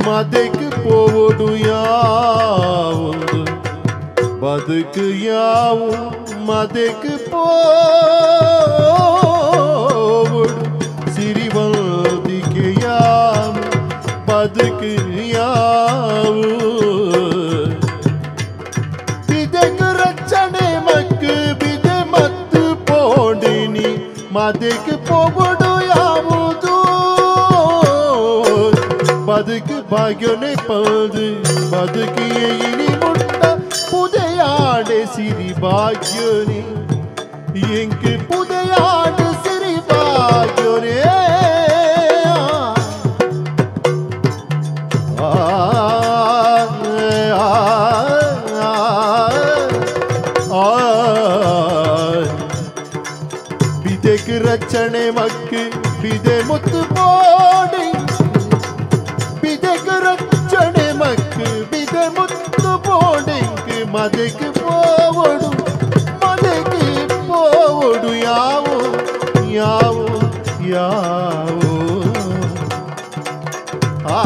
ಮದಕ್ಕೆ போடு ಯಾವುದು ಬದುಕು ಯಾವು ಮದಕ್ಕೆ போடு ಸಿರಿವಂತಿಕೆ ಯಾವು ಬದುಕು ಯಾವು ಬಿದೆಗೆ ರಚನೆ ಮಕ್ಕು ಬಿದೆ ಮತ್ತು ಪೋಡಿನಿ ಮದಕ್ಕೆ போಡು ಯಾವುದು ಬದುಕು ಭಾಗ್ಯನೆ ಪಲ್ದು ಬದುಕಿಯೇ ಇನಿ ಮುಟ್ಟ ಪುದೆಯಾಡೆ ಸಿರಿ ಭಾಗ್ಯನೆ ಎಂಕು ಪುದೆಯಾಡು ಸಿರಿ ಭಾಗ್ಯನೆ ಆ ಆ ಬಿದೆಗೆ ರಚನೆ ಮಕ್ಕು ಬಿದೆ ಮುತ್ತು ಪೋಡಿ ಬಿದೆಗೆ ರಚನೆ ಮಕ್ಕು ಬಿದೆ ಮುತ್ತು ಪೋಡಿಂಕ್ ಮದಕ್ಕೆ போவಡು ಮದಕ್ಕೆ போವಡು ಯಾವು ಯಾವು ಯಾವು ಆ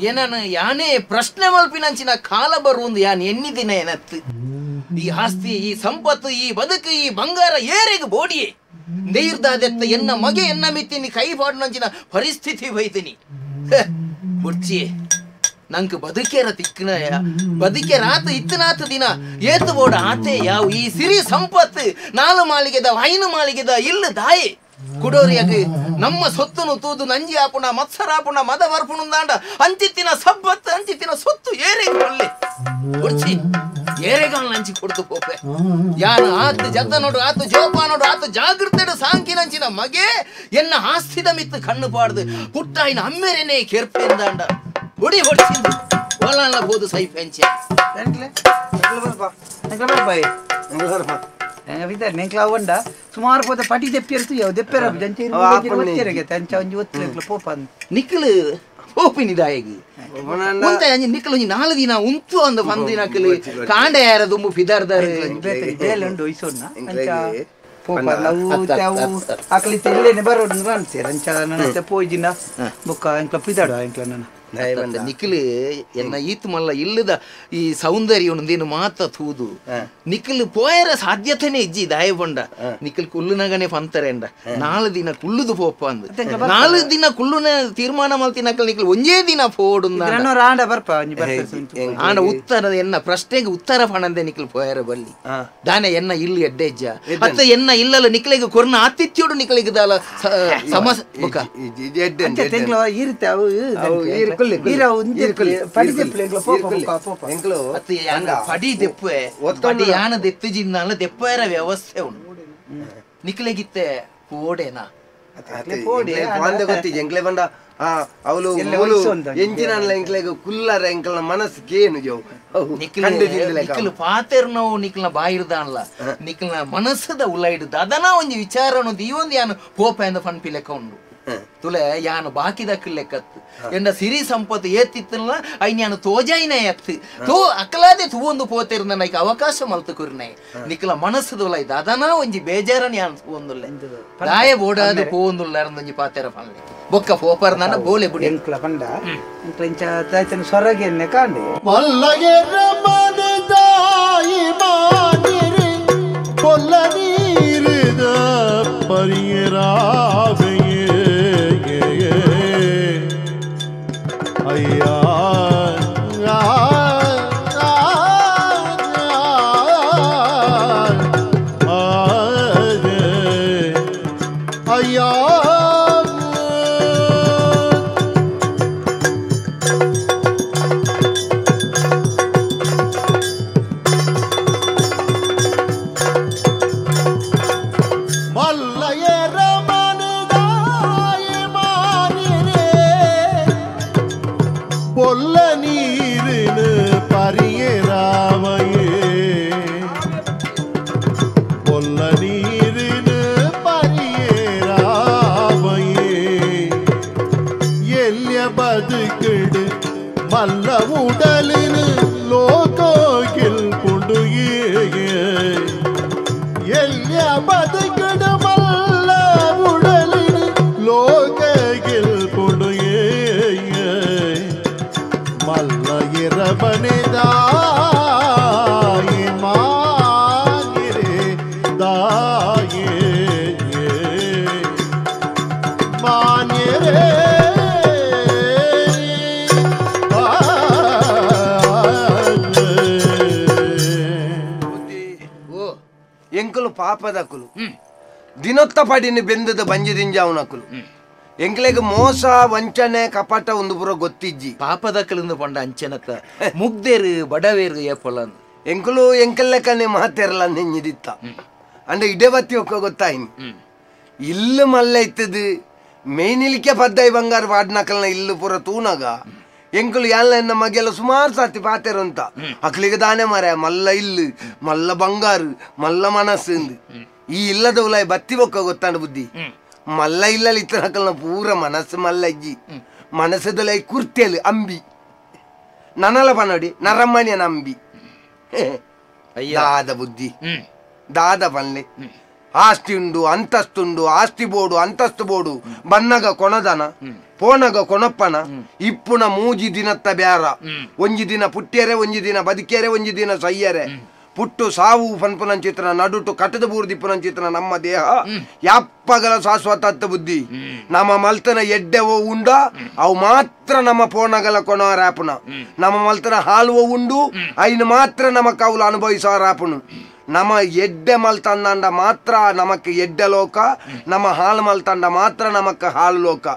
ಏನನ ಯಾನೇ ಪ್ರಶ್ನೆ ಮಲ್ಪಿನಂಚಿನ ಕಾಲ ಬರುವಂದು ಯಾನ್ ಎನ್ನಿದಿನ ಏನತ್ತು ಈ ಆಸ್ತಿ ಈ ಸಂಪತ್ತು ಈ ಬದುಕು ಈ ಬಂಗಾರ ಏರೆಗೆ ಬೋಡಿಯೇ ನೀರ್ದಾದೆತ್ತ ಎನ್ನ ಮಗೆ ಎನ್ನ ಮಿತ್ತಿನಿ ಕೈ ಪಾಡುನಂಚಿನ ಪರಿಸ್ಥಿತಿ ಬೈತೀನಿ ಬುಡ್ಚಿಯೇ ನಂಗೆ ಬದುಕೇರ ತಿಕ್ಕನಯ ಬದುಕೇರಾತ ಇತ್ತನಾತ ದಿನ ಏತು ಬೋಡ ಆತೆ ಯಾವು ಈ ಸಿರಿ ಸಂಪತ್ತು ನಾಲು ಮಾಳಿಗೆದ ಐನು ಮಾಳಿಗೆದ ಇಲ್ಲ ದಾಯಿ ಕುಡೋರಿಯಾಗ ನಮ್ಮ ಸೊತ್ತುನು ತೂದು ನಂಜಿ ಆಪುಣ ಮತ್ಸರಾಪುಣ ಮದ ಬರ್ಪುಣುಂದಾಂಡ ಅಂಚಿತ್ತಿನ ಸಬ್ಬತ್ತು ಅಂಚಿತ್ತಿನ ಸೊತ್ತು ಏರೆಗೆ ಒಳ್ಳೆ ಕುರ್ಚಿ ಏರೆಗಾಲ್ ನಂಚಿ ಕೊಡ್ತು ಪೋಪೆ ಯಾರು ಆತು ಜದ್ದ ನೋಡು ಆತು ಜೋಪ ನೋಡು ಆತು ಜಾಗೃತೆಡು ಸಾಂಕಿನಂಚಿನ ಮಗೆ ಎನ್ನ ಆಸ್ತಿದ ಮಿತ್ತು ಕಣ್ಣು ಪಾಡ್ದು ಪುಟ್ಟಾಯಿನ ಅಮ್ಮೆರೇನೆ ಕೆರ್ಪೆಂದಾಂಡ ಒಡಿ ಹೊಡಿಸಿದ್ದು ಒಲಲ್ಲ ಬೋದು ಸೈಪೆಂಚೆ ಸುಮಾರು ಪೋತ ಪಟಿ ದೆಪ್ಪಿರ್ತು ಯಾವ ದೆಪ್ಪೆರ ಪೋಪ ನಿಕ್ಕಲು ಪೋಪಿನಿದಾಯಗಿ ಉಂತ ನಿಕ್ಕಲು ಒಂಜಿ ನಾಲ್ ದಿನ ಉಂತು ಅಂದ ಬಂದಿನಕಲು ಕಾಂಡ ಯಾರ ದುಂಬು ಫಿದಾರ್ದಾರೆ ಬೇಲೆ ಉಂಡು ಒಯ್ಸೋಣ ಅಂಚ ಪೋಪ ಅವು ಅಕ್ಲಿ ತೆಲ್ಲೇನೆ ಬರೋಡು ಅನ್ಸೇರ್ ಅಂಚ ನನ್ನ ಪೋಯ್ಜಿನ ಬೊಕ್ಕ ಎಂಕ್ಲ ಪಿದಾಡು ಎಂಕ್ಲ ನನ್ನ ನಿಖಿಲ್ ಎನ್ನ ಈತ್ ಮಲ್ಲ ಇಲ್ಲದ ಈ ಸೌಂದರ್ಯ ಒಂದೇನು ಮಾತ ತೂದು ನಿಖಿಲ್ ಪೋಯರ ಸಾಧ್ಯತೆನೇ ಇಜ್ಜಿ ದಾಯ ಬಂಡ ನಿಖಿಲ್ ಕುಲ್ಲುನಗನೆ ಪಂತರೆಂಡ ನಾಲ್ ದಿನ ಕುಲ್ಲುದು ಪೋಪ ಅಂದ್ ನಾಲ್ ದಿನ ಕುಲ್ಲುನ ತೀರ್ಮಾನ ಮಲ್ತಿನಕಲ್ ನಿಖಿಲ್ ಒಂಜೇ ದಿನ ಪೋಡು ಆಂಡ ಉತ್ತರ ಎನ್ನ ಪ್ರಶ್ನೆಗೆ ಉತ್ತರ ಪಣಂದೆ ನಿಖಿಲ್ ಪೋಯರ ಬಲ್ಲಿ ದಾನೆ ಎನ್ನ ಇಲ್ಲಿ ಎಡ್ಡೆಜ್ಜ ಅತ್ತ ಎನ್ನ ಇಲ್ಲಲ್ಲ ನಿಖಿಲಿಗೆ ಕೊರ್ನ ಆತಿಥ್ಯೋಡು ನಿಖಿಲಿಗೆ ದಾಲ ಸಮಸ್ ಬುಕ ದೆಪ್ಪರ ವ್ಯವಸ್ಥೆ ಉಂಟು ನಿಕ್ಲೆಗಿತ್ತೆ ಪೋಡೆನಾ ಎಂಕ್ಲೆ ಬಂಡ ಅವಳು ಎಂಜಿನ ಎಂಕ್ಲೆಗ್ ಕುಲ್ಲರ ಎಂಕಲ್ನ ಮನಸ್ಸು ಏನು ಜೋ ನಿಖಿಲ್ ಪಾತೆರ್ನವು ನಿಖಿಲ್ನ ಬಾಯಿರ್ದಾನ್ಲ ನಿಖಿಲ್ನ ಮನಸ್ಸದ ಉಲೈಡುದ ಅದನ ಒಂಜಿ ವಿಚಾರನು ದೀವೊಂದು ಯಾನು ಪೋಪ ಎಂದ ಫನ್ಪಿ ಲೆಕ್ಕ ಉಂಡು ತುಲೆ ಯಾನು ಬಾಕಿದಕ್ಕೆ ಲೆಕ್ಕತ್ತು ಎಂಡ ಸಿರಿ ಸಂಪತ್ತು ಏತ್ತಿತ್ತಲ್ಲ ಐನ್ ಯಾನು ತೋಜಾಯಿನ ಎತ್ತು ತೋ ಅಕಲಾದೆ ತೂವೊಂದು ಪೋತಿರ್ನ ನೈಕ್ ಅವಕಾಶ ಮಲ್ತು ಕುರ್ನೆ ನಿಖಲ ಮನಸ್ಸುದುಲ ಇದು ಅದನ ಒಂಜಿ ಬೇಜಾರನ್ ಯಾನು ತೂವೊಂದುಲ್ಲೆ ದಾಯ ಬೋಡಾದ ಪೋವೊಂದುಲ್ಲ ಒಂಜಿ ಪಾತೆರ ಪನ್ಲೆ ಬೊಕ್ಕ ಪೋಪರ್ ನನ್ನ ಬೋಲೆ ಬುಡಿ ಎಂಕ್ಲ ಪಂಡ ಎಂಕ್ಲ ಇಂಚ ತಾಯ್ತನ ಸೊರಗೆನ್ನೆ ಕಾಂಡೆ ಮಲ್ಲಗೆರ ಮನದಾಯಿ ಮಾನಿರೆ ಕೊಲ್ಲ ನೀರಿದ ಪರಿಯರಾವೆ ಅಯ್ಯಾ ಅಯ್ಯಾ ಮಲ್ಲಯರ ಮನದಾಯ ಮಾನಿರೆ பொல்ல நீரினு பரியராமையே பொல்ல நீரினு பரியராமையே எல்ய பதுக்கிடு மல்ல உடலினு லோகோகில் புண்டுயே எல்ய பதுக்கிடு மல்ல உடலினு லோகோகில் புண்டுயே மல்ல இரவனே தாயே மானிரே தாயே மானிரே ಎಂಕಲು ಪಾಪದಕುಲು ದಿನೊತ್ತ ಪಡಿನ ಬೆಂದದ ಬಂಜಿ ದಿಂಜಾವನಕುಲು ಎಂಕ್ಲೆಗ್ ಮೋಸ ವಂಚನೆ ಕಪಟ ಒಂದು ಪೂರ ಗೊತ್ತಿಜ್ಜಿ ಪಾಪದಕಲಿಂದ ಪಂಡ ಅಂಚನತ್ತ ಮುಗ್ದೇರು ಬಡವೇರು ಏಪೊಲ್ಲ ಎಂಕಲು ಎಂಕಲ್ಲೆಕ್ಕನೆ ಮಾತೆರಲ್ಲ ನೆಂಜಿದಿತ್ತ ಅಂಡ ಇಡೇ ಬತ್ತಿ ಒಕ್ಕ ಗೊತ್ತಾಯಿನಿ ಇಲ್ಲು ಮಲ್ಲ ಇತ್ತದು ಮೇನಿಲಿಕ್ಕೆ ಪದ್ದಾಯಿ ಬಂಗಾರ ವಾಡ್ನಕಲ್ನ ಇಲ್ಲು ಪೂರ ತೂನಗ ಎಂಕಲು ಯಾನ್ಲ ಎನ್ನ ಮಗೆಲ್ಲ ಸುಮಾರು ಸಾತಿ ಪಾತೆರು ಅಂತ ಅಕ್ಲಿಗೆ ದಾನೆ ಮಾರ ಮಲ್ಲ ಇಲ್ಲು ಮಲ್ಲ ಬಂಗಾರು ಮಲ್ಲ ಮನಸ್ಸು ಈ ಇಲ್ಲದ ಉಲಾಯಿ ಬತ್ತಿ ಬೊಕ್ಕ ಗೊತ್ತಾಂಡ ಬುದ್ಧಿ ಮಲ್ಲ ಇಲ್ಲಲ್ಲಿ ಇತ್ತನಕಲ್ನ ಪೂರ ಮನಸ್ಸು ಮಲ್ಲ ಇಜ್ಜಿ ಮನಸ್ಸದಲೈ ಕುರ್ತೆಲು ಅಂಬಿ ನನಲ ಪನೋಡಿ ನರಮ್ಮನಿಯ ನಂಬಿ ದಾದ ಬುದ್ಧಿ ದಾದ ಪನ್ಲೆ ಆಸ್ತಿ ಉಂಡು ಅಂತಸ್ತುಂಡು ಆಸ್ತಿ ಬೋಡು ಅಂತಸ್ತು ಬೋಡು ಬನ್ನಗ ಕೊಣದನ ಪೋನಗ ಕೊಣಪ್ಪನ ಇಪ್ಪುನ ಮೂಜಿ ದಿನತ್ತ ಬ್ಯಾರ ಒಂಜಿ ದಿನ ಪುಟ್ಟಿಯರೆ ಒಂಜಿ ದಿನ ಬದುಕಿಯರೆ ಒಂಜಿ ದಿನ ಸೈಯರೆ ಪುಟ್ಟು ಸಾವು ಪನ್ಪುನಂಚಿತ್ರ ನಡುಟು ಕಟ್ಟದ ಬೂರ್ದಿಪ್ಪುನಂಚಿತ್ರ ನಮ್ಮ ದೇಹ ಯಾಪ್ಪಗಲ ಶಾಶ್ವತ ಅತ್ತ ಬುದ್ಧಿ ನಮ್ಮ ಮಲ್ತನ ಎಡ್ಡೆವೋ ಉಂಡ ಅವು ಮಾತ್ರ ನಮ್ಮ ಪೋಣಗಲ ಕೊನೋರಾಪುನ ನಮ್ಮ ಮಲ್ತನ ಹಾಲುವ ಉಂಡು ಐನು ಮಾತ್ರ ನಮ್ಮ ಕೌಲು ಅನುಭವಿಸೋರಾಪುನು ನಮ್ಮ ಎಡ್ಡೆ ಮಲ್ತಂದ ಮಾತ್ರ ನಮಕ್ ಎಡ್ಡೆ ಲೋಕ ನಮ್ಮ ಹಾಲು ಮಲ್ತಂಡ ಮಾತ್ರ ನಮಕ್ ಹಾಲು ಲೋಕ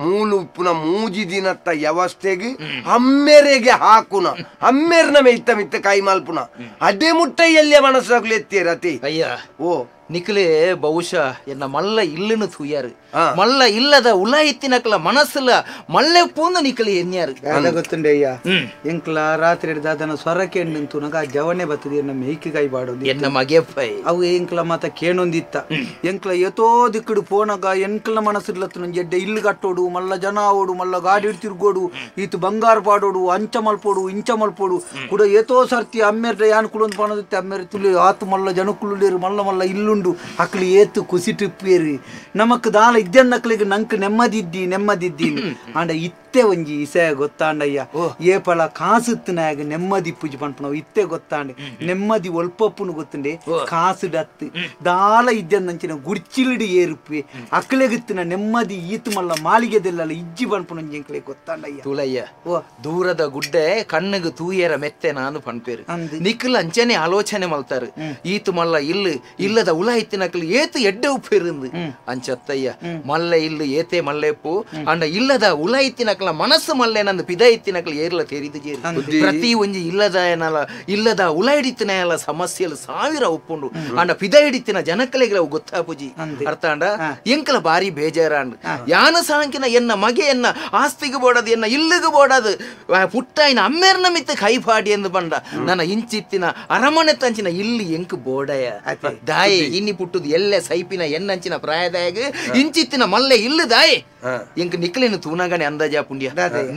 ಮೂಲು ಉಪ್ಪುನ ಮೂಜಿ ದಿನತ್ತ ವ್ಯವಸ್ಥೆಗೆ ಅಮ್ಮೆರೆಗೆ ಹಾಕುನ ಅಮ್ಮೆರ್ನ ಮೆಯ್ತ ಮಿತ್ತ ಕೈ ಮಲ್ಪುನ ಅದೇ ಮುಟ್ಟ ಎಲ್ಲಿಯ ಮನಸ್ಸಾಗ್ಲಿ ಎತ್ತೀರತಿ ಅಯ್ಯ ಓ ನಿಕ್ಲೆ ಬಹುಶಃ ಎನ್ನ ಮಲ್ಲ ಇಲ್ಲನು ತೂಯಾರು ಮಲ್ಲ ಇಲ್ಲದ ಉಲಾಯಿತ್ತಿನಕಲ ಮನಸ್ಸುಲ ಮಲ್ಲೆ ಪೂಂದು ನಿಕ್ಲೆ ಎನ್ಯಾರು ಗೊತ್ತುಂಡೆ ಅಯ್ಯ ಎಂಕ್ಲ ರಾತ್ರಿ ದಾದನ ಸ್ವರಕ್ಕೆ ತುನಗ ಜವನೆ ಬರ್ತದೆ ಎನ್ನ ಮೇಯ್ಕಿ ಕೈ ಬಾಡೋದು ಎನ್ನ ಮಗೆಪ್ಪ ಅವು ಎಂಕ್ಲ ಮಾತ ಕೇಣೊಂದಿತ್ತ ಎಂಕ್ಲ ಏತೋ ದಿಕ್ಕಡು ಪೋನಗ ಎಂಕ್ಲ ಮನಸ್ಸಿರ್ಲತ್ತು ನಂಜೆ ಎಡ್ಡೆ ಇಲ್ಲು ಕಟ್ಟೋಡು ಮಲ್ಲ ಜನ ಆವೋಡು ಮಲ್ಲ ಗಾಡಿ ತಿರ್ಗೋಡು ಈತು ಬಂಗಾರ ಪಾಡೋಡು ಅಂಚ ಮಲ್ಪೋಡು ಇಂಚ ಮಲ್ಪೋಡು ಕೂಡ ಏತೋ ಸರ್ತಿ ಅಮ್ಮೆರ್ಡ ಯಾನ್ ಕುಲೊಂದು ಪಾಣದಿತ್ತೆ ಅಮ್ಮೆರ್ ತುಳಿ ಆತು ಮಲ್ಲ ಜನಕುಲುಳ್ಳೇರು ಮಲ್ಲ ಮಲ್ಲ ಇಲ್ಲುಂಡು ಅಕ್ಲಿ ಏತು ಕುಸಿಟಿಪ್ಪೇರಿ ನಮಕ್ ದಾಲ ಇದ್ದನ್ನಕ್ಲಿಗೆ ನಂಕ್ ನೆಮ್ಮದಿದ್ದಿ ನೆಮ್ಮದಿದ್ದಿ ಆಂಡ ಇತ್ತೆ ಒಂಜಿ ಇಸೆ ಗೊತ್ತಾಂಡಯ್ಯ ಏಪಲ ಕಾಸುತ್ತಿನಾಗ ನೆಮ್ಮದಿ ಪೂಜೆ ಪನ್ಪುನವು ಇತ್ತೆ ಗೊತ್ತಾಂಡೆ ನೆಮ್ಮದಿ ಒಲ್ಪಪ್ಪುನು ಗೊತ್ತುಂಡೆ ಕಾಸು ಡತ್ತು ದಾಲ ಇದ್ದನ್ನಂಚಿನ ಗುಡ್ಚಿಲಿಡಿ ಏರುಪ್ಪೆ ಅಕ್ಲೆಗಿತ್ತಿನ ನೆಮ್ಮದಿ ಈತು ಮಲ್ಲ ಮಾಲಿಗೆದೆಲ್ಲ ಇಜ್ಜಿ ಪನ್ಪುನಂಜಿ ಎಂಕ್ಲೆ ಗೊತ್ತಾಂಡಯ್ಯ ತುಳಯ್ಯ ಓ ದೂರದ ಗುಡ್ಡೆ ಕಣ್ಣಿಗೆ ತೂಯರ ಮೆತ್ತೆ ನಾನು ಪನ್ಪೇರು ನಿಕ್ಲ ಅಂಚನೆ ಆಲೋಚನೆ ಮಲ್ತಾರೆ ಈತು ಮಲ್ಲ ಇಲ್ಲು ಇಲ್ಲದ ಉಲ ಇತ್ತಿನಕ್ಲು ಏತು ಎಡ್ಡೆ ಉಪ್ಪಿருந்து ಅಂಚತ್ತಯ್ಯ ಮಲ್ಲ ಇಲ್ಲು ಏತೆ ಮಲ್ಲೆಪ್ಪು ಅಂಡ ಇಲ್ಲದ ಉಲ ಇತ್ತಿನಕ್ಲ ಮನಸ್ಸು ಮಲ್ಲೆ ನಂದು ಪಿದ ಇತ್ತಿನಕ್ಲ ಏರ್ಲ ತೆರಿದು ಜೇರು ಪ್ರತಿ ಒಂಜಿ ಇಲ್ಲದ ಏನಲ್ಲ ಇಲ್ಲದ ಉಲ ಹಿಡಿತಿನ ಎಲ್ಲ ಸಮಸ್ಯೆಲು ಸಾವಿರ ಉಪ್ಪುಂಡು ಅಂಡ ಪಿದ ಹಿಡಿತಿನ ಜನಕ್ಕಲಿಗೆ ಅವು ಗೊತ್ತಾಪುಜಿ ಅರ್ಥ ಅಂಡ ಎಂಕಲ ಬಾರಿ ಬೇಜಾರಾಂಡ್ ಯಾನ ಸಾಂಕಿನ ಎನ್ನ ಮಗೆ ಎನ್ನ ಆಸ್ತಿಗೆ ಬೋಡದು ಎನ್ನ ಇಲ್ಲಿಗೆ ಬೋಡದು ಪುಟ್ಟಾಯಿನ ಅಮ್ಮೇರ್ನ ಮಿತ್ತ ಕೈಪಾಡಿ ಎಂದು ಬಂಡ ನನ್ನ ಇಂಚಿತ್ತಿನ ಅರಮನೆ ತಂಚಿನ ಇಲ್ಲಿ ಎಂಕ್ ಬೋಡಯ ದಾಯೆ ಇನ್ನಿ ಪುಟ್ಟುದು ಎಲ್ಲೆ ಸೈಪಿನ ಎನ್ನಂಚಿನ ಪ್ರಾಯದಾಯಗ ಇಂಚಿತ್ತಿನ ಮಲ್ಲೆ ಇಲ್ಲು ದಾಯೆ ಎಂಕ್ ನಿಕ್ಲೇನು ತೂನಗನೆ ಅಂದಾಜಾ ಪುಂಡ್ಯ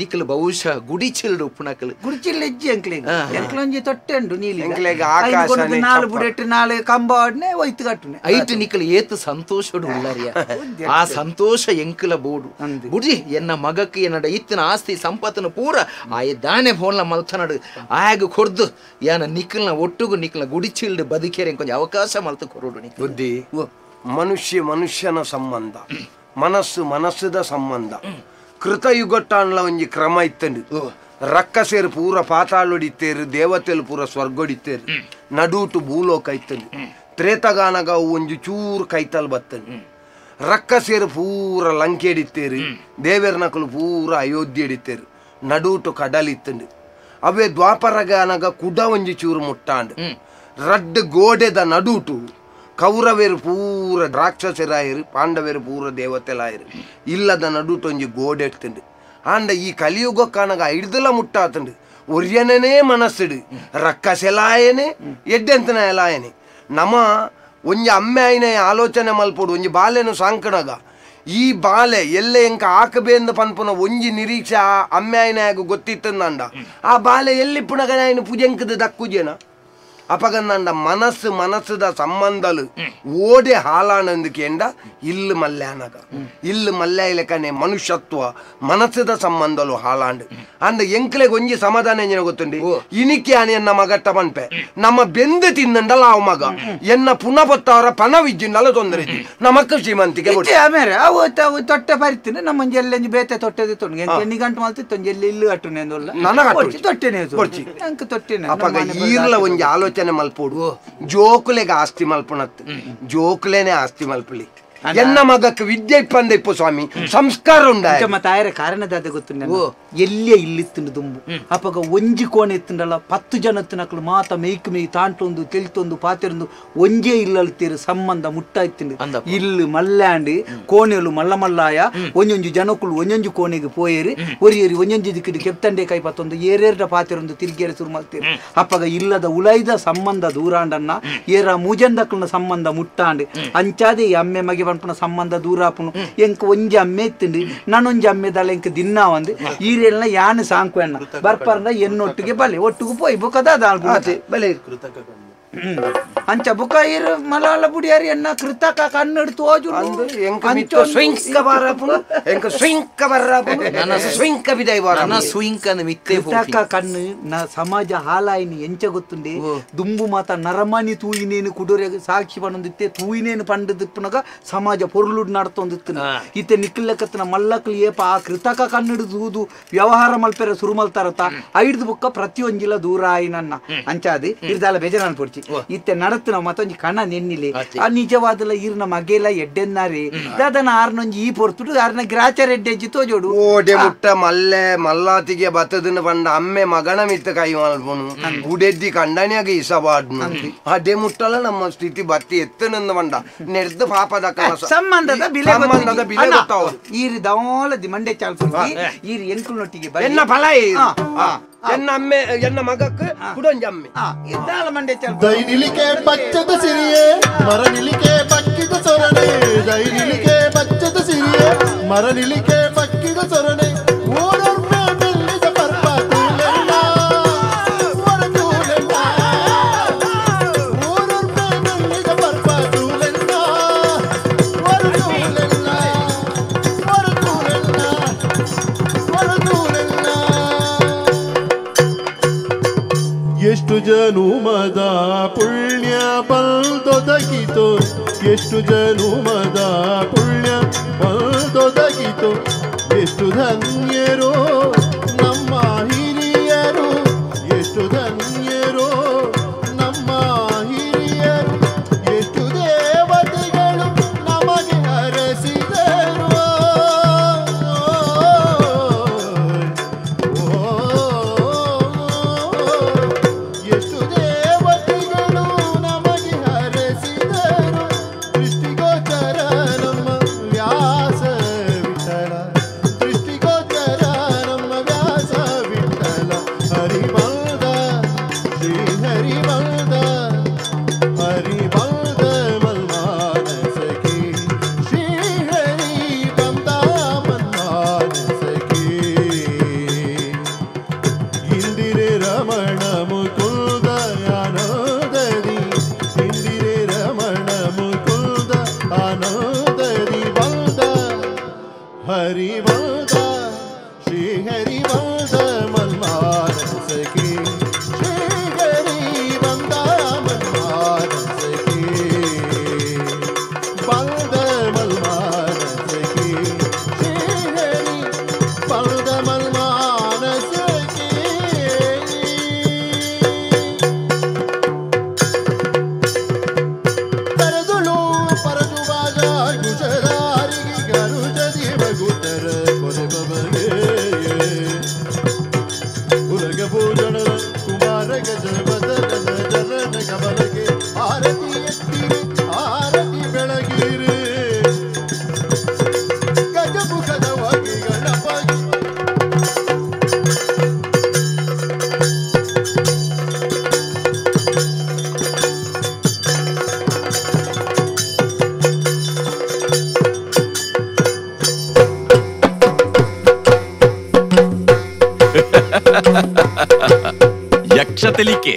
ನಿಕ್ಲು ಬಹುಶಃ ಗುಡಿಚಿಲ್ಡು ಉಪ್ಪುನಕಲು ಗುಡಿಚಿಲ್ ಎಜ್ಜಿ ಎಂಕ್ಲೆಗ್ ಎಂಕ್ಲೊಂಜಿ ತೊಟ್ಟೆ ಉಂಡು ನೀಲಿ ಆಕಾಶನೇ ನಾಲು ಬುಡೆಟ್ ನಾಳೆ ಕಂಬ ಒಯ್ತು ಕಟ್ಟುನೆ ಐಟು ನಿಕ್ಲು ಏತು ಸಂತೋಷಡು ಉಳ್ಳರಿಯ ಆ ಸಂತೋಷ ಎಂಕಲ ಬೋಡು ಬುಡಿ ಎನ್ನ ಮಗಕ್ಕೆ ಎನ್ನಡ ಇತ್ತಿನ ಆಸ್ತಿ ಸಂಪತ್ತನ್ನು ಪೂರ ಆಯ ದಾನೆ ಫೋನ್ಲ ಮಲ್ತನಡು ಆಗ ಕೊರ್ದು ಯಾನ ನಿಕ್ಲ್ನ ಒಟ್ಟುಗು ನಿಕ್ಲ ಗುಡಿಚಿಲ್ಡು ಬದುಕೇರೆ ಕೊಂಚ ಅವಕಾಶ ಮಲ್ತು ಕೊರೋಡು ನಿಕ್ಲು ಬುದ್ಧಿ ಮನುಷ್ಯ ಮನುಷ್ಯನ ಸಂಬಂಧ ಮನಸ್ಸು ಮನಸ್ಸುದ ಸಂಬಂಧ ಕೃತಯುಗಟ್ಟಾನ್ಲ ಒಂಜಿ ಕ್ರಮ ಇತ್ತಂಡು ರಕ್ಕಸೇರು ಪೂರ ಪಾತಾಳೊಡಿತ್ತೇರು ದೇವತೆಲು ಪೂರ ಸ್ವರ್ಗೊಡಿತ್ತೇರು ನಡೂಟು ಭೂಲೋಕ ಇತ್ತಂಡು ತ್ರೇತಗಾನಗ ಒಂಜಿ ಚೂರು ಕೈತಲ್ ಬತ್ತಂಡು ರಕ್ಕಸೇರು ಪೂರ ಲಂಕೆಡಿತ್ತೇರು ದೇವೇರ್ನಕಲು ಪೂರ ಅಯೋಧ್ಯೆ ಹಿಡಿತೇರು ನಡೂಟು ಕಡಲಿತ್ತಂಡು ಅವೇ ದ್ವಾಪರಗಾನಗ ಕುಡ ಒಂಜಿ ಚೂರು ಮುಟ್ಟಾಂಡು ರಡ್ಡು ಗೋಡೆದ ನಡೂಟು ಕೌರವೇರು ಪೂರ ರಾಕ್ಷಸರಾಯರು ಪಾಂಡವೇರು ಪೂರ ದೇವತೆಲಾಯರು ಇಲ್ಲದ ನಡುಟೊಂಜಿ ಗೋಡೆ ಇಡ್ತಂಡು ಆಂಡ ಈ ಕಲಿಯುಗಕ್ಕಾನಗ ಐಡ್ದಲ ಮುಟ್ಟಾತಂಡು ಒರ್ಯನೇ ಮನಸ್ಸಿಡು ರಕ್ಕಸೆಲಾಯನೆ ಎಡ್ಡೆಂತನ ಎಲಾಯನೆ ನಮ ಒಂಜಿ ಅಮ್ಮೆ ಆಯ್ನ ಆಲೋಚನೆ ಮಲ್ಪೊಡು ಒಂಜಿ ಬಾಲೆನು ಸಾಂಕಣಗ ಈ ಬಾಲೆ ಎಲ್ಲೆ ಎಂಕ ಆಕಬೇಂದು ಪನ್ಪುನ ಒಂಜಿ ನಿರೀಕ್ಷೆ ಆ ಅಮ್ಮೆ ಆಯ್ನ ಗೊತ್ತಿತ್ತಂದ ಆ ಬಾಲೆ ಎಲ್ಲಿ ಪುನಗನ ಆಯ್ನ ಪೂಜೆಂಕದ ದಕ್ಕುಜೇನ ಅಪಗಂದ ಮನಸ್ಸು ಮನಸ್ಸುದ ಸಂಬಂಧಲು ಓಡೆ ಹಾಲಾನಂದಕೇಂಡ ಇಲ್ಲು ಮಲ್ಯಾನಗ ಇಲ್ಲು ಮಲ್ಯಾಯಿಲೆಕನೆ ಮನುಷ್ಯತ್ವ ಮನಸ್ಸುದ ಸಂಬಂಧಲು ಹಾಲಾಂಡು ಅಂದ ಎಂಕ್ಲೆಗ್ ಒಂಜಿ ಸಮಾಧಾನ ಎಂಜಿನ ಗೊತ್ತುಂಡಿ ಇನಿಕೆ ಆನೆ ಎನ್ನ ಮಗಟ್ಟ ಪನ್ಪೆ ನಮ್ಮ ಬೆಂದು ತಿನ್ನಂಡಲ ಅವ ಮಗ ಎನ್ನ ಪುನಃ ಬತ್ತವರ ಪಣವಿಜ್ಜಿಂಡಲ ತೊಂದರೆ ನಮಕ್ ಶ್ರೀಮಂತಿಗೆ ಆಮೇಲೆ ಅವು ತೊಟ್ಟೆ ಪರಿತೀನಿ ನಮ್ಮ ಎಲ್ಲೆಂಜಿ ಬೇತೆ ತೊಟ್ಟೆ ನಿಗಂಟು ಮಲ್ತಿತ್ತು ಎಲ್ಲಿ ಇಲ್ಲು ಅಟ್ಟುನೆ ತೊಟ್ಟೆನೆ ತೊಟ್ಟೆನೆ ಅಪಗ ಈರ್ಲ ಒಂಜಿ ಆಲೋಚನೆ ಮಲ್ಪೋಡು ಜೋಕುಲೆಗೆ ಆಸ್ತಿ ಮಲ್ಪುನತ್ತು ಜೋಕುಲೇನೆ ಆಸ್ತಿ ಮಲ್ಪಲಿ ಎನ್ನ ಮಗಕ್ಕೆ ವಿದ್ಯೆ ಇಪ್ಪಂದ ಇಪ್ಪು ಸ್ವಾಮಿ ಸಂಸ್ಕಾರ ಉಂಡ ತಾಯರ ಕಾರಣದಾದ ಗೊತ್ತು ಎಲ್ಲಿಯ ಇಲ್ಲಿತ್ತುಂಡು ದುಂಬು ಅಪಗ ಒಂಜಿ ಕೋಣೆ ಇತ್ತುಂಡಲ್ಲ 10 ಜನ ನಕಲು ಮಾತ ಮೇಯ್ಕು ಮೇಯ್ ತಾಂಟೊಂದು ತೆಲ್ತೊಂದು ಪಾತಿರೊಂದು ಒಂಜೇ ಇಲ್ಲಲ್ತೀರು ಸಂಬಂಧ ಮುಟ್ಟ ಇತ್ತುಂಡು ಇಲ್ಲು ಮಲ್ಯಾಂಡು ಕೋಣೆಲು ಮಲ್ಲ ಮಲ್ಲಾಯ ಒಂಜೊಂಜಿ ಜನಕುಲು ಒಂಜೊಂಜಿ ಕೋಣೆಗೆ ಪೋಯೇರಿ ಒರಿಯರಿ ಒಂಜೊಂಜಿ ದಿಕ್ಕಿಡು ಕೆಪ್ತಂಡೆ ಕೈ ಪತ್ತೊಂದು ಏರೇರ್ಡ ಪಾತಿರೊಂದು ತಿರ್ಗೇರಿ ಸುರು ಮಲ್ತೀರಿ ಅಪಗ ಇಲ್ಲದ ಉಲೈದ ಸಂಬಂಧ ದೂರಾಂಡನ್ನ ಏರ ಮೂಜಂದಕ್ಲನ ಸಂಬಂಧ ಮುಟ್ಟಾಂಡು ಅಂಚಾದೆ ಈ ಅಮ್ಮೆ ಮಗೆ ಪನ್ಪುನ ಸಂಬಂಧ ದೂರಾಪುನು ಎಂಕ್ ಒಂಜಿ ಅಮ್ಮೆ ಇತ್ತುಂಡು ನಾನೊಂಜಿ ಅಮ್ಮೆದಲ್ಲ ಎಂಕ್ ದಿನ್ನ ಒಂದು ಈರೆಲ್ಲ ಯಾನು ಸಾಂಕು ಎನ್ನ ಬರ್ಪರ್ದ ಎನ್ನೊಟ್ಟಿಗೆ ಬಲೆ ಒಟ್ಟಿಗೆ ಪೋಯ್ ಬೊಕದ ಬಲೆ ಅಂಚ ಬುಕ ಇರು ಮಲಾಲ ಬುಡಿಯಾರಿ ಎನ್ನ ಕೃತಕ ಕನ್ನಡ ತೋಜು ಎಂಕ ಮಿತ್ತ ಸ್ವಿಂಕ ಬಾರಪುನು ಎಂಕ ಸ್ವಿಂಕ ಬರ್ರಾಪುನು ನನ್ನ ಸ್ವಿಂಕ ಬಿದೈ ಬಾರ ನನ್ನ ಸ್ವಿಂಕನ ಮಿತ್ತೆ ಕೃತಕ ಕಣ್ಣು ನ ಸಮಾಜ ಹಾಲಾಯಿನಿ ಎಂಚ ಗೊತ್ತುಂಡೆ ದುಂಬು ಮಾತ ನರಮಾನಿ ತೂಯಿನೇನು ಕುಡೋರೆ ಸಾಕ್ಷಿ ಪಣೊಂದಿತ್ತೆ ತೂಯಿನೇನು ಪಂಡದಿಪ್ಪುನಗ ಸಮಾಜ ಪೊರುಳುಡ್ ನಡ್ತೊಂದಿತ್ತು ಇತ್ತೆ ನಿಕ್ಕಲೆಕ್ಕತ್ತಿನ ಮಲ್ಲಕ್ಲು ಏಪ ಆ ಕೃತಕ ಕನ್ನಡ ದೂದು ವ್ಯವಹಾರ ಮಲ್ಪೆರೆ ಸುರು ಮಲ್ತಾರತ ಐಡ್ದು ಬುಕ್ಕ ಪ್ರತಿಯೊಂಜಿಲ ದೂರ ಆಯಿನನ್ನ ಅಂಚಾದಿ ಇರ್ದಾಲ ಬೇಜಾರು ಪೊಡ್ಚಿ ಇತ್ತೆ ನಡತ್ತು ನಾವು ಮತ್ತೊಂಜಿ ಕಣ ನೆನ್ನಿಲೆ ಆ ನಿಜವಾದಲ ಈರ್ನ ಮಗೆಲ ಎಡ್ಡೆನ್ನಾರಿ ದಾದನ ಆರ್ನೊಂಜಿ ಈ ಪೊರ್ತುಡು ಆರ್ನ ಗ್ರಾಚಾರ ಎಡ್ಡೆಜ್ಜಿ ತೋಜೋಡು ಓಡೆ ಮುಟ್ಟ ಮಲ್ಲೆ ಮಲ್ಲಾತಿಗೆ ಬತ್ತದನ್ನ ಪಂಡ ಅಮ್ಮೆ ಮಗನ ಮಿತ್ತ ಕೈ ಮಲ್ಪುನು ಉಡೆದ್ದಿ ಕಂಡನಿಯಾಗ ಇಸಬಾಡ್ನು ಅದೇ ಮುಟ್ಟಲ ನಮ್ಮ ಸ್ಥಿತಿ ಬತ್ತಿ ಎತ್ತನಂದ ಬಂಡ ನೆರ್ದು ಪಾಪದ ಸಂಬಂಧದ ಬಿಲೆ ಸಂಬಂಧದ ಬಿಲೆ ಗೊತ್ತಾವು ಈರಿ ದೋಲದಿ ಮಂಡೆ ಚಾಲ್ಪುಂಡಿ ಈರಿ ಎಂಕುಲ್ನೊಟ್ಟಿಗೆ ಎನ್ನ ಫಲ ಎನ್ನ ಅಮ್ಮೆ ಎನ್ನ ಮಗಕ್ಕೆ ಕುಡೊಂಜಿ ಅಮ್ಮೆ ಇದ್ದಾಲ ಮಂಡೆ ಚಾಲ್ಪು ದೈನಿಲಿಕೆ ಬಚ್ಚದ ಸಿರಿಯೇ ಮರನಿಲಿಕೆ ಬಕ್ಕಿದ ಸೊರಣೆ ದೈನಿಲಿಕೆ ಬಚ್ಚದ ಸಿರಿಯೇ ಮರನಿಲಿಕೆ ಬಕ್ಕಿದ ಸೊರಣೆ ಓಡೊಮ್ಮೆ ಬೆಲ್ಲಿದ ಪರ್ಪ ತೂಲೆಣ್ಣ ಒರ ತೂಲೆಣ್ಣ ಓಡೊಮ್ಮೆ ಬೆಲ್ಲಿದ ಪರ್ಪ ತೂಲೆಣ್ಣ ಒರ ತೂಲೆಣ್ಣ ಒರ ತೂಲೆಣ್ಣ ಒರ ತೂಲೆಣ್ಣ. ಎಷ್ಟು ಜನುಮದ ಪುಣ್ಯ ಬಂದೊದಗಿತು ಎಷ್ಟು ಜನುಮದ ಪುಣ್ಯ ಬಂದೊದಗಿತು ಎಷ್ಟು ಧನ್ಯರೋ ನಮ್ಮ ಹಿರಿಯರು ಎಷ್ಟು ಧನ್ಯರೋ ನಮ್ಮ ಹಿರಿಯರು ಎಷ್ಟು ದೇವತೆಗಳು ನಮಗೆ ಹರಸಿದರು. ಎಷ್ಟು ದೇವತೆಗಳು ನಮಗೆ ಹರಸಿದರು ದೃಷ್ಟಿಗೋಚರ ನಮ್ಮ ವ್ಯಾಸ ವಿಠಲ ದೃಷ್ಟಿಗೋಚರ ನಮ್ಮ ವ್ಯಾಸ ವಿಠಲ ಹರಿಬಲ್ದ ಶ್ರೀ ಹರಿಬಲ್ದ ಹರಿಬಲ್ದ ಮಲ್ಮಾನಸಖಿ ಶ್ರೀ ಹರಿ ಬಂದ ಮನ್ಮಾನಸಖಿ ಇಂದಿರೆ ರಮಣ ಮುಕುಂದ ಆನಂದದಿ ಇಂದಿರೆ ರಮಣ ಮುಕುಂದ ಆನಂದದಿ ಬಂದ ಹರಿ ಬಂದ ಶ್ರೀ ಹರಿ ಬಂದ ಮನ್ಮಾನಸಖಿ ಶ್ರೀ ಹರಿ ಬಂದ ಮನ್ಮಾನಸಖಿ ಬಂದ ಮಲ್ಮಾನಸಖಿ ಶ್ರೀ ಹರಿ ಬಂದ ಮಲ್ಮಾನಸಖಿ. ಕರೆದುಳು ಪರಜುವಾಗ ಗುಜರಾರಿಗೆ ಗರುಜದಿ ಬಗುತರ ಕೊನೆ ಬಬಗೆ ಉಲಗ ಭೂಷಣನ ಕುಮಾರ ಗಜವದನ ಜರನ ಕಮಲಗೆ ಆರತಿ ಎತ್ತಿರಿ ಆರತಿ ಬೆಳಗಿರಿ ಗಜಮುಖದ ವಾಗಿ ಗಣಪ. ಯಕ್ಷ ತೆಲಿಕೆ.